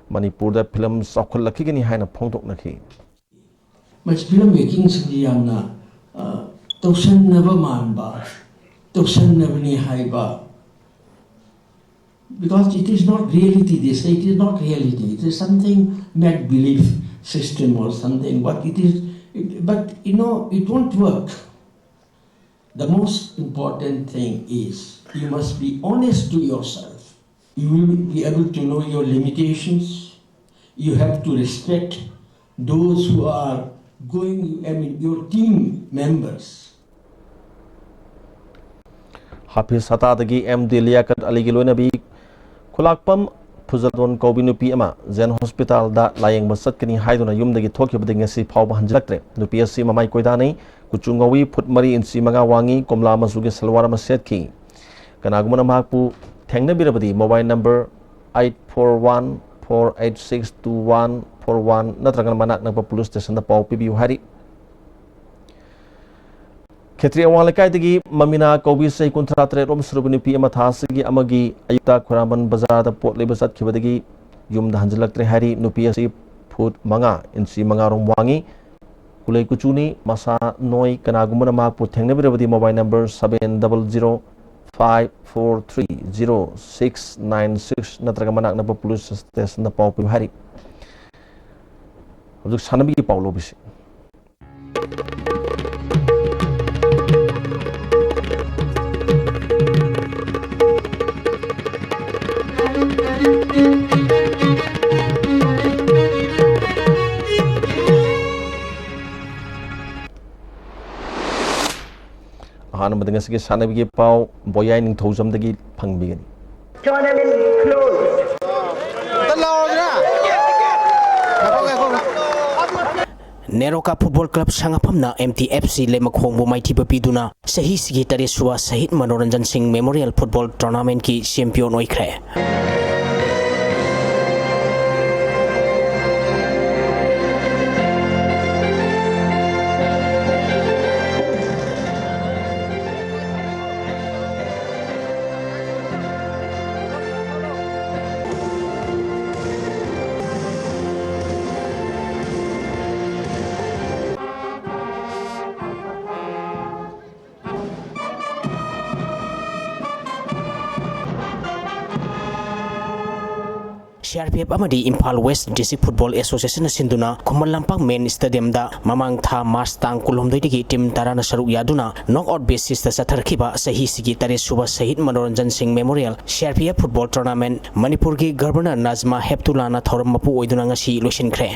ꯃꯅꯤꯄꯨꯔꯗ film ꯆꯥꯎꯈꯠꯂꯛꯈꯤꯒꯅꯤ ꯍꯥꯏꯅ ꯐꯣꯡꯗꯣꯛꯅꯈꯤ꯫ ꯃꯁꯤ film making ꯁꯤꯗꯤ ꯌꯥꯝꯅ, ꯑ, ꯇꯧꯁꯟꯅꯕ ꯃꯥꯟꯕ, ꯇꯧꯁꯟꯅꯕꯅꯤ ꯍꯥꯏꯕ, because it is not reality, they say it is not reality, it is something make believe system or something, but it is, it, but you know, it won't work. The most important thing is you must be honest to yourself. You will be able to know your limitations. You have to respect those who are going, I mean, your team members. ꯍꯥꯐꯤꯖ ꯍꯇꯥꯗꯒꯤ M D ꯂꯤꯌꯥꯀꯠ ꯑꯂꯤꯒꯤ ꯂꯣꯏꯅꯕꯤ ꯈꯨꯂꯥꯛꯄꯝ ꯐꯨꯖꯗꯣꯟ ꯀꯧꯕꯤ ꯅꯨꯄꯤ ꯑꯃ ꯖꯦꯟ ꯍꯣꯁꯄꯤꯇꯥꯜꯗ ꯂꯥꯌꯦꯡꯕ ꯆꯠꯀꯅꯤ ꯍꯥꯏꯗꯨꯅ ꯌꯨꯝꯗꯒꯤ ꯊꯣꯛꯈꯤꯕꯗꯒꯤ ꯉꯁꯤ ꯐꯥꯎꯕ ꯍꯟꯖꯤꯜꯂꯛꯇ꯭ꯔꯦ꯫ ꯅꯨꯄꯤ ꯑꯁꯤ ꯃꯃꯥꯏ ꯀꯣꯏꯗꯥꯅꯩ, ꯀꯨꯆꯨ ꯉꯧꯏ, ꯐꯨꯠ ꯃꯔꯤ ꯏꯟꯆꯤ ꯃꯉꯥ ꯋꯥꯡꯏ, ꯀꯣꯝꯂꯥ ꯃꯆꯨꯒꯤ ꯁꯜꯋꯥꯔ ꯑꯃ ꯁꯦꯠꯈꯤ꯫ ꯀꯅꯥꯒꯨꯝꯕꯅ ꯃꯍꯥꯛꯄꯨ ꯊꯦꯡꯅꯕꯤꯔꯕꯗꯤ mobile number eight four one four eight six two one four one ꯅꯠꯇ꯭ꯔꯒꯅ ꯃꯅꯥꯛ ꯅꯛꯄ police stationꯗ ꯄꯥꯎ ꯄꯤꯕꯤꯌꯨ ꯍꯥꯏꯔꯤ꯫ ꯈꯦꯇ꯭ꯔꯤ ꯑꯋꯥꯡ ꯂꯩꯀꯥꯏꯗꯒꯤ ꯃꯃꯤꯅꯥ ꯀꯧꯕꯤ ꯆꯍꯤ ꯀꯨꯟꯊ꯭ꯔꯥ ꯇꯔꯦꯠ ꯔꯣꯝ ꯁꯨꯔꯕ ꯅꯨꯄꯤ ꯑꯃ ꯊꯥ ꯑꯁꯤꯒꯤ ꯑꯃꯒꯤ ꯑꯌꯨꯛꯇ ꯈꯣꯏꯔꯥꯝꯕꯟ ꯕꯖꯥꯔꯗ ꯄꯣꯠ ꯂꯩꯕ ꯆꯠꯈꯤꯕꯗꯒꯤ ꯌꯨꯝꯗ ꯍꯟꯖꯤꯜꯂꯛꯇ꯭ꯔꯦ ꯍꯥꯏꯔꯤ꯫ ꯅꯨꯄꯤ ꯑꯁꯤ ꯐꯨꯠ ꯃꯉꯥ ꯏꯟꯆꯤ ꯃꯉꯥ ꯔꯣꯝ ꯋꯥꯡꯏ, ꯀꯨꯂꯩ ꯀꯨꯆꯨꯅꯤ, ꯃꯁꯥ ꯅꯣꯏ꯫ ꯀꯅꯥꯒꯨꯝꯕꯅ ꯃꯍꯥꯛꯄꯨ ꯊꯦꯡꯅꯕꯤꯔꯕꯗꯤ mobile number seven double zero five four three zero six nine six ꯅꯠꯇ꯭ꯔꯒ ꯃꯅꯥꯛ ꯅꯛꯄ police stationꯗ ꯄꯥꯎ ꯄꯤꯌꯨ ꯍꯥꯏꯔꯤ꯫ ꯍꯧꯖꯤꯛ ꯁꯥꯟꯅꯕꯒꯤ ꯄꯥꯎ ꯂꯧꯕꯤꯁꯤ꯫ ꯑꯍꯥꯟꯕꯗ ꯉꯁꯤꯒꯤ ꯁꯥꯟꯅꯕꯒꯤ ꯄꯥꯎ ꯕꯣꯌꯥꯏ ꯅꯤꯡꯊꯧꯖꯝꯗꯒꯤ ꯐꯪꯕꯤꯒꯅꯤ꯫ Tournament closed. Neroka football club ꯁꯉꯥꯐꯝꯅ ꯑꯦꯝ ꯇꯤ ꯑꯦꯐ ꯁꯤ ꯂꯩꯃꯈꯣꯡꯕꯨ ꯃꯥꯏꯊꯤꯕ ꯄꯤꯗꯨꯅ ꯆꯍꯤꯁꯤꯒꯤ ꯇꯔꯦꯠ ꯁꯨꯕ ꯁꯍꯤꯗ ꯃꯅꯣꯔꯟꯖꯟ ꯁꯤꯡ ꯃꯦꯃꯣꯔꯤꯌꯦꯜ ꯐꯨꯠꯕꯣꯜ ꯇꯣꯔꯅꯥꯃꯦꯟꯠꯀꯤ ꯆꯦꯝꯄꯤꯌꯟ ꯑꯣꯏꯈ꯭ꯔꯦ꯫ ꯁꯤ ꯑꯥꯔ ꯄꯤ ꯑꯦꯐ ꯑꯃꯗꯤ ꯏꯝꯐꯥꯜ ꯋꯦꯁ ꯗꯤꯁꯇ꯭ꯔꯤꯛ ꯐꯨꯠꯕꯣꯜ ꯑꯦꯁꯣꯁꯤꯌꯦꯁꯟꯅ ꯁꯤꯟꯗꯨꯅ ꯈꯨꯃꯟ ꯂꯝꯄꯥꯛ ꯃꯦꯟ ꯁ꯭ꯇꯦꯗꯤꯌꯝꯗ ꯃꯃꯥꯡ ꯊꯥ ꯃꯥꯔꯆ ꯇꯥꯡ ꯀꯨꯟꯍꯨꯝꯗꯣꯏꯗꯒꯤ ꯇꯤꯝ ꯇꯔꯥꯅ ꯁꯔꯨꯛ ꯌꯥꯗꯨꯅ ꯅꯣꯛ ꯑꯥꯎꯠ ꯕꯦꯁꯤꯁꯇ ꯆꯠꯊꯔꯛꯈꯤꯕ ꯆꯍꯤꯁꯤꯒꯤ ꯇꯔꯦꯠ ꯁꯨꯕ ꯁꯍꯤꯗ ꯃꯅꯣꯔꯟꯖꯟ ꯁꯤꯡ memorial C R P F football tournament ꯃꯅꯤꯄꯨꯔꯒꯤ ꯒꯕꯔꯅꯔ ꯅꯥꯖꯃꯥ ꯍꯦꯞꯇꯨꯂꯥꯅ ꯊꯧꯔꯝ ꯃꯄꯨ ꯑꯣꯏꯗꯨꯅ ꯉꯁꯤ ꯂꯣꯏꯁꯤꯟꯈ꯭ꯔꯦ꯫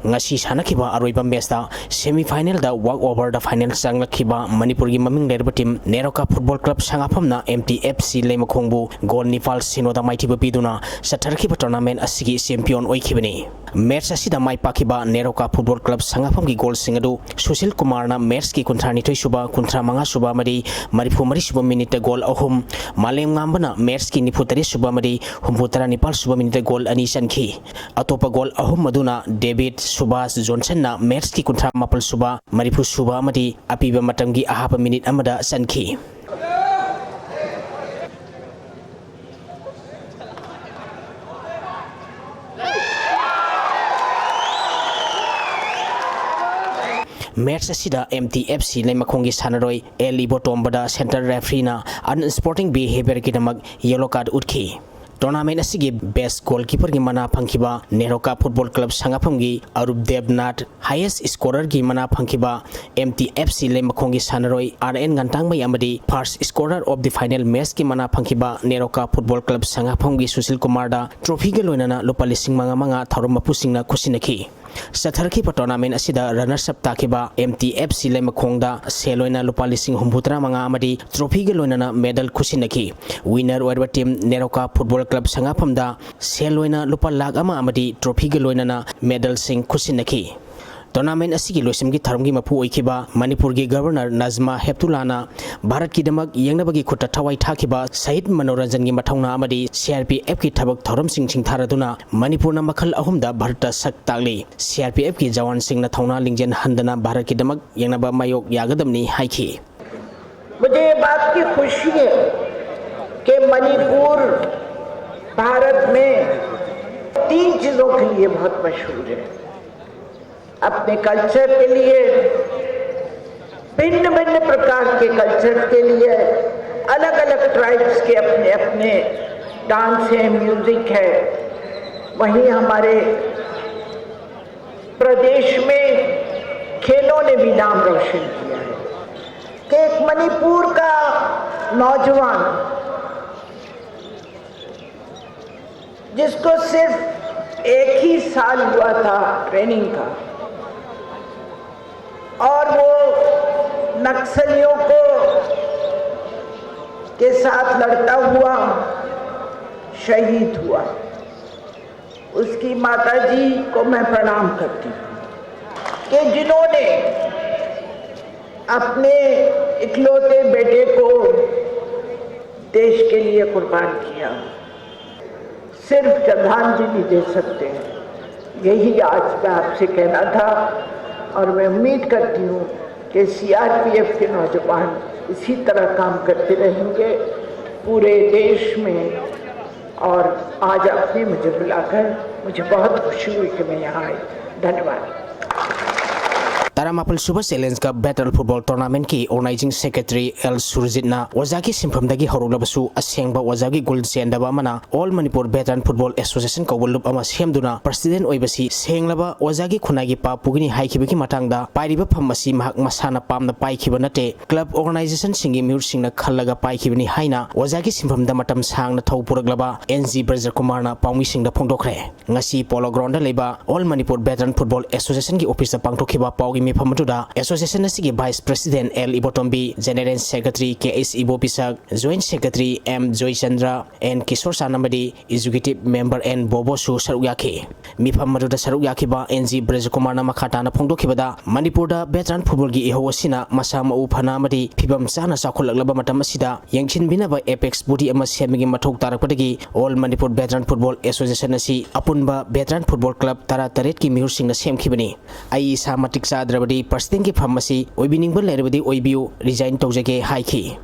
ꯉꯁꯤ ꯁꯥꯟꯅꯈꯤꯕ ꯑꯔꯣꯏꯕ ꯃꯦꯆꯇ ꯁꯦꯃꯤ ꯐꯥꯏꯅꯦꯜꯗ ꯋꯥꯛ ꯑꯣꯚꯔꯗ ꯐꯥꯏꯅꯦꯜ ꯆꯪꯂꯛꯈꯤꯕ ꯃꯅꯤꯄꯨꯔꯒꯤ ꯃꯃꯤꯡ ꯂꯩꯔꯕ ꯇꯤꯝ ꯅꯦꯔꯣꯀꯥ ꯐꯨꯠꯕꯣꯜ ꯀ꯭ꯂꯕ ꯁꯉꯥꯐꯝꯅ ꯑꯦꯝ ꯇꯤ ꯑꯦꯐ ꯁꯤ ꯂꯩꯃꯈꯣꯡꯕꯨ ꯒꯣꯜ ꯅꯤꯄꯥꯜ ꯁꯤꯅꯣꯗ ꯃꯥꯏꯊꯤꯕ ꯄꯤꯗꯨꯅ ꯆꯠꯊꯔꯛꯈꯤꯕ ꯇꯣꯔꯅꯥꯃꯦꯟꯠ ꯑꯁꯤꯒꯤ ꯆꯦꯝꯄꯤꯌꯟ ꯑꯣꯏꯈꯤꯕꯅꯤ꯫ ꯃꯦꯆ ꯑꯁꯤꯗ ꯃꯥꯏ ꯄꯥꯛꯈꯤꯕ ꯅꯦꯔꯣꯀꯥ ꯐꯨꯠꯕꯣꯜ ꯀ꯭ꯂꯕ ꯁꯉꯥꯐꯝꯒꯤ ꯒꯣꯜꯁꯤꯡ ꯑꯗꯨ ꯁꯨꯁꯤꯜ ꯀꯨꯃꯥꯔꯅ ꯃꯦꯆꯀꯤ ꯀꯨꯟꯊ꯭ꯔꯥ ꯅꯤꯊꯣꯏ ꯁꯨꯕ, ꯀꯨꯟꯊ꯭ꯔꯥ ꯃꯉꯥ ꯁꯨꯕ ꯑꯃꯗꯤ ꯃꯔꯤꯐꯨ ꯃꯔꯤ ꯁꯨꯕ ꯃꯤꯅꯤꯠꯇ ꯒꯣꯜ ꯑꯍꯨꯝ, ꯃꯥꯂꯦꯝꯉꯥꯝꯕꯅ ꯃꯦꯆꯀꯤ ꯅꯤꯐꯨ ꯇꯔꯦꯠ ꯁꯨꯕ ꯑꯃꯗꯤ ꯍꯨꯝꯐꯨ ꯇꯔꯥ ꯅꯤꯄꯥꯜ ꯁꯨꯕ ꯃꯤꯅꯤꯠꯇ ꯒꯣꯜ ꯑꯅꯤ ꯆꯟꯈꯤ꯫ ꯑꯇꯣꯞꯄ ꯒꯣꯜ ꯑꯍꯨꯝ ꯑꯗꯨꯅ ꯗꯦꯕꯤꯗ, ꯁꯨꯕꯥꯁ ꯖꯣꯟꯁꯟꯅ ꯃꯦꯆꯀꯤ ꯀꯨꯟꯊ꯭ꯔꯥ ꯃꯥꯄꯜ ꯁꯨꯕ, ꯃꯔꯤꯐꯨ ꯁꯨꯕ ꯑꯃꯗꯤ ꯑꯄꯤꯕ ꯃꯇꯝꯒꯤ ꯑꯍꯥꯞꯄ ꯃꯤꯅꯤꯠ ꯑꯃꯗ ꯆꯟꯈꯤ꯫ ꯃꯦꯆ ꯑꯁꯤꯗ ꯑꯦꯝ ꯇꯤ ꯑꯦꯐ ꯁꯤ ꯂꯩꯃꯈꯣꯡꯒꯤ ꯁꯥꯟꯅꯔꯣꯏ ꯑꯦꯜ ꯏꯕꯣꯇꯣꯝꯕꯗ ꯁꯦꯟꯇꯔ ꯔꯦꯐ꯭ꯔꯤꯅ ꯑꯟꯁ꯭ꯄꯣꯔꯇꯤꯡ ꯕꯤꯍꯦꯕꯤꯌꯔꯒꯤꯗꯃꯛ ꯌꯦꯂꯣ ꯀꯥꯔꯗ ꯎꯠꯈꯤ꯫ Tournament ꯑꯁꯤꯒꯤ best goalkeeperꯒꯤ ꯃꯅꯥ ꯐꯪꯈꯤꯕ ꯅꯦꯔꯣꯀꯥ Football Club ꯁꯉꯥꯐꯝꯒꯤ ꯑꯔꯨꯞ ꯗꯦꯕꯅꯥꯊ, highest scorerꯒꯤ ꯃꯅꯥ ꯐꯪꯈꯤꯕ M T F C ꯂꯩꯃꯈꯣꯡꯒꯤ ꯁꯥꯟꯅꯔꯣꯏ R N ꯉꯟꯇꯥꯡꯃꯩ ꯑꯃꯗꯤ first scorer of the final matchꯀꯤ ꯃꯅꯥ ꯐꯪꯈꯤꯕ ꯅꯦꯔꯣꯀꯥ Football Club ꯁꯉꯥꯐꯝꯒꯤ ꯁꯨꯁꯤꯜ ꯀꯨꯃꯥꯔꯗ trophyꯒ ꯂꯣꯏꯅꯅ ꯂꯨꯄꯥ ꯂꯤꯁꯤꯡ ꯃꯉꯥ ꯃꯉꯥ ꯊꯧꯔꯝ ꯃꯄꯨꯁꯤꯡꯅ ꯈꯨꯠꯁꯤꯟꯅꯈꯤ꯫ ꯆꯠꯊꯔꯛꯈꯤꯕ tournament ꯑꯁꯤꯗ runners up ꯇꯥꯈꯤꯕ M T F C ꯂꯩꯃꯈꯣꯡꯗ ꯁꯦꯜ ꯑꯣꯏꯅ ꯂꯨꯄꯥ ꯂꯤꯁꯤꯡ ꯍꯨꯝꯐꯨꯇꯔꯥ ꯃꯉꯥ ꯑꯃꯗꯤ trophyꯒ ꯂꯣꯏꯅꯅ medal ꯈꯨꯠꯁꯤꯟꯅꯈꯤ꯫ Winner ꯑꯣꯏꯔꯕ team ꯅꯦꯔꯣꯀꯥ Football Club ꯁꯉꯥꯐꯝꯗ ꯁꯦꯜ ꯑꯣꯏꯅ ꯂꯨꯄꯥ ꯂꯥꯈ ꯑꯃ ꯑꯃꯗꯤ trophyꯒ ꯂꯣꯏꯅꯅ medalꯁꯤꯡ ꯈꯨꯠꯁꯤꯟꯅꯈꯤ꯫ Tournament ꯑꯁꯤꯒꯤ ꯂꯣꯏꯁꯤꯟꯒꯤ ꯊꯧꯔꯝꯒꯤ ꯃꯄꯨ ꯑꯣꯏꯈꯤꯕ ꯃꯅꯤꯄꯨꯔꯒꯤ Governor ꯅꯖꯃꯥ ꯍꯦꯞꯇꯨꯂꯥꯅ ꯚꯥꯔꯠꯀꯤꯗꯃꯛ ꯌꯦꯡꯅꯕꯒꯤ ꯈꯨꯠꯇ ꯊꯋꯥꯏ ꯊꯥꯈꯤꯕ ꯁꯍꯤꯗ ꯃꯅꯣꯔꯟꯖꯟꯒꯤ ꯃꯊꯧꯅꯥ ꯑꯃꯗꯤ C R P Fꯀꯤ ꯊꯕꯛ ꯊꯧꯔꯝꯁꯤꯡ ꯁꯤꯡꯊꯥꯔꯗꯨꯅ ꯃꯅꯤꯄꯨꯔꯅ ꯃꯈꯜ ꯑꯍꯨꯝꯗ ꯚꯥꯔꯠꯇ ꯁꯛ ꯇꯥꯛꯂꯤ꯫ C R P Fꯀꯤ ꯖꯋꯥꯟꯁꯤꯡꯅ ꯊꯧꯅꯥ ꯂꯤꯡꯖꯦꯜ ꯍꯟꯗꯅ ꯚꯥꯔꯠꯀꯤꯗꯃꯛ ꯌꯦꯡꯅꯕ ꯃꯥꯌꯣꯛ ꯌꯥꯒꯗꯕꯅꯤ ꯍꯥꯏꯈꯤ꯫ मुझे ये बात की खुशी है कि मणिपुर भारत में तीन चीजों के लिए बहुत मशहूर है। अपने कल्चर के लिए, भिन्न भिन्न प्रकार के कल्चर के लिए, अलग अलग ट्राइब्स के अपने अपने डांस है, म्यूजिक है। वहीं हमारे प्रदेश में खेलों ने भी नाम रोशन किया है कि एक मणिपुर का नौजवान जिसको सिर्फ एक ही साल हुआ था ट्रेनिंग का और वो नक्सलियों को के साथ लड़ता हुआ शहीद हुआ। उसकी माता जी को मैं प्रणाम करती हूँ कि जिन्होंने अपने इकलौते बेटे को देश के लिए कुर्बान किया। सिर्फ श्रद्धांजलि दे सकते हैं। यही आज मैं आपसे कहना था और मैं उम्मीद करती हूँ कि सीआरपीएफ के नौजवान इसी तरह काम करते रहेंगे पूरे देश में। और आज आपने मुझे बुलाकर मुझे बहुत खुशी हुई कि मैं यहाँ आई। धन्यवाद। ꯇꯔꯥꯃꯥꯄꯜ ꯁꯨꯕ Challenge Cup Veteran Football Tournament ꯀꯤ Organising Secretary ꯑꯦꯜ ꯁꯨꯔꯖꯤꯠꯅ ꯑꯣꯖꯥꯒꯤ ꯁꯤꯟꯐꯝꯗꯒꯤ ꯍꯧꯔꯛꯂꯕꯁꯨ ꯑꯁꯦꯡꯕ ꯑꯣꯖꯥꯒꯤ ꯒꯨꯟ ꯆꯦꯟꯗꯕ ꯑꯃꯅ All Manipur Veteran Football Association ꯀꯧꯕ ꯂꯨꯞ ꯑꯃ ꯁꯦꯝꯗꯨꯅ President ꯑꯣꯏꯕꯁꯤ ꯁꯦꯡꯂꯕ ꯑꯣꯖꯥꯒꯤ ꯈꯨꯟꯅꯥꯏꯒꯤ ꯄꯥꯞ ꯄꯨꯒꯅꯤ ꯍꯥꯏꯈꯤꯕꯒꯤ ꯃꯇꯥꯡꯗ ꯄꯥꯏꯔꯤꯕ ꯐꯝ ꯑꯁꯤ ꯃꯍꯥꯛ ꯃꯁꯥꯅ ꯄꯥꯝꯅ ꯄꯥꯏꯈꯤꯕ ꯅꯠꯇꯦ꯫ Club organization ꯁꯤꯡꯒꯤ ꯃꯤꯍꯨꯠꯁꯤꯡꯅ ꯈꯜꯂꯒ ꯄꯥꯏꯈꯤꯕꯅꯤ ꯍꯥꯏꯅ ꯑꯣꯖꯥꯒꯤ ꯁꯤꯟꯐꯝꯗ ꯃꯇꯝ ꯁꯥꯡꯅ ꯊꯧ ꯄꯨꯔꯛꯂꯕ ꯑꯦꯟ ꯖꯤ ꯕ꯭ꯔꯖꯀꯨꯃꯥꯔꯅ ꯄꯥꯎꯃꯤꯁꯤꯡꯗ ꯐꯣꯡꯗꯣꯛꯈ꯭ꯔꯦ꯫ ꯉꯁꯤ Polo Ground ꯗ ꯂꯩꯕ All Manipur Veteran Football Association ꯒꯤ office ꯇ ꯄꯥꯡꯊꯣꯛꯈꯤꯕ ꯄꯥꯎꯒꯤ ꯃꯤꯐꯝ ꯑꯗꯨꯗ association ꯑꯁꯤꯒꯤ Vice President L Ibotombi, General Secretary K H Ibopishak, Joint Secretary M Joychandra, N Kishore ꯁꯥꯟ ꯑꯃꯗꯤ Executive Member ꯑꯦꯟ ꯕꯣꯕꯣꯁꯨ ꯁꯔꯨꯛ ꯌꯥꯈꯤ꯫ ꯃꯤꯐꯝ ꯑꯗꯨꯗ ꯁꯔꯨꯛ ꯌꯥꯈꯤꯕ ꯑꯦꯟ ꯖꯤ ꯕ꯭ꯔꯖꯀꯨꯃꯥꯔꯅ ꯃꯈꯥ ꯇꯥꯅ ꯐꯣꯡꯗꯣꯛꯈꯤꯕꯗ, ꯃꯅꯤꯄꯨꯔꯗ veteran football ꯒꯤ ꯏꯍꯧ ꯑꯁꯤꯅ ꯃꯁꯥ ꯃꯎ ꯐꯅ ꯑꯃꯗꯤ ꯐꯤꯕꯝ ꯆꯥꯅ ꯆꯥꯎꯈꯠꯂꯛꯂꯕ ꯃꯇꯝ ꯑꯁꯤꯗ ꯌꯦꯡꯁꯤꯟꯕꯤꯅꯕ apex body ꯑꯃ ꯁꯦꯝꯕꯒꯤ ꯃꯊꯧ ꯇꯥꯔꯛꯄꯗꯒꯤ All Manipur Veteran Football Association ꯑꯁꯤ ꯑꯄꯨꯟꯕ veteran football club ꯇꯔꯥꯇꯔꯦꯠꯀꯤ ꯃꯤꯍꯨꯠꯁꯤꯡꯅ ꯁꯦꯝꯈꯤꯕꯅꯤ꯫ ꯑꯩ ꯏꯁꯥ ꯃꯇꯤꯛ ꯆꯥꯗ꯭ꯔꯕꯗꯤ President ꯀꯤ ꯐꯝ ꯑꯁꯤ ꯑꯣꯏꯕꯤꯅꯤꯡꯕ ꯂꯩꯔꯕꯗꯤ ꯑꯣꯏꯕꯤꯌꯨ, resign ꯇꯧꯖꯒꯦ ꯍꯥꯏꯈꯤ꯫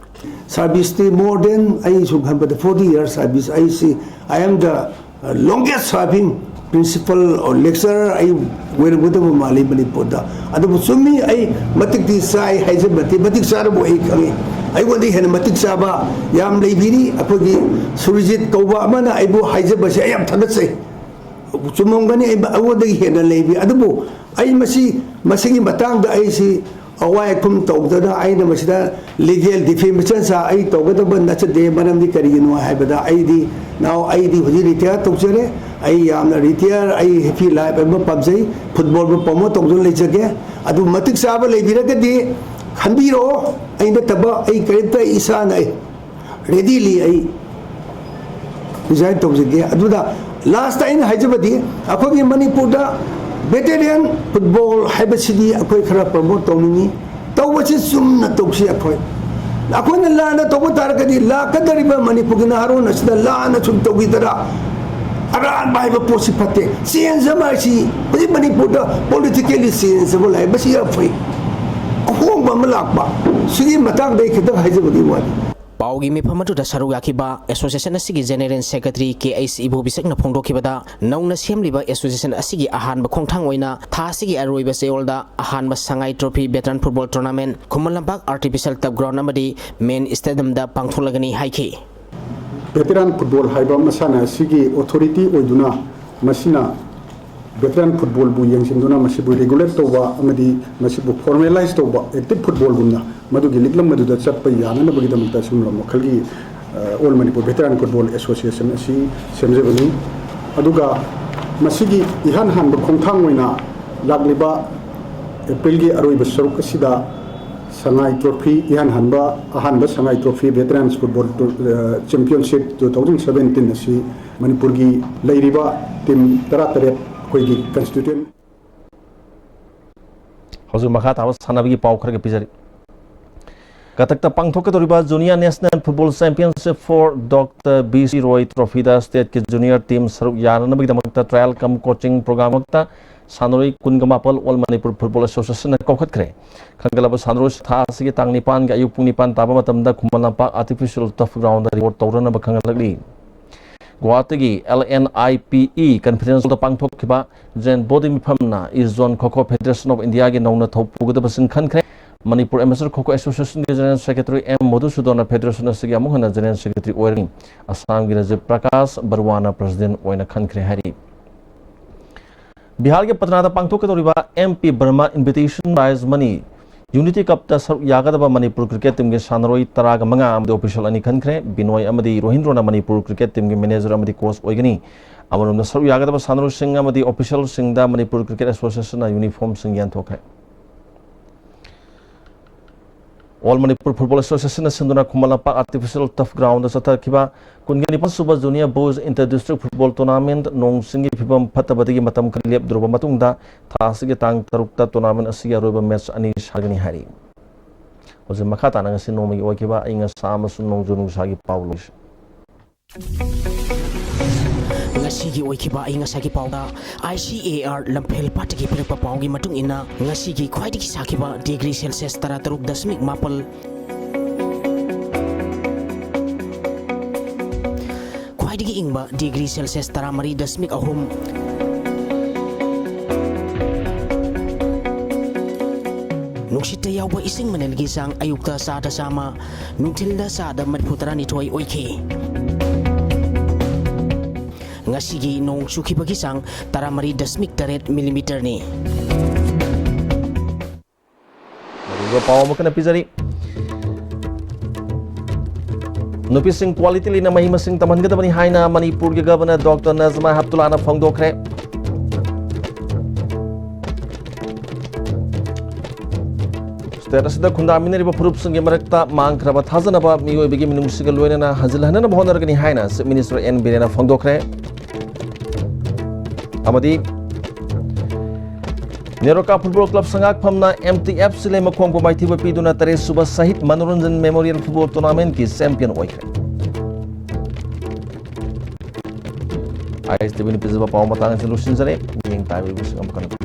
Service ꯇꯤ more than, ꯑꯩ ꯁꯨꯝ ꯈꯟꯕꯗ forty years service, ꯑꯩꯁꯤ, I am the longest serving principal or lecturer ꯑꯩ ꯑꯣꯏꯔꯝꯒꯗꯕ ꯃꯥꯜꯂꯤ ꯃꯅꯤꯄꯨꯔꯗ꯫ ꯑꯗꯨꯕꯨ ꯆꯨꯝꯃꯤ, ꯑꯩ ꯃꯇꯤꯛꯇꯤ ꯆꯥꯏ ꯍꯥꯏꯖꯕ ꯅꯠꯇꯦ, ꯃꯇꯤꯛ ꯆꯥꯔꯕꯨ ꯑꯩ ꯈꯪꯉꯤ꯫ ꯑꯩꯉꯣꯟꯗꯒꯤ ꯍꯦꯟꯅ ꯃꯇꯤꯛ ꯆꯥꯕ ꯌꯥꯝ ꯂꯩꯕꯤꯔꯤ꯫ ꯑꯩꯈꯣꯏꯒꯤ ꯁꯨꯔꯖꯤꯠ ꯀꯧꯕ ꯑꯃꯅ ꯑꯩꯕꯨ ꯍꯥꯏꯖꯕꯁꯦ ꯑꯩ ꯌꯥꯝ ꯊꯥꯒꯠꯆꯩ꯫ ꯆꯨꯝꯃꯝꯒꯅꯤ, ꯑꯩ, ꯑꯩꯉꯣꯟꯗꯒꯤ ꯍꯦꯟꯅ ꯂꯩꯕꯤ꯫ ꯑꯗꯨꯕꯨ ꯑꯩ ꯃꯁꯤ, ꯃꯁꯤꯒꯤ ꯃꯇꯥꯡꯗ ꯑꯩꯁꯤ ꯑꯋꯥꯏ ꯑꯈꯨꯝ ꯇꯧꯗꯅ ꯑꯩꯅ ꯃꯁꯤꯗ legal defamation ꯁꯥ ꯑꯩ ꯇꯧꯒꯗꯕ ꯅꯠꯆꯗꯦ꯫ ꯃꯔꯝꯗꯤ ꯀꯔꯤꯒꯤꯅꯣ ꯍꯥꯏꯕꯗ ꯑꯩꯗꯤ now ꯑꯩꯗꯤ ꯍꯧꯖꯤꯛ retire ꯇꯧꯖꯔꯦ꯫ ꯑꯩ ꯌꯥꯝꯅ retire, ꯑꯩ happy life ꯑꯃ ꯄꯥꯝꯖꯩ꯫ Football ꯕꯨ promote ꯇꯧꯗꯨꯅ ꯂꯩꯖꯒꯦ꯫ ꯑꯗꯨ ꯃꯇꯤꯛ ꯆꯥꯕ ꯂꯩꯕꯤꯔꯒꯗꯤ ꯈꯟꯕꯤꯔꯛꯑꯣ꯫ ꯑꯩ ꯅꯠꯇꯕ ꯑꯩ ꯀꯔꯤꯝꯇ, ꯏꯁꯥꯅ ꯑꯩ readily ꯑꯩ resign ꯇꯧꯖꯒꯦ꯫ ꯑꯗꯨꯗ last ꯑꯩꯅ ꯍꯥꯏꯖꯕꯗꯤ, ꯑꯩꯈꯣꯏꯒꯤ ꯃꯅꯤꯄꯨꯔꯗ veteran football ꯍꯥꯏꯕꯁꯤꯗꯤ ꯑꯩꯈꯣꯏ ꯈꯔ promote ꯇꯧꯅꯤꯡꯉꯤ꯫ ꯇꯧꯕꯁꯤ ꯆꯨꯝꯅ ꯇꯧꯁꯤ꯫ ꯑꯩꯈꯣꯏ, ꯑꯩꯈꯣꯏꯅ ꯂꯥꯟꯅ ꯇꯧꯕ ꯇꯥꯔꯒꯗꯤ ꯂꯥꯛꯀꯗꯧꯔꯤꯕ ꯃꯅꯤꯄꯨꯔꯒꯤ ꯅꯍꯥꯔꯣꯟ ꯑꯁꯤꯗ ꯂꯥꯟꯅ ꯁꯨꯝ ꯇꯧꯈꯤꯗꯅ ꯑꯔꯥꯟꯕ ꯍꯥꯏꯕ ꯄꯣꯠꯁꯤ ꯐꯠꯇꯦ꯫ Change ꯑꯃ ꯍꯥꯏꯁꯤ ꯍꯧꯖꯤꯛ ꯃꯅꯤꯄꯨꯔꯗ politically change ꯑꯃ ꯂꯥꯛꯑꯦ, ꯃꯁꯤ ꯌꯥꯝ ꯐꯩ꯫ ꯑꯍꯣꯡꯕ ꯑꯃ ꯂꯥꯛꯄ, ꯁꯤꯒꯤ ꯃꯇꯥꯡꯗ ꯑꯩ ꯈꯤꯇꯪ ꯍꯥꯏꯖꯕꯒꯤ ꯋꯥꯅꯤ꯫ ꯄꯥꯎꯒꯤ ꯃꯤꯐꯝ ꯑꯗꯨꯗ ꯁꯔꯨꯛ ꯌꯥꯈꯤꯕ ꯑꯦꯁꯣꯁꯤꯌꯦꯁꯟ ꯑꯁꯤꯒꯤ ꯖꯦꯅꯦꯔꯦꯜ ꯁꯦꯀ꯭ꯔꯦꯇꯔꯤ ꯀꯦ ꯑꯩꯆ ꯏꯕꯣꯕꯤꯁꯛꯅ ꯐꯣꯡꯗꯣꯛꯈꯤꯕꯗ, ꯅꯧꯅ ꯁꯦꯝꯂꯤꯕ ꯑꯦꯁꯣꯁꯤꯌꯦꯁꯟ ꯑꯁꯤꯒꯤ ꯑꯍꯥꯟꯕ ꯈꯣꯡꯊꯥꯡ ꯑꯣꯏꯅ ꯊꯥ ꯑꯁꯤꯒꯤ ꯑꯔꯣꯏꯕ ꯆꯌꯣꯜꯗ ꯑꯍꯥꯟꯕ ꯁꯉꯥꯏ trophy ꯚꯦꯇꯔꯟ football tournament Khuman Lampak artificial ꯇꯔꯐ ꯒ꯭ꯔꯥꯎꯟ ꯑꯃꯗꯤ ꯃꯦꯟ ꯁ꯭ꯇꯦꯗꯤꯌꯝꯗ ꯄꯥꯡꯊꯣꯛꯂꯒꯅꯤ ꯍꯥꯏꯈꯤ꯫ ꯚꯦꯇꯦꯔꯥꯟ ꯐꯨꯠꯕꯣꯜ ꯍꯥꯏꯕ ꯃꯁꯥꯟꯅ ꯑꯁꯤꯒꯤ ꯑꯣꯊꯣꯔꯤꯇꯤ ꯑꯣꯏꯗꯨꯅ, ꯃꯁꯤꯅ ꯚꯦꯇꯦꯔꯥꯟ ꯐꯨꯠꯕꯣꯜꯕꯨ ꯌꯦꯡꯁꯤꯟꯗꯨꯅ ꯃꯁꯤꯕꯨ ꯔꯤꯒꯨꯂꯦꯠ ꯇꯧꯕ ꯑꯃꯗꯤ ꯃꯁꯤꯕꯨ ꯐꯣꯔꯃꯦꯂꯥꯏꯖ ꯇꯧꯕ, ꯑꯦꯛꯇꯤꯚ ꯐꯨꯠꯕꯣꯜꯒꯨꯝꯅ ꯃꯗꯨꯒꯤ ꯂꯤꯛꯂꯝ ꯑꯗꯨꯗ ꯆꯠꯄ ꯌꯥꯅꯅꯕꯒꯤꯗꯃꯛꯇ ꯑꯁꯤꯒꯨꯝꯂꯕ ꯃꯈꯜꯒꯤ ꯑꯣꯜ ꯃꯅꯤꯄꯨꯔ ꯚꯦꯇꯦꯔꯥꯟ ꯐꯨꯠꯕꯣꯜ ꯑꯦꯁꯣꯁꯤꯌꯦꯁꯟ ꯑꯁꯤ ꯁꯦꯝꯖꯕꯅꯤ꯫ ꯑꯗꯨꯒ ꯃꯁꯤꯒꯤ ꯏꯍꯥꯟ ꯍꯥꯟꯕ ꯈꯣꯡꯊꯥꯡ ꯑꯣꯏꯅ ꯂꯥꯛꯂꯤꯕ ꯑꯦꯄ꯭ꯔꯤꯜꯒꯤ ꯑꯔꯣꯏꯕ ꯁꯔꯨꯛ ꯑꯁꯤꯗ ꯁꯉꯥꯏ ꯇ꯭ꯔꯣꯐꯤ, ꯏꯍꯥꯟ ꯍꯥꯟꯕ ꯑꯍꯥꯟꯕ ꯁꯉꯥꯏ ꯇ꯭ꯔꯣꯐꯤ ꯚꯦꯇꯦꯔꯥꯟꯁ ꯐꯨꯠꯕꯣꯜ ꯇꯨꯔ-, ꯑ, ꯆꯦꯝꯄꯤꯌꯟꯁꯤꯞ ꯇꯨ ꯊꯥꯎꯖꯟ ꯁꯕꯦꯟꯇꯤꯟ ꯑꯁꯤ ꯃꯅꯤꯄꯨꯔꯒꯤ ꯂꯩꯔꯤꯕ ꯇꯤꯝ ꯇꯔꯥꯇꯔꯦꯠ ꯑꯩꯈꯣꯏꯒꯤ ꯀꯟꯁꯇꯤꯇ꯭ꯌꯨꯌꯦꯟ ꯍꯧꯖꯤꯛ ꯃꯈꯥ ꯇꯥꯕ ꯁꯥꯟꯅꯕꯒꯤ ꯄꯥꯎ ꯈꯔꯒ ꯄꯤꯖꯔꯤ꯫ ꯀꯇꯛꯇ ꯄꯥꯡꯊꯣꯛꯀꯗꯧꯔꯤꯕ Junior National Football Championship for Doctor B C Roy Trophy ꯗ ꯁ꯭ꯇꯦꯠꯀꯤ ꯖꯨꯅꯤꯌꯔ ꯇꯤꯝ ꯁꯔꯨꯛ ꯌꯥꯅꯅꯕꯒꯤꯗꯃꯛꯇ trial cum coaching program ꯃꯛꯇ ꯁꯥꯟꯅꯔꯣꯏ ꯀꯨꯟꯒ ꯃꯥꯄꯜ All Manipur Football Association ꯅ ꯀꯧꯈꯠꯈ꯭ꯔꯦ꯫ ꯈꯟꯒꯠꯂꯕ ꯁꯥꯟꯅꯔꯣꯏ ꯊꯥ ꯑꯁꯤꯒꯤ ꯇꯥꯡ ꯅꯤꯄꯥꯟꯒꯤ ꯑꯌꯨꯛ ꯄꯨꯡ ꯅꯤꯄꯥꯟ ꯇꯥꯕ ꯃꯇꯝꯗ Khuman Lampak Artificial Turf Ground the report ꯇꯧꯔꯅꯕ ꯈꯪꯍꯜꯂꯛꯂꯤ꯫ ꯒꯨꯋꯥꯍꯥꯇꯤꯒꯤ L N I P E conference ꯗ ꯄꯥꯡꯊꯣꯛꯈꯤꯕ ꯖꯦꯟ body ꯃꯤꯐꯝꯅ East Zone Kho Kho Federation of India ꯒꯤ ꯅꯧꯅ ꯊꯧ ꯄꯨꯒꯗꯕꯁꯤꯡ ꯈꯟꯈ꯭ꯔꯦ꯫ Manipur Amateur Kho Kho Association ꯒꯤ General Secretary M ꯃꯙꯨꯁꯨꯗꯟꯅ Federation ꯑꯁꯤꯒꯤ ꯑꯃꯨꯛ ꯍꯟꯅ General Secretary ꯑꯣꯏꯔꯅꯤ꯫ ꯑꯁꯥꯝꯒꯤ ꯔꯥꯖꯤꯕ ꯄ꯭ꯔꯀꯥꯁ ꯕꯔꯨꯋꯥꯅ President ꯑꯣꯏꯅ ꯈꯟꯈ꯭ꯔꯦ ꯍꯥꯏꯔꯤ꯫ ꯕꯤꯍꯥꯔꯒꯤ ꯄꯇꯅꯥꯗ ꯄꯥꯡꯊꯣꯛꯀꯗꯧꯔꯤꯕ M P Burma Invitation Prize Money Unity Cup ꯇ ꯁꯔꯨꯛ ꯌꯥꯒꯗꯕ ꯃꯅꯤꯄꯨꯔ cricket team ꯒꯤ ꯁꯥꯟꯅꯔꯣꯏ ꯇꯔꯥꯒ ꯃꯉꯥ ꯑꯃꯗꯤ official ꯑꯅꯤ ꯈꯟꯈ꯭ꯔꯦ꯫ ꯕꯤꯅꯣꯏ ꯑꯃꯗꯤ ꯔꯣꯍꯤꯟꯗ꯭ꯔꯣꯅ ꯃꯅꯤꯄꯨꯔ cricket team ꯒꯤ manager ꯑꯃꯗꯤ coach ꯑꯣꯏꯒꯅꯤ꯫ ꯑꯃꯔꯣꯝꯗ ꯁꯔꯨꯛ ꯌꯥꯒꯗꯕ ꯁꯥꯟꯅꯔꯣꯏꯁꯤꯡ ꯑꯃꯗꯤ official ꯁꯤꯡꯗ ꯃꯅꯤꯄꯨꯔ Cricket Association ꯅ uniform ꯁꯤꯡ ꯌꯦꯟꯊꯣꯛꯈ꯭ꯔꯦ꯫ All Manipur Football Association ꯅ ꯁꯤꯟꯗꯨꯅ Khuman Lampak Artificial Turf Ground ꯗ ꯆꯠꯊꯈꯤꯕ ꯀꯨꯟꯒ ꯅꯤꯄꯥꯟ ꯁꯨꯕ Junior Boys Inter District Football Tournament ꯅꯣꯡ ꯆꯤꯡꯒꯤ ꯐꯤꯕꯝ ꯐꯠꯇꯕꯗꯒꯤ ꯃꯇꯝ ꯈꯔ ꯂꯦꯞꯂꯨꯔꯕ ꯃꯇꯨꯡꯗ ꯊꯥ ꯑꯁꯤꯒꯤ ꯇꯥꯡ ꯇꯔꯨꯛꯇ tournament ꯑꯁꯤꯒꯤ ꯑꯔꯣꯏꯕ match ꯑꯅꯤ ꯁꯥꯟꯅꯒꯅꯤ ꯍꯥꯏꯔꯤ꯫ ꯍꯧꯖꯤꯛ ꯃꯈꯥ ꯇꯥꯅ ꯉꯁꯤ ꯅꯣꯡꯃꯒꯤ ꯑꯣꯏꯈꯤꯕ ꯑꯏꯪ ꯑꯁꯥ ꯑꯃꯁꯨꯡ ꯅꯣꯡꯖꯨ ꯅꯨꯡꯁꯥꯒꯤ ꯄꯥꯎ ꯂꯣꯏꯁꯤ꯫ ꯉꯁꯤꯒꯤ ꯑꯣꯏꯈꯤꯕ ꯑꯏꯪ ꯑꯁꯥꯒꯤ ꯄꯥꯎꯗ I C A R ꯂꯝꯐꯦꯜ ꯄꯥꯠꯇꯒꯤ ꯄꯤꯔꯛꯄ ꯄꯥꯎꯒꯤ ꯃꯇꯨꯡ ꯏꯟꯅ, ꯉꯁꯤꯒꯤ ꯈ꯭ꯋꯥꯏꯗꯒꯤ ꯁꯥꯈꯤꯕ degree Celsius ꯇꯔꯥꯇꯔꯨꯛ ꯗꯁꯃꯤꯛ ꯃꯥꯄꯜ, ꯈ꯭ꯋꯥꯏꯗꯒꯤ ꯏꯪꯕ ꯗꯤꯒ꯭ꯔꯤ ꯁꯦꯜꯁꯤꯌꯁ ꯇꯔꯥꯃꯔꯤ ꯗꯁꯃꯤꯛ ꯑꯍꯨꯝ꯫ ꯅꯨꯡꯁꯤꯠꯇ ꯌꯥꯎꯕ ꯏꯁꯤꯡ ꯃꯅꯤꯜꯒꯤ ꯆꯥꯡ ꯑꯌꯨꯛꯇ ꯆꯥꯗ ꯆꯥꯝꯃ, ꯅꯨꯡꯊꯤꯜꯗ ꯆꯥꯗ ꯃꯔꯤꯐꯨ ꯇꯔꯥꯅꯤꯊꯣꯏ ꯑꯣꯏꯈꯤ꯫ ꯉꯁꯤꯒꯤ ꯅꯣꯡ ꯆꯨꯈꯤꯕꯒꯤ ꯆꯥꯡ ꯇꯔꯥꯃꯔꯤ ꯗꯁꯃꯤꯛ ꯇꯔꯦꯠ ꯃꯤꯂꯤꯃꯤꯇꯔꯅꯤ꯫ ꯃꯔꯨꯑꯣꯏꯕ ꯄꯥꯎ ꯑꯃꯨꯛ ꯍꯟꯅ ꯄꯤꯖꯔꯤ꯫ ꯅꯨꯄꯤꯁꯤꯡ quality ꯂꯩꯅ ꯃꯍꯩ ꯃꯁꯤꯡ ꯇꯝꯍꯟꯒꯗꯕꯅꯤ ꯍꯥꯏꯅ ꯃꯅꯤꯄꯨꯔꯒꯤ Governor Doctor ꯅꯖꯃꯥ ꯍꯦꯞꯇꯨꯂꯥꯅ ꯐꯣꯡꯗꯣꯛꯈ꯭ꯔꯦ꯫ State ꯑꯁꯤꯗ ꯈꯨꯟꯗꯥꯃꯤꯟꯅꯔꯤꯕ ꯐꯨꯔꯨꯞꯁꯤꯡꯒꯤ ꯃꯔꯛꯇ ꯃꯥꯡꯈ꯭ꯔꯕ ꯊꯥꯖꯅꯕ ꯃꯤꯑꯣꯏꯕꯒꯤ ꯃꯤꯅꯨꯡꯁꯤꯒ ꯂꯣꯏꯅꯅ ꯍꯟꯖꯤꯜꯍꯟꯅꯕ ꯍꯣꯠꯅꯔꯒꯅꯤ ꯍꯥꯏꯅ Chief Minister ꯑꯦꯟ ꯕꯤꯔꯦꯟꯅ ꯐꯣꯡꯗꯣꯛꯈ꯭ꯔꯦ꯫ ꯑꯃꯗꯤ ꯅꯦꯔꯣꯀꯥ Football Club ꯁꯉꯥꯛꯐꯝꯅ ꯑꯦꯝ ꯇꯤ ꯑꯦꯐ ꯁꯤꯂꯦ ꯃꯈꯣꯡꯕꯨ ꯃꯥꯏꯊꯤꯕ ꯄꯤꯗꯨꯅ ꯇꯔꯦꯠ ꯁꯨꯕ ꯁꯍꯤꯗ ꯃꯅꯣꯔꯟꯖꯟ Memorial Football Tournamentꯀꯤ champion ꯑꯣꯏꯈ꯭ꯔꯦ꯫ ꯑꯥꯏ ꯑꯦꯁ ꯇꯤ ꯚꯤꯅ ꯄꯤꯖꯕ ꯄꯥꯎ ꯃꯇꯥꯡ ꯑꯁꯤ ꯂꯣꯏꯁꯤꯟꯖꯔꯦ꯫ ꯃꯤꯠꯌꯦꯡ ꯇꯥꯕꯤꯕꯁꯤꯡ ꯑꯃꯨꯛ ꯍꯟꯅ